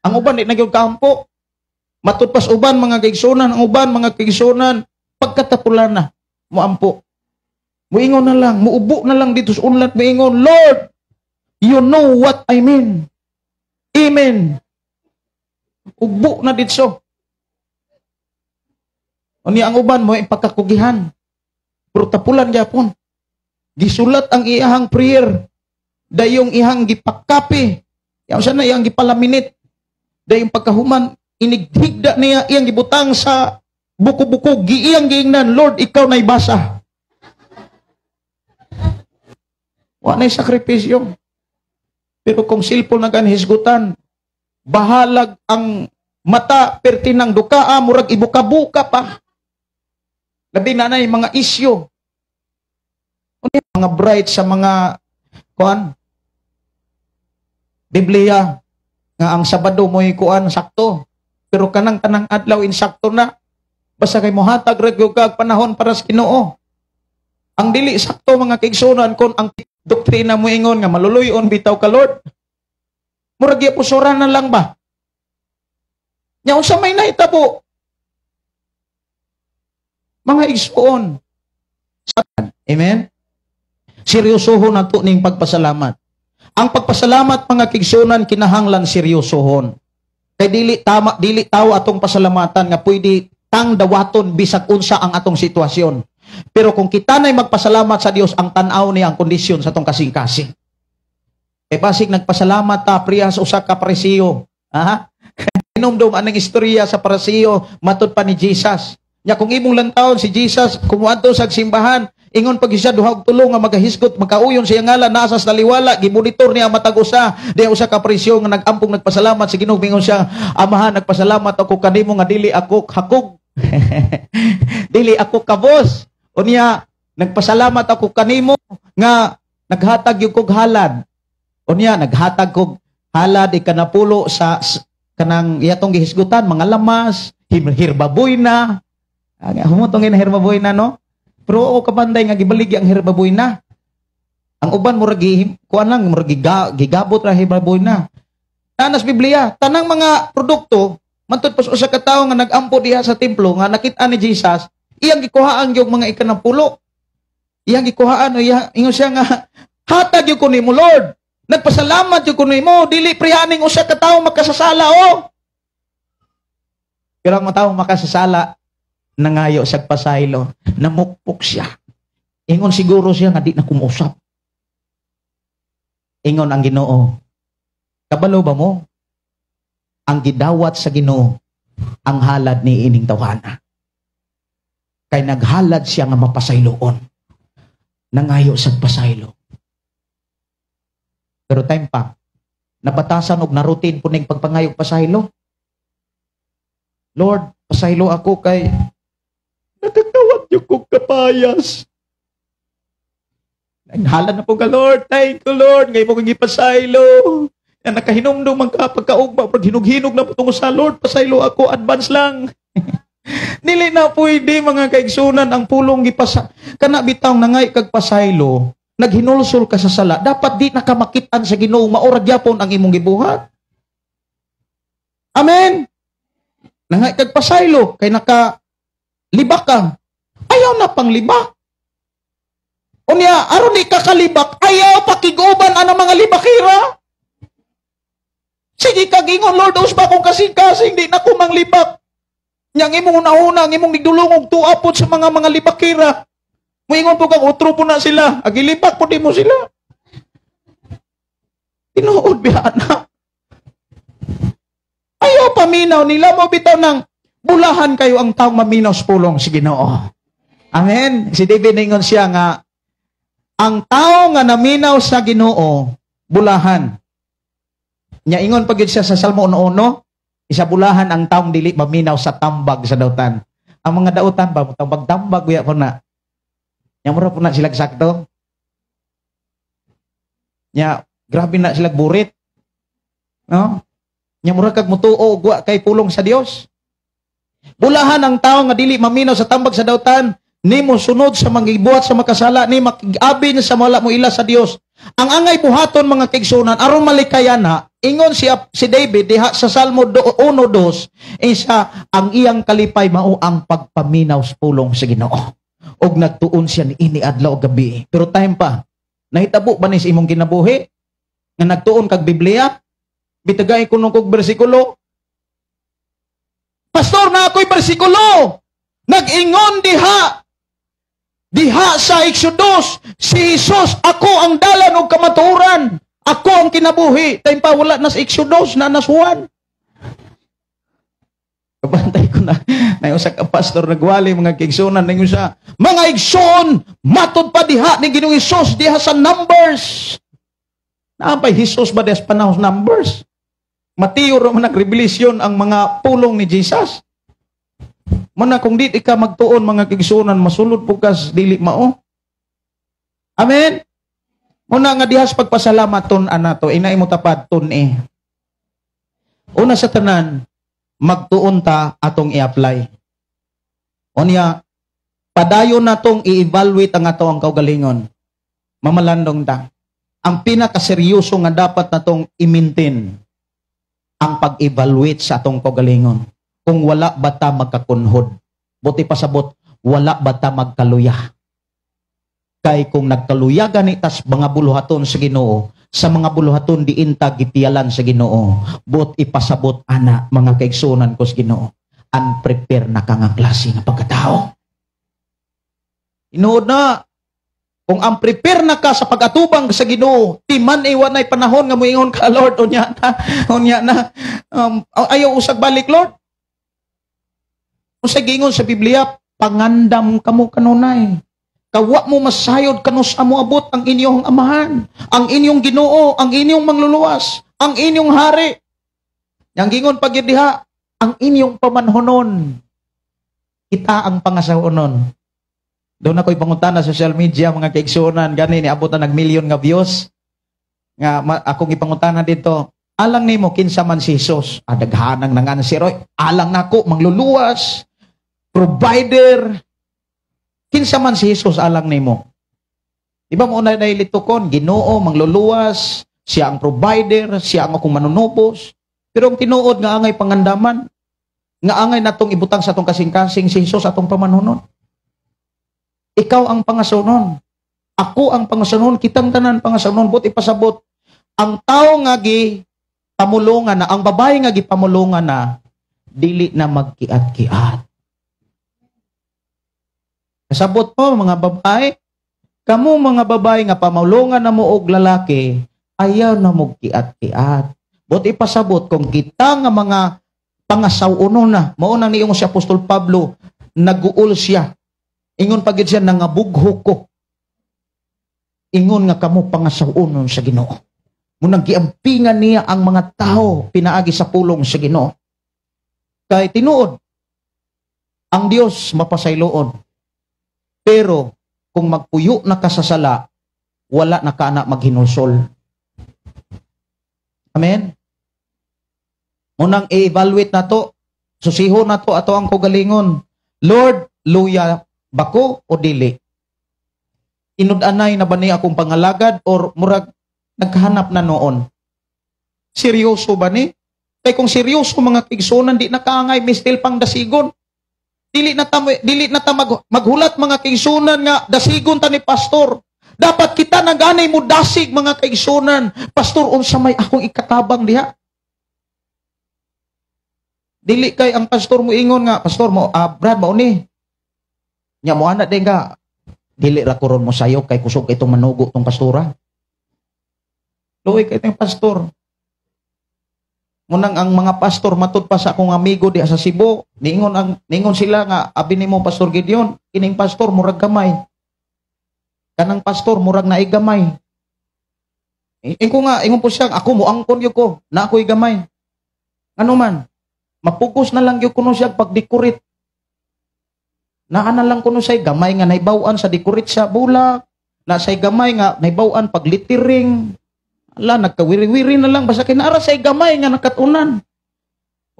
Ang uban di na gyud kaampo. Matud pas uban, mga kaigsuonan, ang uban, mga kaigsuonan, pagkatapulan na moampo. Muingon na lang, muubo na lang dito sa unlat, muingon, "Lord, you know what I mean. Amen." Ubo na dito. Unya ang uban mo ipagkakugihan. Pero tapulan gyapon. Gisulat ang iyahang prayer. Dayong ihang gipakape. Yaw sana iyang gipalaminit. Dayong pagkahuman, inighigda niya iyang gibutang sa buko-buko, giiyang giingnan, "Lord, ikaw na'y basa." Wa na'y sakripisyo. Pero kung cellphone na gan hisgutan, bahalag ang mata perti ng dukaa, murag ibuka-buka pa. Labi na na'y mga isyo. Mga bright sa mga kuan Biblia nga ang Sabado mo'y kuan sakto. Pero kanang tanang adlaw insakto na. Basta kay mohatag ra gyud kag panahon para sa Ginoo. Ang dili sakto, mga kaigsuonan, kon ang doktrina mo ingon nga maluluyon bitaw ka, Lord. Murag gipusuran na lang ba? Nya unsa may nahitabo? Mga igsuon. Amen? Seryosohon nato ning pagpasalamat. Ang pagpasalamat, mga kaigsuonan, kinahanglan seryosohon. Kay dili tama, dili tawo atong pasalamatan nga pwede tang dawaton bisag unsa ang atong sitwasyon. Pero kung kita na'y magpasalamat sa Dios, ang tan-aw niya ang kondisyon sa atong kasing-kasing. Kay basig nagpasalamat ta priya sa usa ka Parisiyo. Ha? Hinumdum anang istorya sa Parisiyo matud pa ni Jesus. Nya kung imong lantawon si Jesus kumuadto sa simbahan, ingon pag siya duha og tulo nga magahisgot, makauyon siya ngalan naa sa taliwala, gimonitor niya matag usa. Diha usa ka Parisiyo nga nagampong nagpasalamat sa Ginoo, mingon siya, "Amahan, nagpasalamat ako kanimo nga dili ako hakog. Dili ako kabos. Unya nagpasalamat ako kanimo nga naghatag yung kog halad." Unya naghatag kog halad ikanapulo sa kanang iyatong gihisgutan mga lamas, hirbaboy na. Humutong na hirbaboy na, no? Pero o kabanday nga gibaligi ang hirbaboy na. Ang uban murag kuan lang, murag gigabot ra hirbaboy na. Nanas Biblia, tanang mga produkto matud pas usa ka tawo nga nagampo diha sa templo nga nakita ni Jesus, iyang gikuhaan gyud mga ikanapulo. Iyang gikuhaan o iyang ingon siya nga hatag gyud ko nimo, Lord. Nagpasalamat gyud ko nimo, dili prihaning usa ka tawo makasasala o. Pero ang tawo makasasala nangayo sa pasaylo, namukpok siya. Ingon siguro siya nga di na kumusap. Ingon ang Ginoo, kabalo ba mo? Ang gidawat sa Ginoo ang halad ni ining tawhana. Kay naghalad siya nga mapasayloon. Nangayo sa pasaylo. Pero time pa, nabatasan og narutin po ning pagpangayog pasaylo. Lord, pasaylo ako kay nakakawat yung kong kapayas. Naghalad na po ka, Lord. Thank you, Lord. Ngayon mo kong ipasaylo. Yan, nakahinumdum ang kapagkaugma. Pag hinug-hinog na po tungo sa Lord, pasaylo ako, advance lang. Dili na pwede, mga kaigsunan, ang pulong gipasa. Kana bitaw nangay kag pasaylo, naghinulsol ka sa sala, dapat di nakamakitan sa Ginoo, maura gyapon ang imong gibuhat. Amen. Nangay kag pasaylo, kay naka libak ka. Ayaw na pang libak. Unya, aron di ka kalibak, ayaw pakiguban ang mga libakira. Sige kagingon, Lord, usba kong kasing-kasing, di na ko manglibak. Yang imong una-una, ang imong nigdulungog, tuapot sa mga libakira. Muingon po kang utro po na sila. Agilibak po di mo sila. Tinuod biya na. pagpaminaw nila mo bitaw ng bulahan kayo ang taong maminaw sa pulong sa Ginoo. Amen. Si David ningon siya nga ang tao nga naminaw sa Ginoo bulahan. Nya ingon pag siya sa Salmo 1:1, isa bulahan ang taong dili maminaw sa tambag sa dautan. Ang mga dautan ba tambag-tambag uya po na. Nya mura po na sila sakto. Nya grabe na sila burit. No? Nya mura kag mutuo og wa kay pulong sa Dios. Bulahan ang tao nga dili maminaw sa tambag sa dautan, ni mo sunod sa mangibuhat sa makasala, ni makigabi sa wala mo ila sa Dios. Ang angay buhaton mga kaigsunan aron malikayan na, ingon si si David diha sa Salmo 1:2, isa ang iyang kalipay mao ang pagpaminaw sa pulong sa Ginoo. Og nagtuon siya niini adlaw ug gabi. Pero time pa, nahitabo ba ni sa imong kinabuhi nga nagtuon kag Biblia? Bitagay kuno kog bersikulo. Pastor, na ako'y bersikulo. Nag-ingon diha. Diha sa Exodus, si Jesus, ako ang dalan og kamatuoran. Ako ang kinabuhi. Time pa, wala na sa Exodus, na nasuwan. Kabantay ko na. Nayusa ka pastor nagwali, mga kaigsunan, ningon siya, mga igsoon, matod pa diha ni Ginoong Hesus diha sa Numbers. Naapay Jesus ba diha sa panahon sa Numbers? Mateo ra man nag-revelation ang mga pulong ni Jesus. Muna kung di ka magtuon mga kaigsunan, masulod po kas dili mao. Amen. Muna nga dihas pagpasalamat tun anato, inay mo tapad tun eh. Una sa tanan, magtuon ta atong i-apply. Unya, padayon natong i-evaluate ang ato ang kaugalingon. Mamalandong ta. Ang pinakaseryoso nga dapat natong i-maintain ang pag-evaluate sa atong kaugalingon. Kung wala ba ta magkakunhod. Buti pasabot, wala ba ta magkaluya. Kay kung nagkaluya gani tas mga buluhaton sa Ginoo, sa mga buluhaton diin ta gipialan sa Ginoo, but ipasabot ana mga kaigsunan ko sa Ginoo, unprepared na ka nga klase nga pagkatao. Inuod na, kung ang prepare na ka sa pag-atubang sa Ginoo, ti man iwan ay panahon nga moingon ka, Lord, unya na, ayaw usag balik, Lord. Unsay giingon sa Biblia, pangandam kamo kanunay. Kawa mo masayod kanus amo abot ang inyong amahan, ang inyong Ginoo, ang inyong mangluluwas, ang inyong hari. Yang gingon pag diha, ang inyong pamanhonon. Kita ang pangasawonon. Doon ako'y pangutana sa social media, mga kaigsuonan, gani ni abot na nagmilyon nga views. Nga akong ipangutana dito, alang nimo kinsa man si Jesus? Ah, daghanang nangansir, oy, alang nako mangluluwas, provider. Kinsa man si Jesus alang nimo? Di ba mo na naiलिtukon, Ginoo mangluluwas, siya ang provider, siya ang akong manunubos. Pero ang tinuod nga angay pangandaman, nga angay natong ibutang sa atong kasing-kasing si Jesus atong pamanhunon. Ikaw ang pangasonon. Ako ang pangasonon, kitang tanan pangasonon, but ipasabot ang tao nga gi pamulungan na, ang babae nga gipamulungan na, dili na magkiat-kiat. Kasabot mo mga babae, kamo mga babae nga pamulungan na mo og lalaki, ayaw na mo kiat-kiat. But ipasabot kung kita nga mga pangasaw-uno na, mao nang niingon si Apostol Pablo, naguol siya. Ingon pagid siya, nangabugho ko. Ingon nga kamo pangasaw-unon sa Ginoo. Munang giampingan niya ang mga tao pinaagi sa pulong sa Ginoo. Kay tinuod, ang Dios mapasayloon. Pero kung magpuyo na ka sa sala, wala na ka na maghinulsol. Amen? Munang i-evaluate na to, susiho na to ato ang kaugalingon. Lord, luya ba ko o dili? Inud-anay na ba niya akong pangalagad or murag nagkahanap na noon? Seryoso ba ni? Kay kung seryoso mga kaigsunan, di nakaangay mistil pang dasigon. Dili na ta maghulat mga kaigsunan nga dasigon ta ni pastor. Dapat kita naganay mo dasig mga kaigsunan. Pastor, unsa may akong ikatabang diha? Dili kay ang pastor mo ingon nga, pastor mo, Brad, mao ni. Nya mo ana din ka. Dili ra kuron mo sayo kay kusog itong manugo tong pastora. Luoy kay itong pastor. Munang ang mga pastor matud pa sa akong amigo diha sa Cebu, niingon sila nga abi nimo, Pastor Gideon, kining pastor murag gamay. Kanang pastor murag naay gamay. Ingon nga, ingon po siya, ako moangkon gyud ko, na ako'y gamay. Ano man, mapugos na lang gyud kuno siya pag-decorate. Naa na lang kuno siya gamay nga nahibaw-an sa decorate sa bulak, na say gamay nga nahibaw-an pag lettering. Ala, nagkawiri-wiri na lang basta kay naara say gamay nga nakatunan.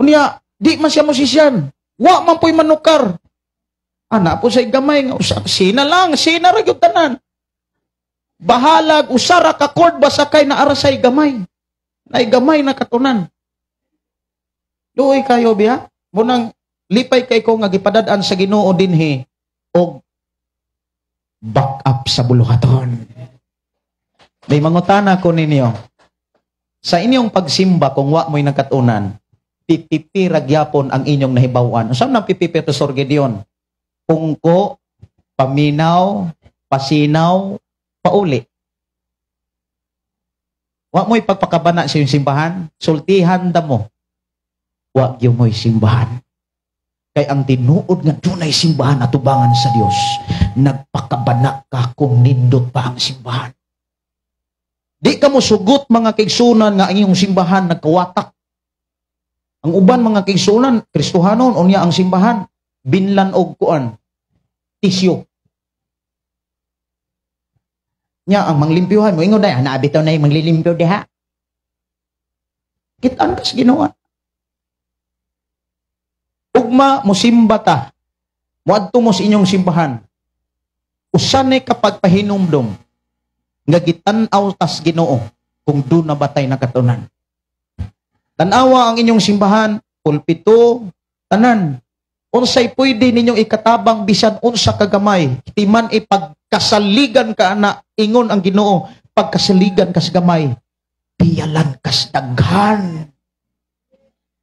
Unya, di man siya musician. Wa man po'y manukar. Ana po say gamay nga usa sina lang, sina ra gyud tanan. Bahalag usara ka chord basta kay naara say gamay. Nay gamay na katunan. Luoy kayo biya. Munang lipay kay ko nga gipadad-an sa Ginoo dinhi og back up sa buluhaton. May mangutana ko ninyo. Sa inyong pagsimba kung wa mo'y nagkatunan, pipipi ra gyapon ang inyong nahibaw-an. Unsa man pipipi, Pastor Gideon? Pungko, paminaw, pasinaw, pauli. Wa mo'y pagpakabana sa inyong simbahan, sultihan da mo. Wa gyud mo'y simbahan. Kay ang tinuod nga dunay simbahan atubangan sa Dios, nagpakabana ka kung nindot pa ang simbahan. Di ka mo sugot, mga kaigsunan, nga ang iyong simbahan nagkawatak. Ang uban, mga kaigsunan, Kristohanon, unya ang simbahan binlan og kuan, tisyo. Nya ang manglimpyuhan mo ingon day, ana bitaw na yung manglilimpyo diha. Kitaan kas Ginoo. Ugma mosimba ta. Moadto mo sa inyong simbahan. Usa ni kapag pahinumdom nga gitan-aw tas Ginoo kung doon na batay nakatunan. Tan-awa ang inyong simbahan, pulpito, tanan. Unsay pwede ninyong ikatabang bisan unsa kagamay, timan ipagkasaligan ka ana, ingon ang Ginoo, pagkasaligan kas gamay, piyalan kas daghan.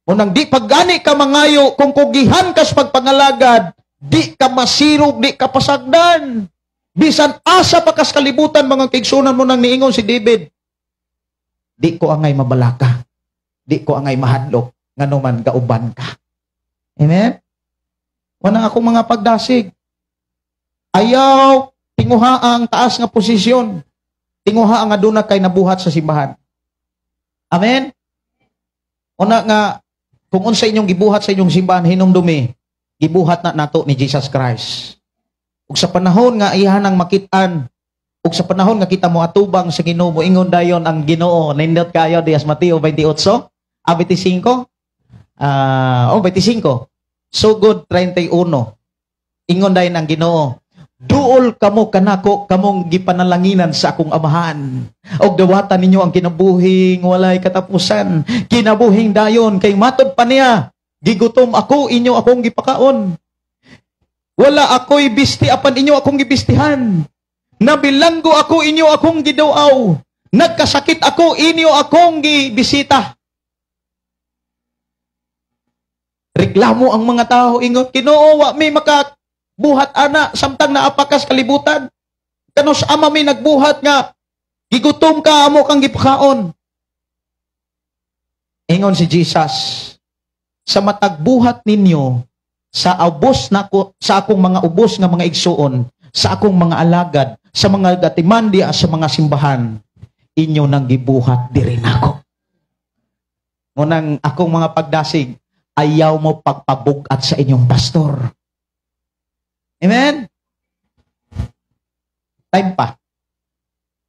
Unang di paggani ka mangayo kung kugihan kas pagpangalagad, di ka masirog, di ka pasagdan. Bisan asa pa kas kalibutan, mga kaigsunan mo, nang niingon si David, di ko angay mabalaka, di ko angay mahadlok, ngano man gauban ka. Amen? Wala akong mga pagdasig. Ayaw tinguha ang taas nga posisyon. Tinguha ang aduna kay nabuhat sa simbahan. Amen? Una nga, kung unsa inyong gibuhat sa inyong simbahan, hinumdumi, gibuhat na nato ni Jesus Christ. Ug sa panahon nga iha nang makit-an, ug sa panahon nga kita mo atubang sa Ginoo, moingon dayon ang Ginoo. Nindot kayo dias Mateo 28, ah, 25, ah, oh, 25. Sugod 31. Ingon dayon ang Ginoo, "Duol kamo kanako, kamong gipanalanginan sa akong Amahan. Og dawatan ninyo ang kinabuhing walay katapusan." Kinabuhing dayon kay matod pa niya, "Gigutom ako, inyo akong gipakaon. Wala ako'y bisti apan inyo akong gibistihan. Nabilanggo ako, inyo akong giduaw. Nagkasakit ako, inyo akong gibisita." Reklamo ang mga tao, ingon, "Ginoo, wa mi makabuhat ana samtang naapakas kalibutan. Kanus ama mi nagbuhat nga gigutom ka, amo kang gipakaon?" Ingon si Jesus, "Sa matag buhat ninyo sa ubos nako, sa akong mga ubos nga mga igsuon, sa akong mga alagad, sa mga gatiman diha sa mga simbahan, inyo nang gibuhat diri nako." Ngunang akong mga pagdasig, ayaw mo pagpabugat sa inyong pastor. Amen? Time pa.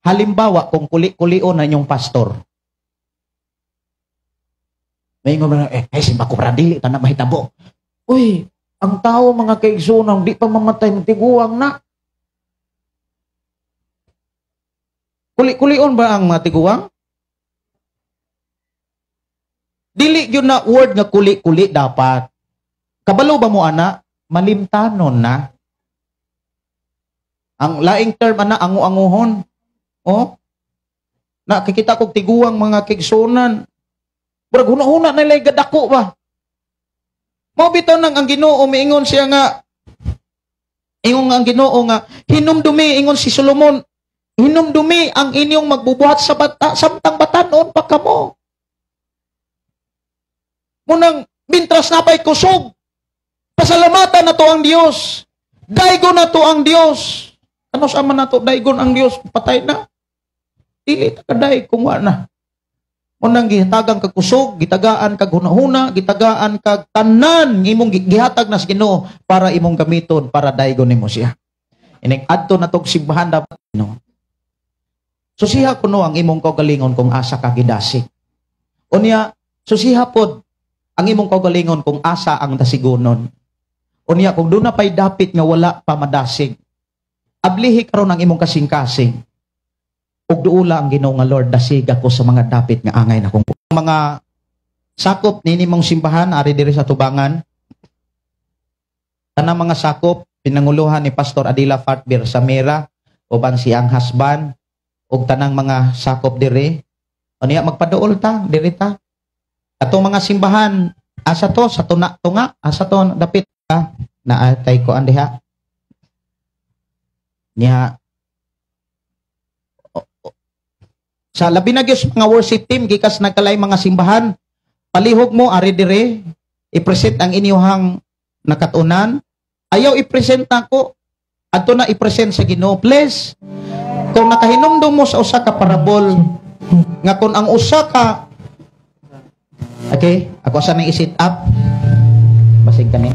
Halimbawa, kung kuli-kulio na inyong pastor, may ingon ba, eh, simba ko dili, tanan mahitabo. Uy, ang tao, mga kaigsunan, di pa mamatay, tiguang na. Kuli-kulion ba ang mga tiguang? Dili yun na word nga kuli-kuli dapat. Kabalo ba mo ana? Malimtanon na. Ang laing term ana, angu-anguhon. Oh? Nakikita kog tiguang, mga kaigsunan. Murag huna-huna na ilay gadako ba? Mao bitaw nang ang Ginoo miingon siya nga, ingon ang Ginoo nga hinumdumi, ingon si Solomon, hinumdumi ang inyong magbubuhat sa bata samtang batanon pa kamo. Munang mintras napay kusog, pasalamatan na to ang Dios. Daygon na to ang Dios. Ano sa man nato daygon ang Dios? Patay na. Dili ta kaday kung wa na. Munang gihatagan kag kusog, gitagaan kag hunahuna, gitagaan kag tanan imong gihatag na sa Ginoo para imong gamiton para daygon nimo siya. Inig adto na tog simbahan dapat no. Susiha kuno ang imong kaugalingon kung asa ka gidasig. Unya susiha pod ang imong kaugalingon kung asa ang dasigonon. Unya kung doon na pa'y dapit nga wala pa madasig, ablihi karon ang imong kasing-kasing. Ug duula ang Ginoo nga Lord, dasig ako sa mga dapit nga angay na kong mga sakop nini mong simbahan ari diri sa tubangan. Tanang mga sakop pinanguluhan ni Pastor Adila Fatbir Samira uban siyang husband ug tanang mga sakop diri. Unya magpaduol ta diri ta. Atong mga simbahan asa to sa tuna tunga asa to dapit ta na atay ko andiha. Niya sa labi na gyud mga worship team gikas nagkalay mga simbahan, palihog mo ari dire i-present ang inyuhang nakatunan. Ayaw i-present nako, adto na i-present sa Ginoo. Please, kung nakahinumdum mo sa usa ka parabol nga kun ang usa ka, okay, ako sa nang i-sit up basig kani.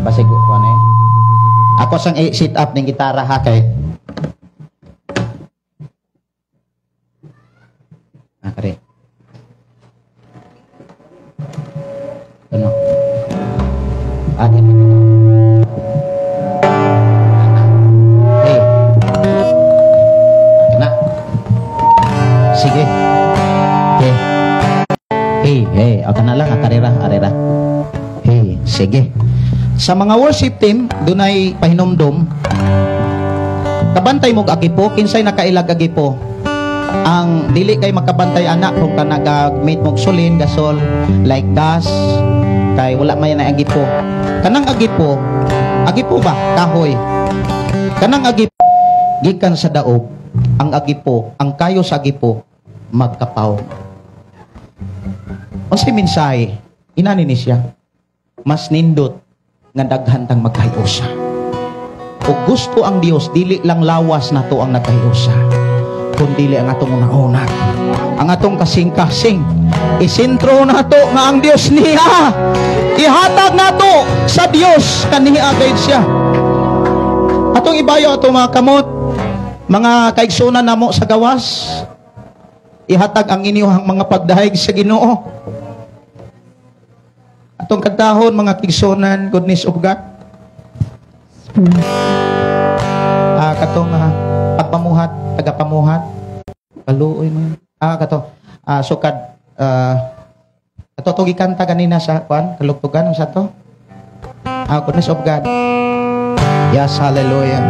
Basig ko ani. Ako sang i-sit up ning gitara ha kay. Kare. Ano? Hey. Na. Sige. Okay. Hey, hey, okay na lang karera, karera. Hey, sige. Sa mga worship team, dunay pahinumdom. Kabantay mo agipo, kinsay nakailag agipo. Ang dili kay makabantay anak kung ka nag-mate mong sulin, gasol, like gas, kay wala may na agipo. Kanang agipo, agipo ba? Kahoy. Kanang agipo, gikan sa daog, ang agipo, ang kayo sa agipo, magkapaw. Unsay mensahe? Inani ni siya. Mas nindot nga daghan tang magkahiusa. O gusto ang Dios, dili lang lawas nato ang nagkahiusa, kundi ang atong una-una, ang atong kasing-kasing. Isentro nato nga ang Dios niya. Ihatag nato sa Dios kaniya gayud siya. Atong ibayo atong mga kamot, mga kaigsunan namo sa gawas. Ihatag ang inyong mga pagdahig sa Ginoo. Atong kantahon mga kaigsunan, goodness of God. Katong pagpamuhat, tagapamuhat, kaluoy mo. Kato sukad ato to gikanta ganina sa kuan, kalugtugan unsa to? Goodness of God. Yes, hallelujah.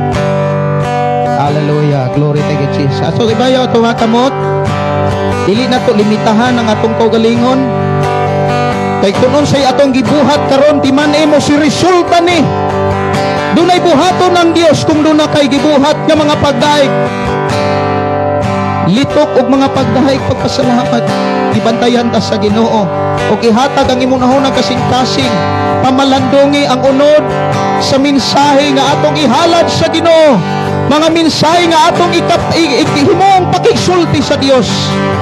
Hallelujah. Glory to God, Jesus. So ibayo ato mga kamot. Dili na to limitahan ang atong kaugalingon. Kay kun unsay atong gibuhat karon, timan-i mo si resulta ni. Dunay buhaton ang Dios kung duna kay gibuhat nga mga pagdaig. Litok og mga pagdaig pagpasalamat. Gibantayan ta sa Ginoo. Og ihatag ang imong nahunang kasing-kasing. Pamalandungi ang unod sa mensahe nga atong ihalad sa Ginoo. Mga mensahe nga atong himong pakigsulti sa Dios.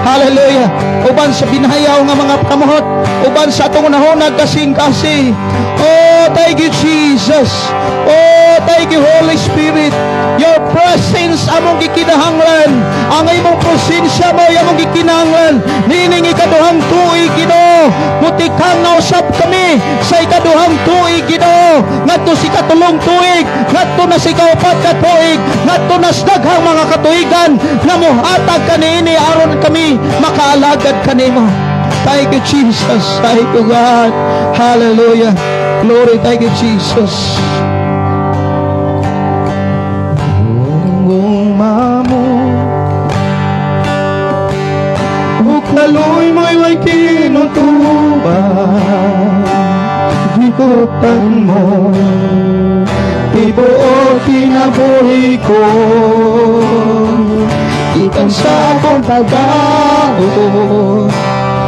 Hallelujah. Uban sa binayaw nga mga kamuhot, uban sa atong unahon kasing-kasing. Oh, thank you Jesus. Oh, thank you Holy Spirit. Your presence among gikinahanglan. Ang imong presensya mo among gikinahanglan. Niining ikaduhang tuig Ginoo, mutikang na usab kami sa ikaduhang tuig Ginoo. Ngadto si katulong tuig, ngadto na si kaupat ka tuig, ngadto na sa daghang mga katuigan na mohatag kaniini aron kami makaalagad kanimo. Thank you Jesus. Thank you God. Hallelujah. Glory, thank you Jesus. Kaloy mo'y way kinutuban, gikutan mo, tibuok kinabuhi ko. Gikan sa akong pagkaon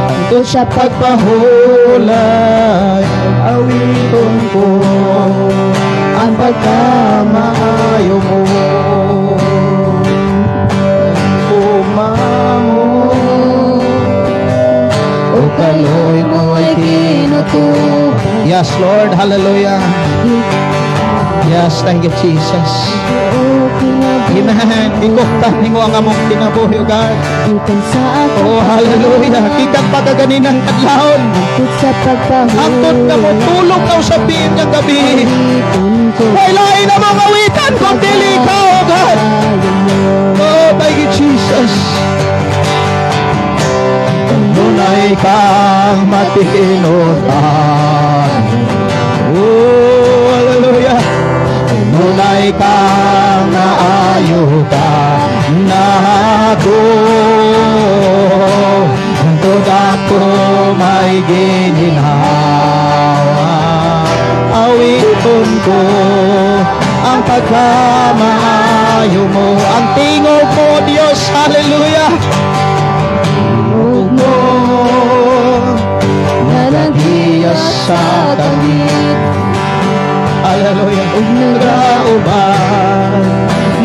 Hangtod sa pagpahulay, awiton ko ang pagkamaayo mo. Gugma mo o kaloy mo ay tinutubo. Yes, Lord. Hallelujah. Yes, thank you, Jesus. Amen. Iguktan nimo ang among kinabuhi, O God. Gikan sa akong Oh, hallelujah. Gikan pa kaganinang kadlawon. Hangtod sa pagpahulay, Hangtod ka mo tulog ka sa piin nga gabi. awiton ko Way lain na mga awitan kung dili ka, O God. Oh, thank you, Jesus. Kanunay kang matinutan. Oh, hallelujah. Kanunay kang naayo ka nako. Hangtod ako may gininhawa, awiton ko ang pagkamaayo mo. Ang tingog mo, Diyos. Hallelujah. Mo na nagagiya sa kalit Hallelujah. ug Nagauban,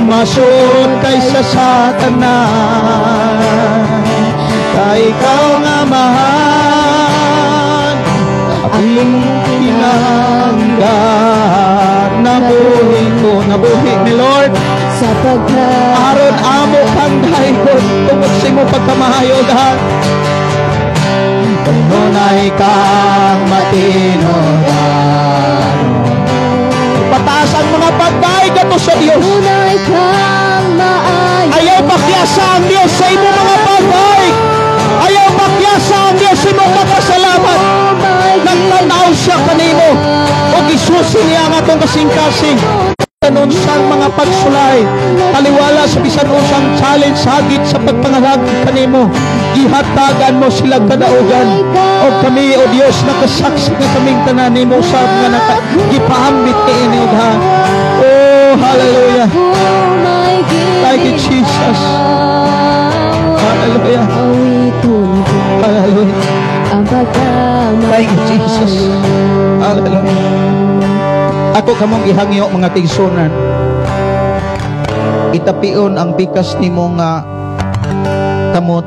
masud kaysa sa tanan. Kay ikaw nga mahal, aking tinanggat. Nabuhi ko, nabuhi ni Lord. Sa pagka Aron amo kang daygon tungod sa imong pagkamaayo, God. Kanunay kang matinudan. Pataas ang mga pagdaig ato sa Dios. Unay kang maayo. Ayaw pakyasa ang Dios sa imong mga pagdaig. Ayaw pakyasa ang Dios sa imong pagpasalamat. Nagtanaw siya kanimo. O gisusi niya ang atong kasing-kasing. Unsang mga pagsulay, taliwala sa bisan unsang challenge, hagit sa pagpangalagad kanimo, gihatagan mo sila kadaugan. O kami, O Dios, nakasaksi nga kaming tanan nimo usab nga naka gipaambit niini, O God. Oh, hallelujah. Thank you, Jesus. Hallelujah. Hallelujah. Thank you, Jesus. Hallelujah. Ako kamong ihangyo, mga kaigsuonan. Itapion ang pikas nimo nga kamot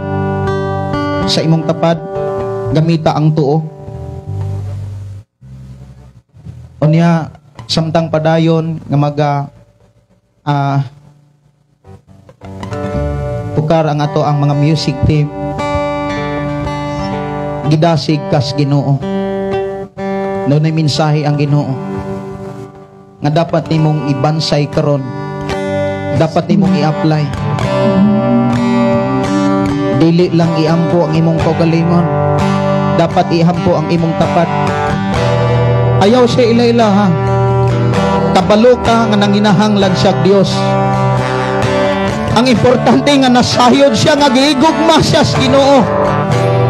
sa imong tapad, gamita ang tuo. Unya samtang padayon nga maga tukar ang ato ang mga music team, gidasig kas Ginoo. Dunay mensahe ang Ginoo nga dapat nimong ibansay karon, dapat nimong i-apply. Dili lang iampo ang imong kaugalingon, dapat iampo ang imong tapat. Ayaw siya ila-ila, ha. Kabalo ka nga nanginahanglan siya Dios. Ang importante nga nasayod siya nga giigugma siya sa Ginoo.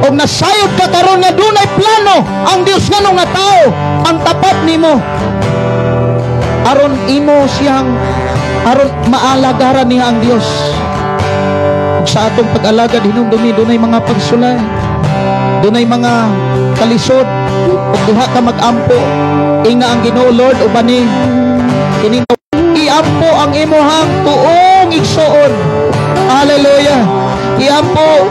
Og nasayod ka karon nga dunay plano ang Dios nganong nga tao ang tapat nimo, aron imo siyang, aron maalagaran niya ang Dios. Ug sa atong pag-alagad, hinumdumi dunay mga pagsulay, dunay mga kalisod, ug diha ka mag-ampo. Ingna ang Ginoo, "Lord, ubani kining." Iampo ang imuhang tuong igsuon. Hallelujah. Iampo,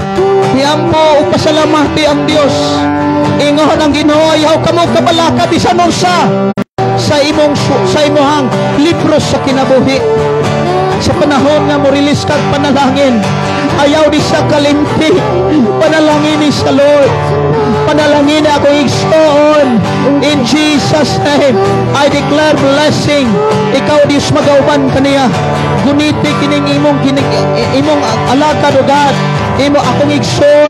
iampo ug pasalamati ang Dios. Ingon ang Ginoo, ayaw kamo kabalaka bisan unsa sa imuhang libro sa kinabuhi. Sa panahon nga mo release kag panalangin, ayaw di sa kalimti. Panalangin ni sa Lord. Panalangin ako, igsoon. In Jesus' name, I declare blessing. Ikaw, Diyos, magauban kaniya. Guniti kining imong alakad, O God. Imo akong igsoon.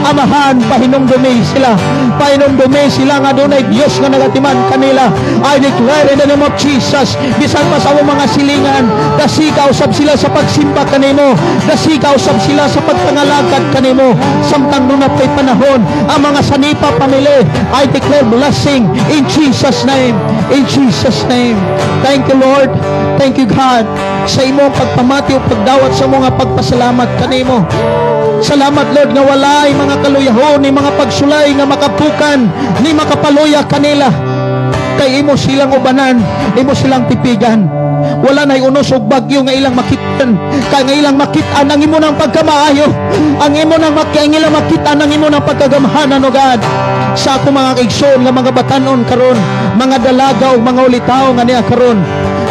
Amahan, pahinumdumi sila. Pahinumdumi sila nga dunay Dios nga nagatiman kanila. I declare in the name of Jesus, bisan pa sa among mga silingan, dasika usab sila sa pagsimba kanimo, dasika usab sila sa pagpangalagad kanimo. Samtang nuna pa'y panahon, ang mga Sanipa family, I declare blessing in Jesus' name. In Jesus' name. Thank you, Lord. Thank you, God, sa imong pagpamati o pagdawat sa mga pagpasalamat kanimo. Salamat, Lord, nga walay mga kaluyahon ni mga pagsulay nga makapukan ni makapaluya kanila. Kay imo silang ubanan, imo silang tipigan. Wala na'y unos og bagyo nga ilang makitan. Kay nga ilang makitaan ang imo ng pagkamaayo, ang imo nang ang ilang makitaan ang imo ng pagkagamhanan, O God. Sa akong mga kaigsoon nga mga batanon karon, mga dalaga ug mga ulitaw nga niya karon,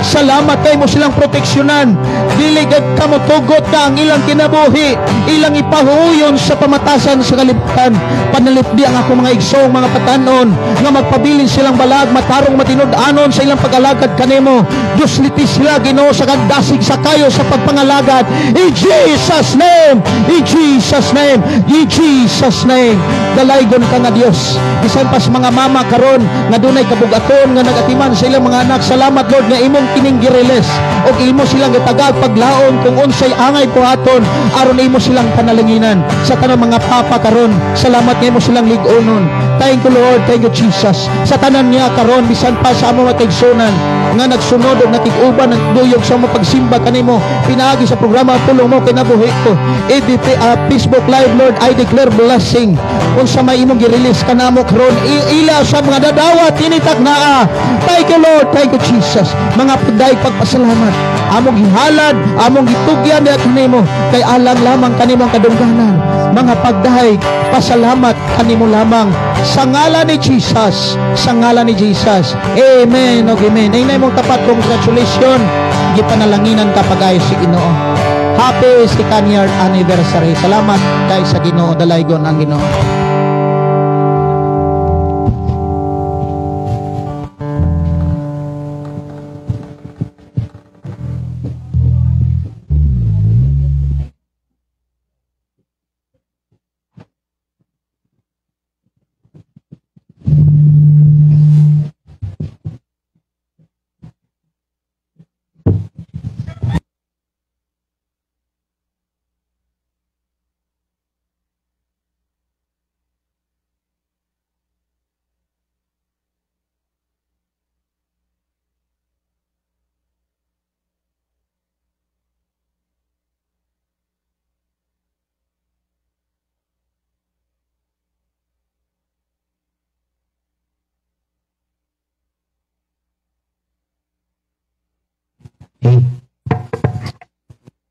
salamat kay mo silang proteksyonan. Dili gid kamo tugot na ang ilang kinabuhi, ilang ipahuyon sa pamatasan sa kalibutan. Panalipdi ang akong mga igsoong mga patanon nga magpabilin silang balag, matarong matinud-anon sa ilang pag-alagad kanimo. Diyos liti sila, Ginoo, sa kagdasig sa kayo sa pagpangalagad. In Jesus' name, in Jesus' name, in Jesus' name. Dalaygon ka nga Dios. Bisan pa sa mga mama karon nga dunay kabugaton nga nagatiman sa ilang mga anak, salamat, Lord, nga imong kining gireles og imo silang gitagag paglaom kung unsay angay buhaton aron imo silang panalanginan. Sa tanang mga papa karon, salamat nga imo silang lig-onon. Thank you, Lord. Thank you, Jesus. Sa tanan niya karon, bisan pa sa among mga kaigsunan nga nagsunod og nakig-uban ng duyog sa among pagsimba kanimo pinaagi sa programa Pulong Mo Kinabuhi Ko, EDP, Facebook Live, Lord, I declare blessing unsa may imong gi-release kanamo karon, ila sa mga dadawat tinitak naa. Thank you, Lord. Thank you, Jesus. Mga pagdayeg pagpasalamat among gihalad, among gitugyan diha kanimo, kay alang lamang kanimo ang kadungganan. Mga pagdayeg pasalamat kanimo lamang, sa ngalan ni Jesus, sa ngalan ni Jesus. Amen og amen. Ingay mong tapat, congratulations, gipanalanginan ka pag-ayo si Ginoo. Happy second year anniversary. Salamat kay sa Ginoo, dalaygon ang Ginoo.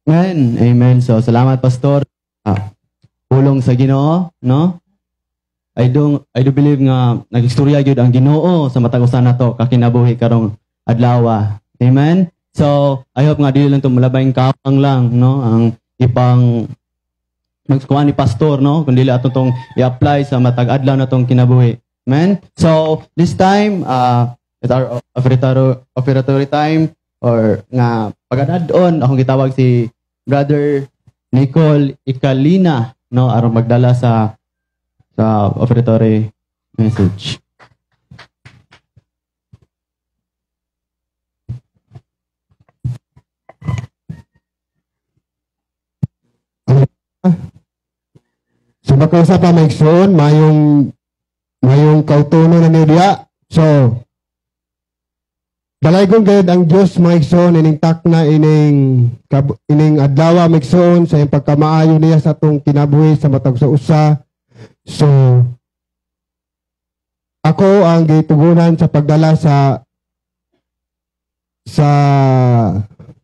Amen. Amen. So salamat, Pastor. Pulong sa Ginoo, no? I do believe nga nagistorya gyud ang Ginoo sa matag usa nato kakinabuhi karong adlaw. Amen. So I hope nga dili lang to malabayng kawang lang, no, ang ipang magkuha ni pastor, no, kundi ato tong i-apply sa matag adlaw na tong kinabuhi. Amen. So this time it's our offertory time or nga pagad-on akong gitawag si Brother Nicole Ikalina, no, aron magdala sa offertory message. So baka sa pa maigsoon, mayong mayong kautuno na niya. So dalaygon gayud ang Dios, mga igsoon, ining takna, ining adlaw, mga igsoon, sa iyang pagkamaayo niya sa atong kinabuhi sa matag sa usa. So ako ang gitugunan sa pagdala sa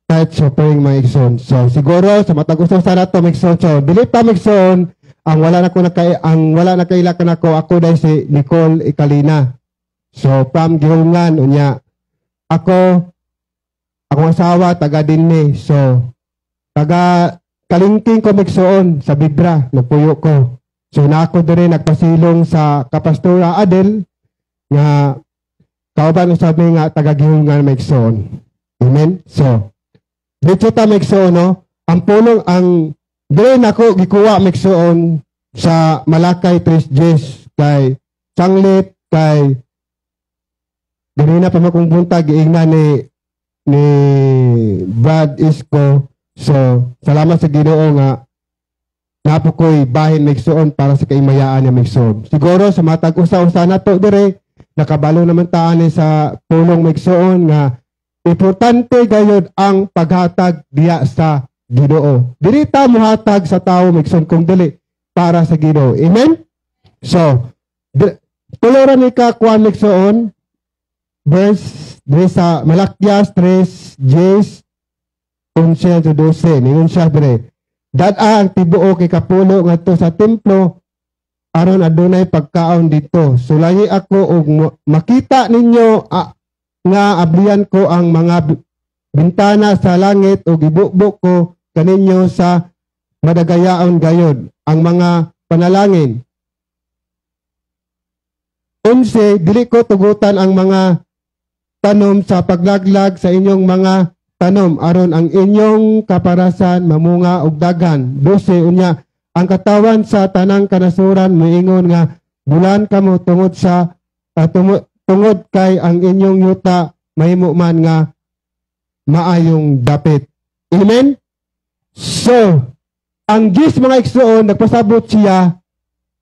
tithes offering, mga igsoon. So siguro sa matag usa sa nato, mga igsoon. So dili pa, mga igsoon, ang wala na kaila kanako, ako dahil si Nicole Ikalina. So from Gihulngan unya. Ako akong asawa taga dinhi. So taga Kalingking ko, migsoon, sa Bibra nagpuyo ko. So na ako diri nagpasilong sa kapastora Adel nga kauban usab mi nga taga Gihulngan, migsoon. Amen. So dito ta, migsoon, no, ang pulong ang diri nako gikuha, migsoon, sa Malakay 3 Gs kay sanglit kay ganina pa makong buntag giingnan ni Brad Isko. So salamat sa Ginoo nga napo ko'y bahin migsuon para sa kaimayaan niya migsuon. Siguro sa matag usa-usa na to dire nakabalo naman ta ani sa pulong migsuon nga importante gayud ang paghatag diya sa Ginoo. Dili ta mohatag sa tawo migsuon kung dili para sa Ginoo. Amen? So, tuloran ni ka kuan migsuon verse diri sa Malakyas 3 Gs 11 to 12. Ningon siya dire. Dad-a ang tibuok ikapulo ngadto sa templo aron adunay pagkaon dito. Sulayi ako og makita ninyo nga ablian ko ang mga bintana sa langit ug ibubo ko kaninyo sa madagayaon gayod ang mga panalangin. 11, dili ko tugutan ang mga tanom sa paglaglag sa inyong mga tanom aron ang inyong kaparasan mamunga og daghan. 12, unya ang katawan sa tanang kanasuran moingon nga bulan kamo tungod sa tungod kay ang inyong yuta mahimo man nga maayong dapit. Amen? So, ang Diyos mga igsoon nagpasabot siya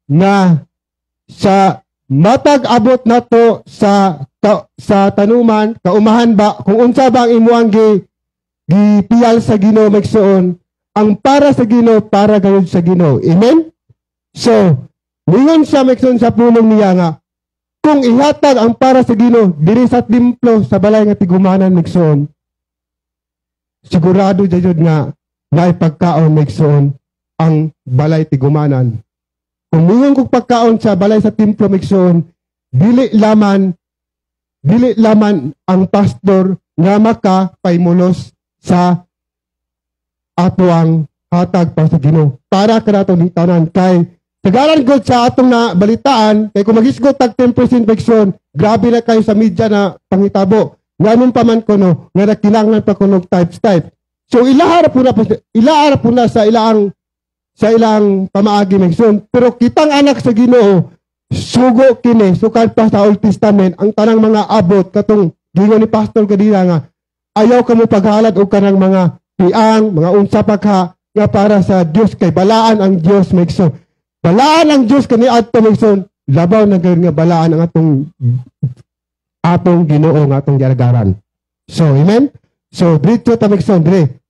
nga sa matag abot nato sa tanuman, kaumahan ba, kung unsa ba ang imuang gipiyal sa Ginoo magsuon, ang para sa Ginoo para gayud sa Ginoo. Amen? So, ningon siya magsuon sa pulong niya nga kung ihatag ang para sa Ginoo diri sa templo sa balay nga tigumanan magsuon, sigurado jud nga naay pagkaon magsuon ang balay tigumanan. Kung mingon kog pagkaon sa balay sa templo magsuon, dili laman ang pastor nga makapaymulos sa atuang hatag pa sa Ginoo. Para kanato ni tanan kay tagalan gud sa atong na balitaan kay kung magisgot tag 10% magsuon, grabe na kayo sa media na pangitabo. Nganong pa man kuno nga nakinahanglan pa kuno types. So ilaha ra po na sa ilang pamaagi magsuon. Pero kitang anak sa Ginoo sugo kini sukad pa sa Old Testament ang tanang mga abot katong gingon ni pastor kadira nga ayaw kamo paghalad og kanang mga piang, mga unsa pa ka nga para sa Dios kay balaan ang Dios magsuon. Balaan ang Dios kani adto magsuon, labaw na gayud nga balaan ang atong Ginoo nga atong gialagaran. So amen. So dito ta magsuon dire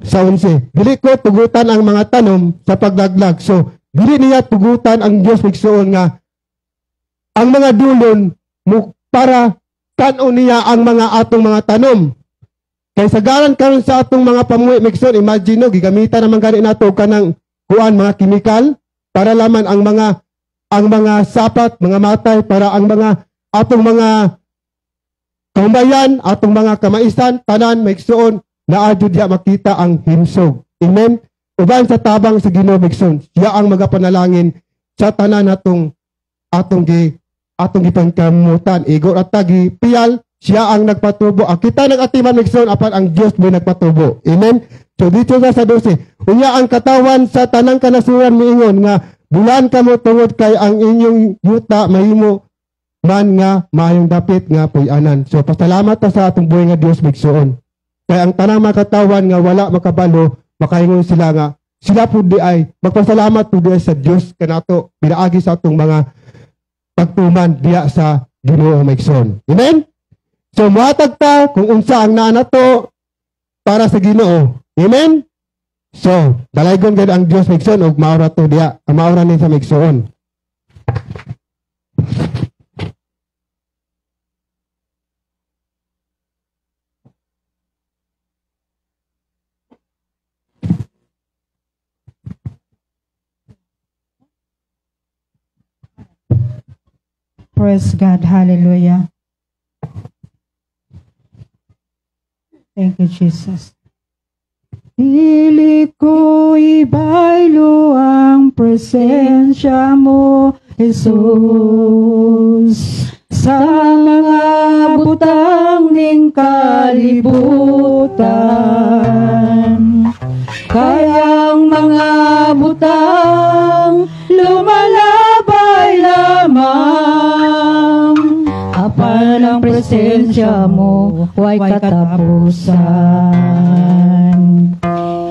sa 11, dili ko tugutan ang mga tanom sa paglaglag. So dili niya tugutan ang Dios magsuon nga ang mga dulon mo para kan-on niya ang mga atong mga tanom. Kay sagaran karon sa atong mga pamuhi magsuon, imagine no, gigamitan naman gani nato kanang kuan mga kimikal para laman ang mga sapat, mga matay, para ang mga atong mga kaumbayan, atong mga kamaisan, tanan magsuon naa jud diya makita ang himsog. Amen. Uban sa tabang sa Ginoo magsuon, siya ang magapanalangin sa tanan atong gipangkamutan. Igor at tagi piyal, siya ang nagpatubo. Ang kita nag-atiman magsuon apan ang Dios mo nagpatubo. Amen. So dito na sa 12, unya ang katawan sa tanang kanasuran miingon nga bulan kamo tungod kay ang inyong yuta mahimo man nga maayong dapit nga puy-anan. So pasalamat ta sa atong buhi nga Dios magsuon. Kay ang tanang makatawan nga wala makabalo, makaingon sila nga sila pud di ay magpasalamat pud di ay sa Dios kanato pinaagi sa atong mga pagtuman diya sa Ginoo maigsoon. Amen. So muhatag ta kung unsa ang naa nato para sa Ginoo. Amen. So dalaygon gid ang Dios maigsoon ug maura to diya, maura ni sa maigsoon. Praise God. Hallelujah. Thank you, Jesus. Dili ko ibaylo ang presensya mo, Jesus, sa mga butang ning kalibutan. Kayang mga butang presensya mo way katapusan.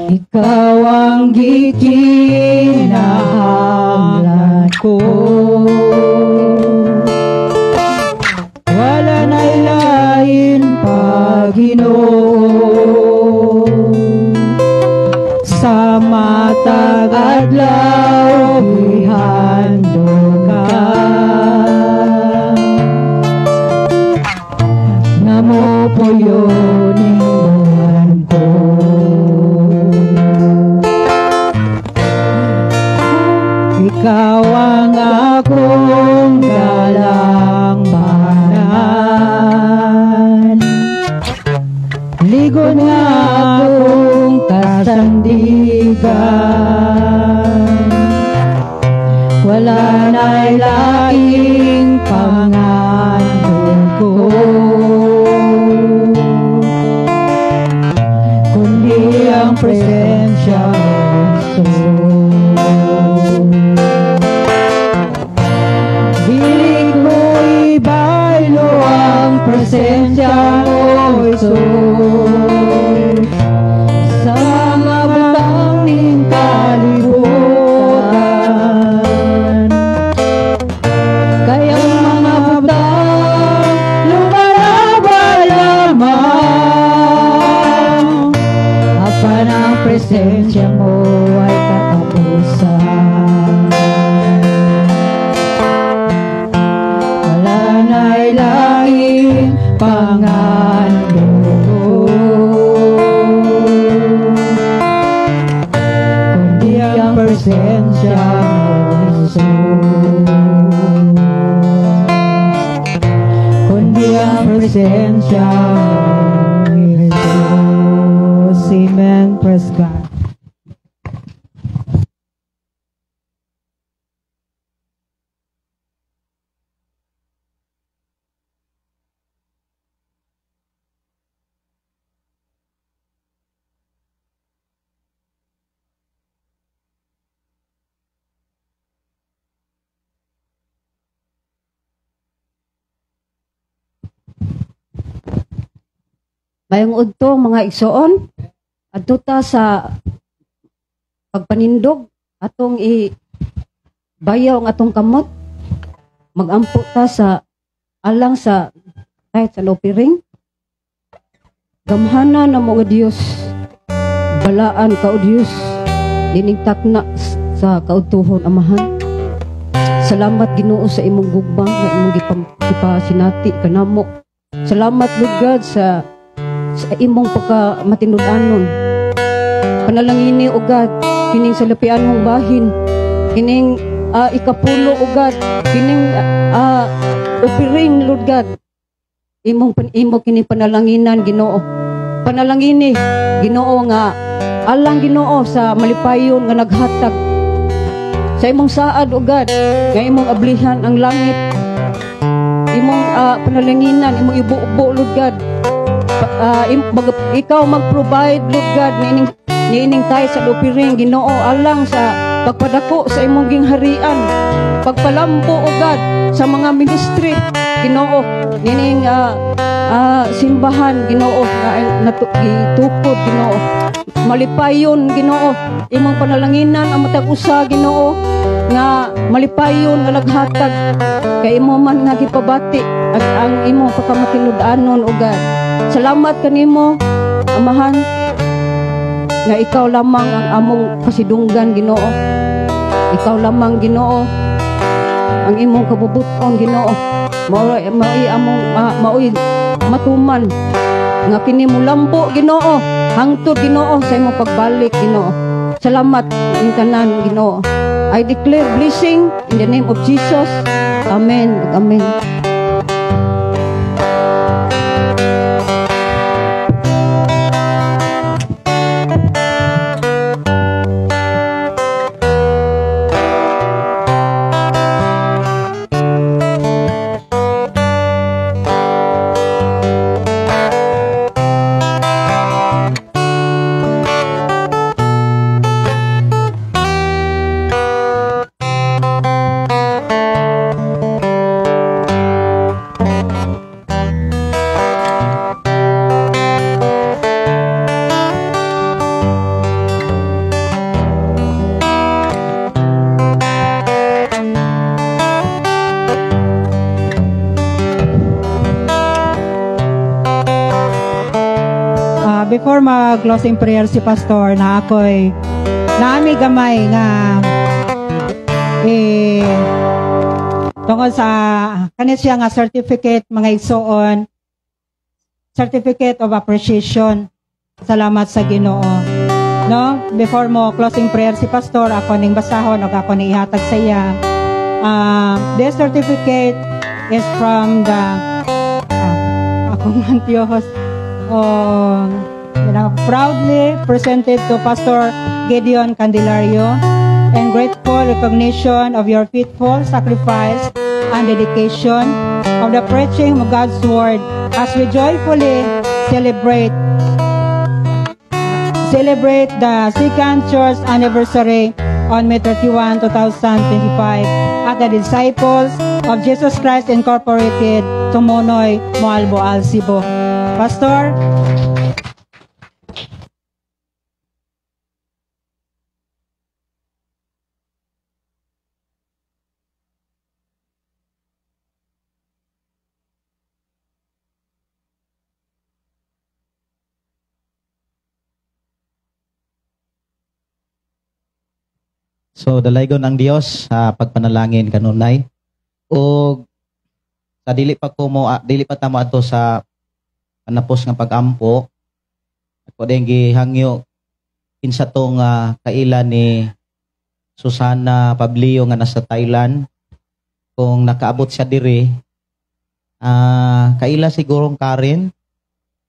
Ikaw ang gikinahanglan ko. Wala na'y lain pa, Ginoo. Sa matag adlaw gihandom ka nga mopuyo ning ko. Ikaw ang akong dalangbanan, ligon nga akong kasandigan. Wala na'y laing pangandong ko, kundi ang presensya mo, Jesus. Dili ko ibaylo ang presensya mo, Jesus. Sa mga butang ning kalibutan, kaya ang mga butang lumalaba lamang, apan ang presensya mo ay katapusan. Wala na'y laing pangando, kundi ang presensya mo, Jesus. Kundi ang presensya mo, Jesus. Amen. Praise God. Mayong udto mga igsoon, adto ta sa pagpanindog atong i bayaw ang atong kamot, magampo ta sa alang sa kahit sa lopiring. Gamhana na mo nga Dios, balaan ka o Dios, dinigtak na sa kautuhon Amahan. Salamat Ginoo sa imong gugma nga imong gipasinati kanamo. Salamat Lord God sa imong pagka matinud-anon. Panalangini o God, kining salapian mong bahin, kining ikapulo o God, kining opiring Lord God. Imong imo kining panalanginan Ginoo. Panalangini Ginoo nga alang Ginoo sa malipayon nga naghatag sa imong saad o God, nga imong ablihan ang langit. Imong panalanginan, imong ibubo Lord God. Ikaw mag-provide Lord God niining tayo sa lupiring Ginoo alang sa pagpadako sa imong gingharian, pagpalambo o God sa mga ministry Ginoo niining simbahan Ginoo nga gitukod Ginoo. Malipayon Ginoo imong panalanginan ang matag usa Ginoo nga malipayon nga naghatag kay imo man nga gipabati ang imong pagkamatinud-anon o God. Salamat kanimo Amahan nga ikaw lamang ang among kasidunggan Ginoo. Ikaw lamang Ginoo ang imong kabubuton Ginoo. Maoy among maoy matuman nga kini mulambo Ginoo hangtod Ginoo sa imong pagbalik Ginoo. Salamat ning tanan Ginoo. I declare blessing in the name of Jesus. Amen. Amen. Before mag-closing prayer si Pastor, na ako'y naami gamay nga eh, tungkol sa kani siya nga certificate, mga igsoon, certificate of appreciation. Salamat sa Ginoo. No? Before mo closing prayer si Pastor, ako ning basahon ug ako ning ihatag sa iya. This certificate is from the akong Antiochos proudly presented to Pastor Gideon Candelario in grateful recognition of your faithful sacrifice and dedication of the preaching of God's Word as we joyfully celebrate the second church anniversary on May 31, 2025 at the Disciples of Jesus Christ Incorporated, Tumonoy, Moalboal, Cebu. Pastor? So dalaygon ang Dios sa pagpanalangin kanunay. Og sa dili pa ko mo dili pa ta mo adto sa panapos nga pagampo, ako din gihangyo kinsa tong kaila ni Susana Pablio nga nasa Thailand. Kung nakaabot siya diri, kaila sigurong Karen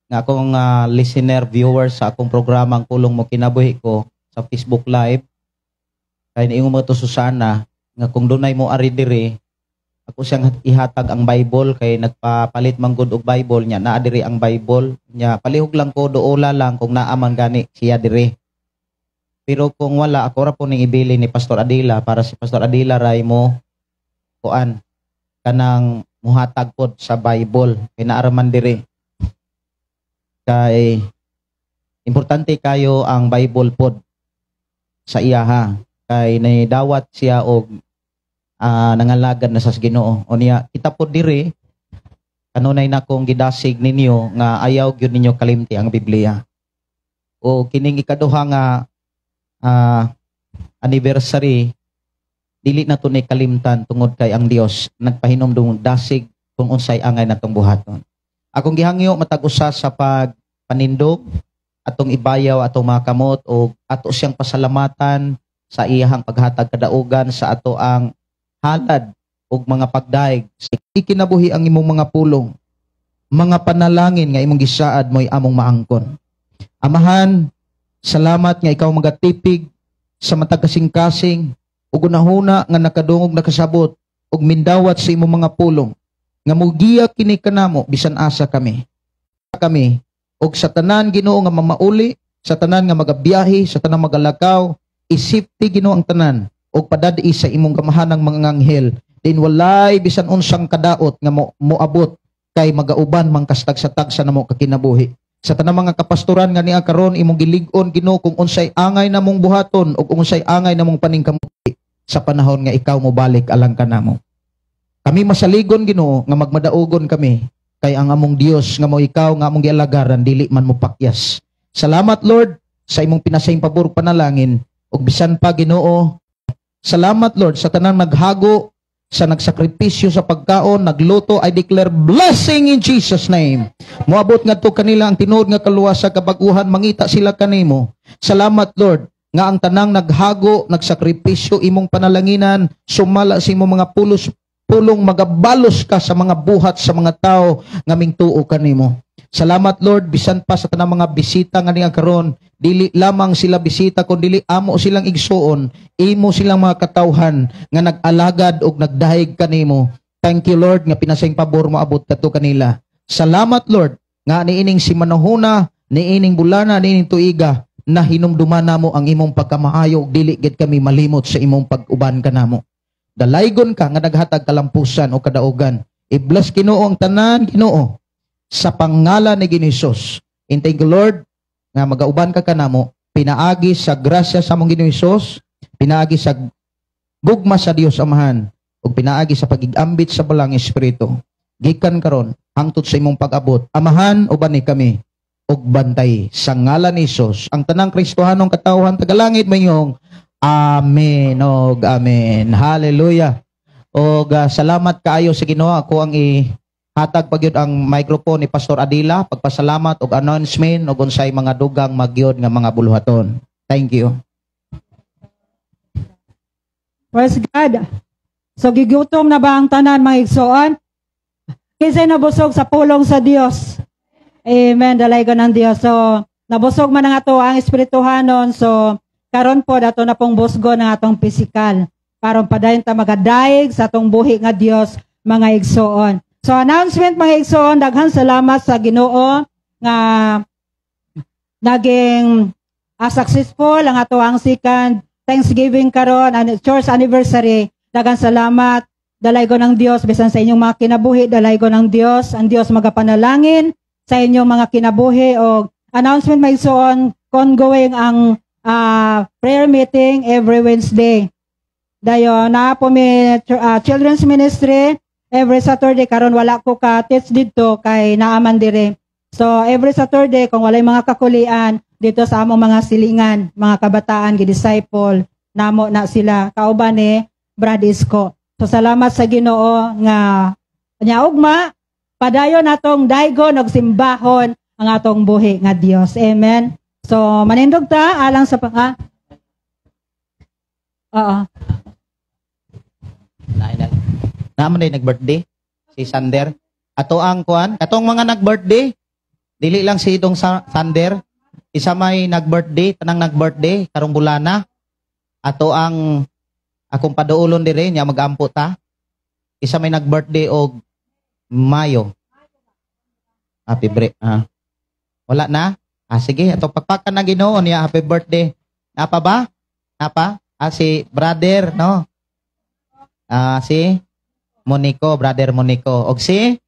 nga akong listener viewer sa akong programang Pulong Mo Kinabuhi Ko sa Facebook Live. Kay niingon mo to Susana nga kung dunay mo ari diri, ako siyang ihatag ang Bible kay nagpapalit man gud og Bible niya, naa diri ang Bible niya, palihog lang ko duola lang kung naa man gani siya diri. Pero kung wala, ako ra po ning ibili ni Pastor Adila para si Pastor Adila ray mo kuan kanang muhatag pod sa Bible kay naa ra man diri. Kay importante kayo ang Bible pod sa iyaha kay nidawat siya og nangalagad na sa Ginoo. O niya kita pod diri kanunay na kong gidasig ninyo nga ayaw gyud ninyo kalimti ang Biblia. O kining ikaduha nga anniversary dili na to ni kalimtan tungod kay ang Dios nagpahinomdum dasig kung unsay angay natong buhaton. Akong gihangyo matag usa sa pagpanindog atong ibayaw atong mga kamot o ato siyang pasalamatan sa iyahang paghatag kadaugan sa ato ang halad ug mga pagdaig. Ikinabuhi ang imong mga pulong, mga panalangin nga imong gisaad mo'y among maangkon. Amahan, salamat nga ikaw magatipig sa matag kasing-kasing ug hunahuna nga nakadungog nakasabot ug mindawat sa imong mga pulong nga mugiya kini kanamo bisan asa kami. Kami ug sa tanan Ginoo nga mamauli, sa tanan nga magabiyahe, sa tanan magalakaw, isipti Ginoo ang tanan ug padad-i sa imong gamahanang mga anghel din walay bisan unsang kadaot nga moabot kay magauban man kastag-sa-tagsa namo kakinabuhi. Sa tanang mga kapastoran nga niya karon imong gilig-on Ginoo kung unsay angay namong buhaton ug unsay angay namong paningkamuti sa panahon nga ikaw mobalik alang kanamo. Kami masaligon Ginoo nga magmadaugon kami kay ang among Dios nga mo ikaw nga among gialagaran dili man mopakyas. Salamat Lord sa imong pinasayang pabor panalangin ug bisan pa Ginoo. Salamat Lord sa tanang naghago, sa nagsakripisyo sa pagkaon, nagluto, I declare blessing in Jesus name. Moabot ngadto kanila ang tinuod nga kaluwasan kabaguhan, mangita sila kanimo. Salamat Lord nga ang tanang naghago, nagsakripisyo imong panalanginan, sumala sa imong mga pulos, pulong magabalos ka sa mga buhat sa mga tao nga mingtuo kanimo. Salamat Lord bisan pa sa tanang mga bisita nga niya karon, dili lamang sila bisita kun dili amo silang igsuon, imo silang mga katawhan nga nag-alagad og nagdahig kanimo. Thank you Lord nga pinasayang pabor moabot kadto kanila. Salamat Lord nga niining simanahuna, niining bulana, niining tuiga na hinumduman namo ang imong pagkamaayo ug dili gid kami malimot sa imong pag-uban kanamo. Dalaygon ka nga naghatag kalampusan o kadaugan. I-bless Ginoo ang tanan Ginoo sa pangalan ni Ginoong Hesus. And thank you Lord nga magauban ka kanamo pinaagi sa grasya sa among Ginoong Hesus, pinaagi sa gugma sa Dios Amahan ug pinaagi sa pagigambit sa Balang Espiritu. Gikan karon hangtod sa imong pag-abot. Amahan, uban ni kami ug bantay sa ngalan ni Hesus. Ang tanang Kristohanong katawhan tagalangit mayong amen og amen. Hallelujah. Og salamat kaayo sa Ginoo. Ako ang ihatag pa gyud ang microphone ni Pastor Adila pagpasalamat og announcement og unsay mga dugang magyod nga mga buluhaton. Thank you. Praise God. So gigutom na ba ang tanan, mga igsoon? Kinsay nabusog sa pulong sa Dios? Amen. Dalaygon ang Dios. So nabusog man ang ato ang espirituhanon. So karon po ato na pong busgo ng atong pisikal. Aron padayon ta magadaig sa atong buhi nga Dios, mga igsoon. So announcement, mga igsoon, daghan salamat sa Ginoo nga naging successful ang ato ang second Thanksgiving karon and church anniversary. Daghan salamat. Dalaygon ang Dios bisan sa inyong mga kinabuhi, dalaygon ang Dios. Ang Dios magapanalangin sa inyong mga kinabuhi. Og announcement, mga igsoon, ongoing ang prayer meeting every Wednesday. Dayon na po mi children's ministry every Saturday. Karon wala ko ka teach didto kay naaman dire. So every Saturday, kung walay mga kakulian dito sa among mga silingan, mga kabataan gi-disciple namo na sila kauban ni Brad Isko. So salamat sa Ginoo nga nya ugma padayon natong daygon og simbahon ang atong buhi nga Dios. Amen. So manindog ta alang sa ha? Oo. Naman day nag-birthday si Sander. Ato ang kuan, katong mga nag-birthday, dili lang si itong Sander, isa may nag-birthday, tanang nag-birthday karong bulana. Ato ang akong paduolon dire nya magampo ta. Isa may nag-birthday og Mayo. Happy birthday. Ah. Wala na? Ah, sige, ato pakpakan na Ginoo niya, happy birthday. Napa ba? Napa? Ah, si brother, no? Ah, si Monico, brother Monico. Og si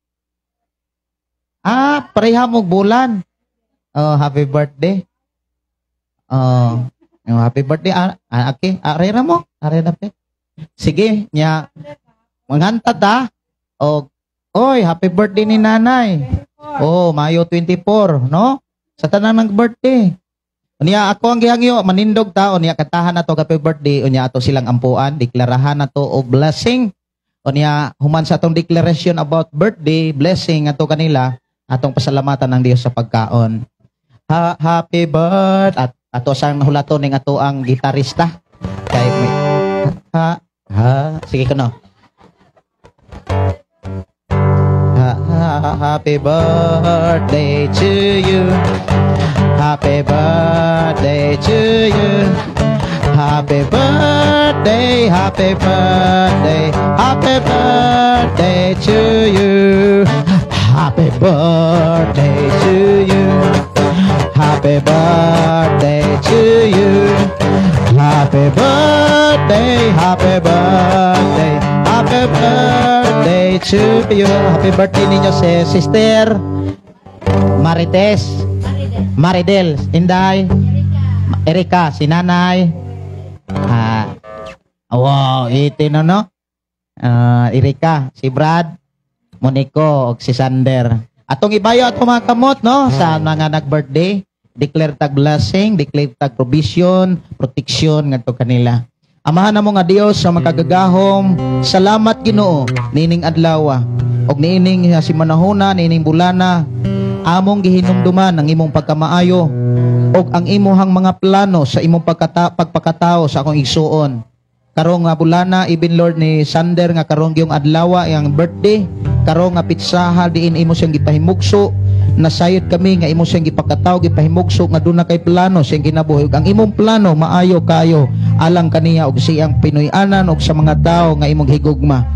ah, pareha mo bulan. Oh, happy birthday. Oh, oh, happy birthday. Ah, ah, okay. Arera mo. Arera pe. Sige, nya manganta ta. Og oy, happy birthday ni nanay. Oh, Mayo 24, no? Sa tanan ng birthday. Unya ako ang gihangyo, manindog ta, unya katahan na to happy birthday, unya ato silang ampuan, deklarahan na to og blessing. Unya human sa atong declaration about birthday, blessing ato kanila, atong pasalamatan ng Dios sa pagkaon. Happy birthday at ato sang hulaton ning ato ang gitarista. Kay may, ha, ha, sige kuno. Ha, ha, happy birthday to you. Happy birthday to you. Happy birthday, happy birthday, happy birthday to you. Happy birthday to you. Happy birthday to you. Happy birthday, happy birthday, happy birthday to you. Happy birthday ninyo si Sister Marites, Maridel, Inday, Erika, si Nanay. Ah, wow, iti no no. Ah, Erika, si Brad, Monico, og si Sander. Atong ibayo ato mga kamot no sa mga nag-birthday, declare tag blessing, declare tag provision, protection ngadto kanila. Amahan namo nga Dios sa makagagahom, salamat Ginoo nining adlaw og niining si manahona, niining bulana, among gihinumduman ang imong pagkamaayo og ang imuhang mga plano sa imong pagpakatao sa akong igsuon. Karong nga bulana, even Lord ni Sander nga karong giyong adlaw iyang birthday, karong nga pitsaha diin imo siyang gipahimugso, nasayod kami nga imo siyang gipakataw, gipahimugso nga duna kay plano siyang kinabuhi. Ang imong plano maayo kayo alang kaniya og siyang Pinoy-anan og sa mga tawo nga imong higugma.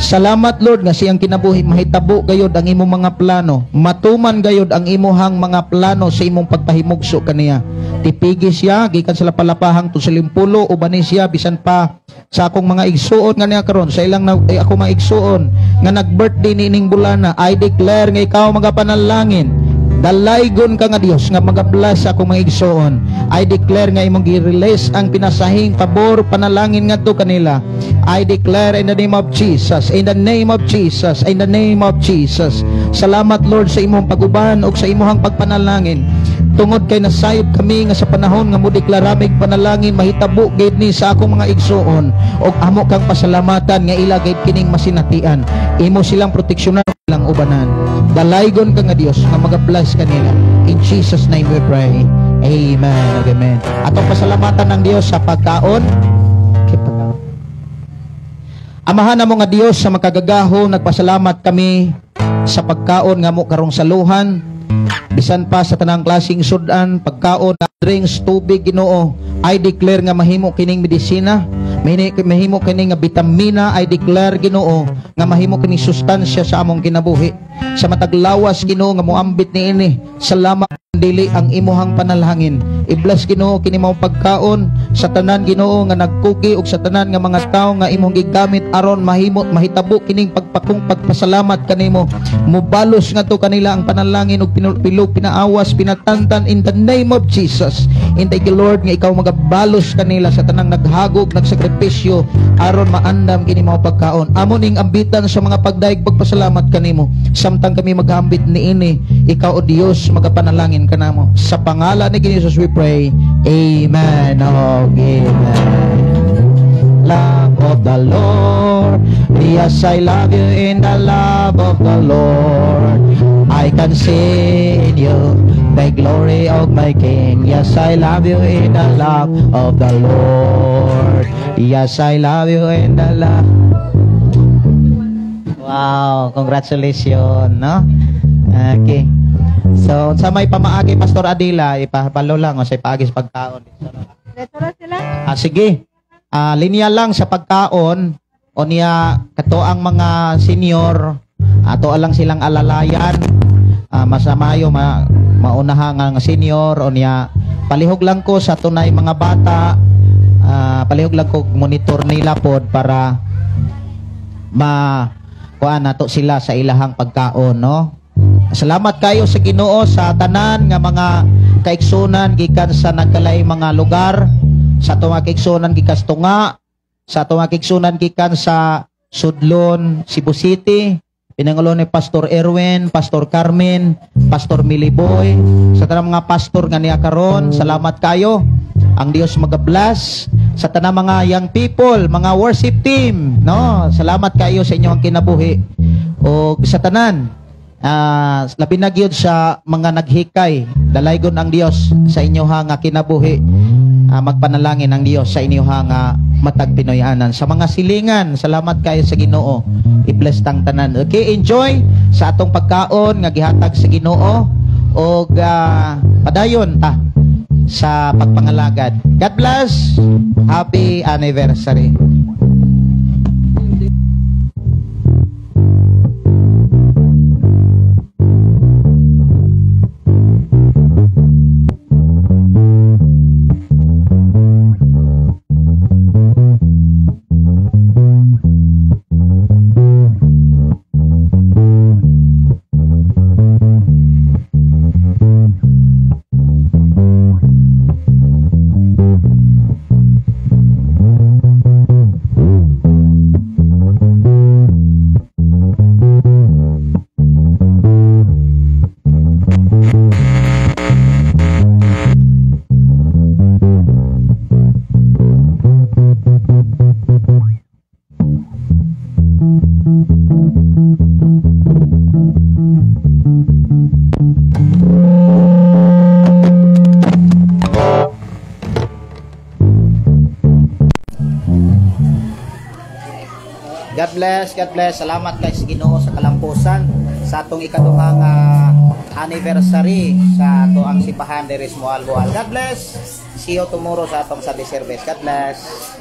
Salamat Lord nga siyang kinabuhi mahitabo gayod ang imong mga plano, matuman gayod ang imuhang mga plano sa imong pagpahimugso kaniya. Tipigi siya gikan sa lapalapahang to sa limpulo, ubani siya bisan pa sa akong mga igsuon nga niya karon sa ilang ako mga igsuon nga nag-birthday niining bulana. I declare nga ikaw magapanalangin, dalaygon ka nga Dios nga magabless sa akong mga igsuon. I declare nga imong gi-release ang pinasahing pabor panalangin ngadto kanila. I declare in the name of Jesus, in the name of Jesus, in the name of Jesus. Salamat, Lord, sa imong paguban ug sa imong pagpanalangin. Tungod kay nasayod kami nga sa panahon nga modeklara mig panalangin, mahitabo gid ni sa akong mga igsuon, ug amo kang pasalamatan nga ila gid kining masinatian. Imo silang proteksyonan, silang ubanan. Dalaygon ka nga Dios nga maga-bless kanila. In Jesus name we pray. Amen. Amen. Atong pasalamatan ng Dios sa pagkaon. Amahan namo nga Dios sa makagagaho, nagpasalamat kami sa pagkaon nga mo karong saluhan. Bisan pa sa tanang klaseng sudan, pagkaon, drinks, tubig, Ginoo, I declare nga mahimo kining medisina, mahimo kining nga bitamina, I declare, Ginoo, nga mahimo kining sustansya sa among kinabuhi. Sa matag lawas, Ginoo, nga moambit niini, salamat dili ang imuhang panalangin. I-bless, Ginoo, kini mao pagkaon sa tanan, Ginoo, nga nagkugi og sa tanan nga mga tawo nga imong gigamit aron mahimo mahitabo kining pagpakong pagpasalamat kanimo. Mubalos ngadto kanila ang panalangin og pinulpilog, pinaawas, pinatantan in the name of Jesus. And thank you, Lord, nga ikaw magabalos kanila sa tanang naghagog, nagsakripisyo aron maandam kini mao pagkaon. Amo ning ambitan sa mga pagdayeg pagpasalamat kanimo. Samtang kami maghambit niini, ikaw o Dios magapanalangin kanamo. Sa pangalan ni Jesus we pray. Amen. Oh, amen. Love of the Lord. Yes, I love you in the love of the Lord. I can see in you the glory of my King. Yes, I love you in the love of the Lord. Yes, I love you in the love. Wow, congratulations, no? Okay. So, sa may pamaagi, Pastor Adila, ipahapalo lang o sa ipaagi sa pagkaon. Sige. Linya lang sa pagkaon o niya kato ang mga senior, ato lang silang alalayan. Masamayo maunaha nga senior o niya palihog lang ko sa tunay mga bata, palihog lang ko monitor nila pod para ma kuan nato sila sa ilahang pagkaon, no? Salamat kayo sa Ginoo sa tanan nga mga kaiksunan gikan sa nagkalay mga lugar, sa atong mga kaiksunan gikan sa Tunga, sa atong mga kaiksunan gikan sa Sudlon, Cebu City, pinangulo ni Pastor Erwin, Pastor Carmen, Pastor Miliboy, sa tanang mga pastor nga niya karon, salamat kayo. Ang Dios magabless sa tanang mga young people, mga worship team, no? Salamat kayo sa inyong kinabuhi. O sa tanan, labi na gyud sa mga naghikay, dalaygon ang Dios sa inyo nga kinabuhi. Magpanalangin ang Dios sa inyo nga matag Pinoyanan. Sa mga silingan, salamat kayo sa Ginoo. I-bless tang tanan. Okay, enjoy sa atong pagkaon nga gihatag sa Ginoo og padayon ta sa pagpangalagad. God bless. Happy anniversary. God bless, God bless. Salamat kay sa Ginoo sa kalampusan sa atong ikaduhang anniversary sa ato ang simbahan diri sa Moalboal. God bless. See you tomorrow sa atong Sunday service. God bless.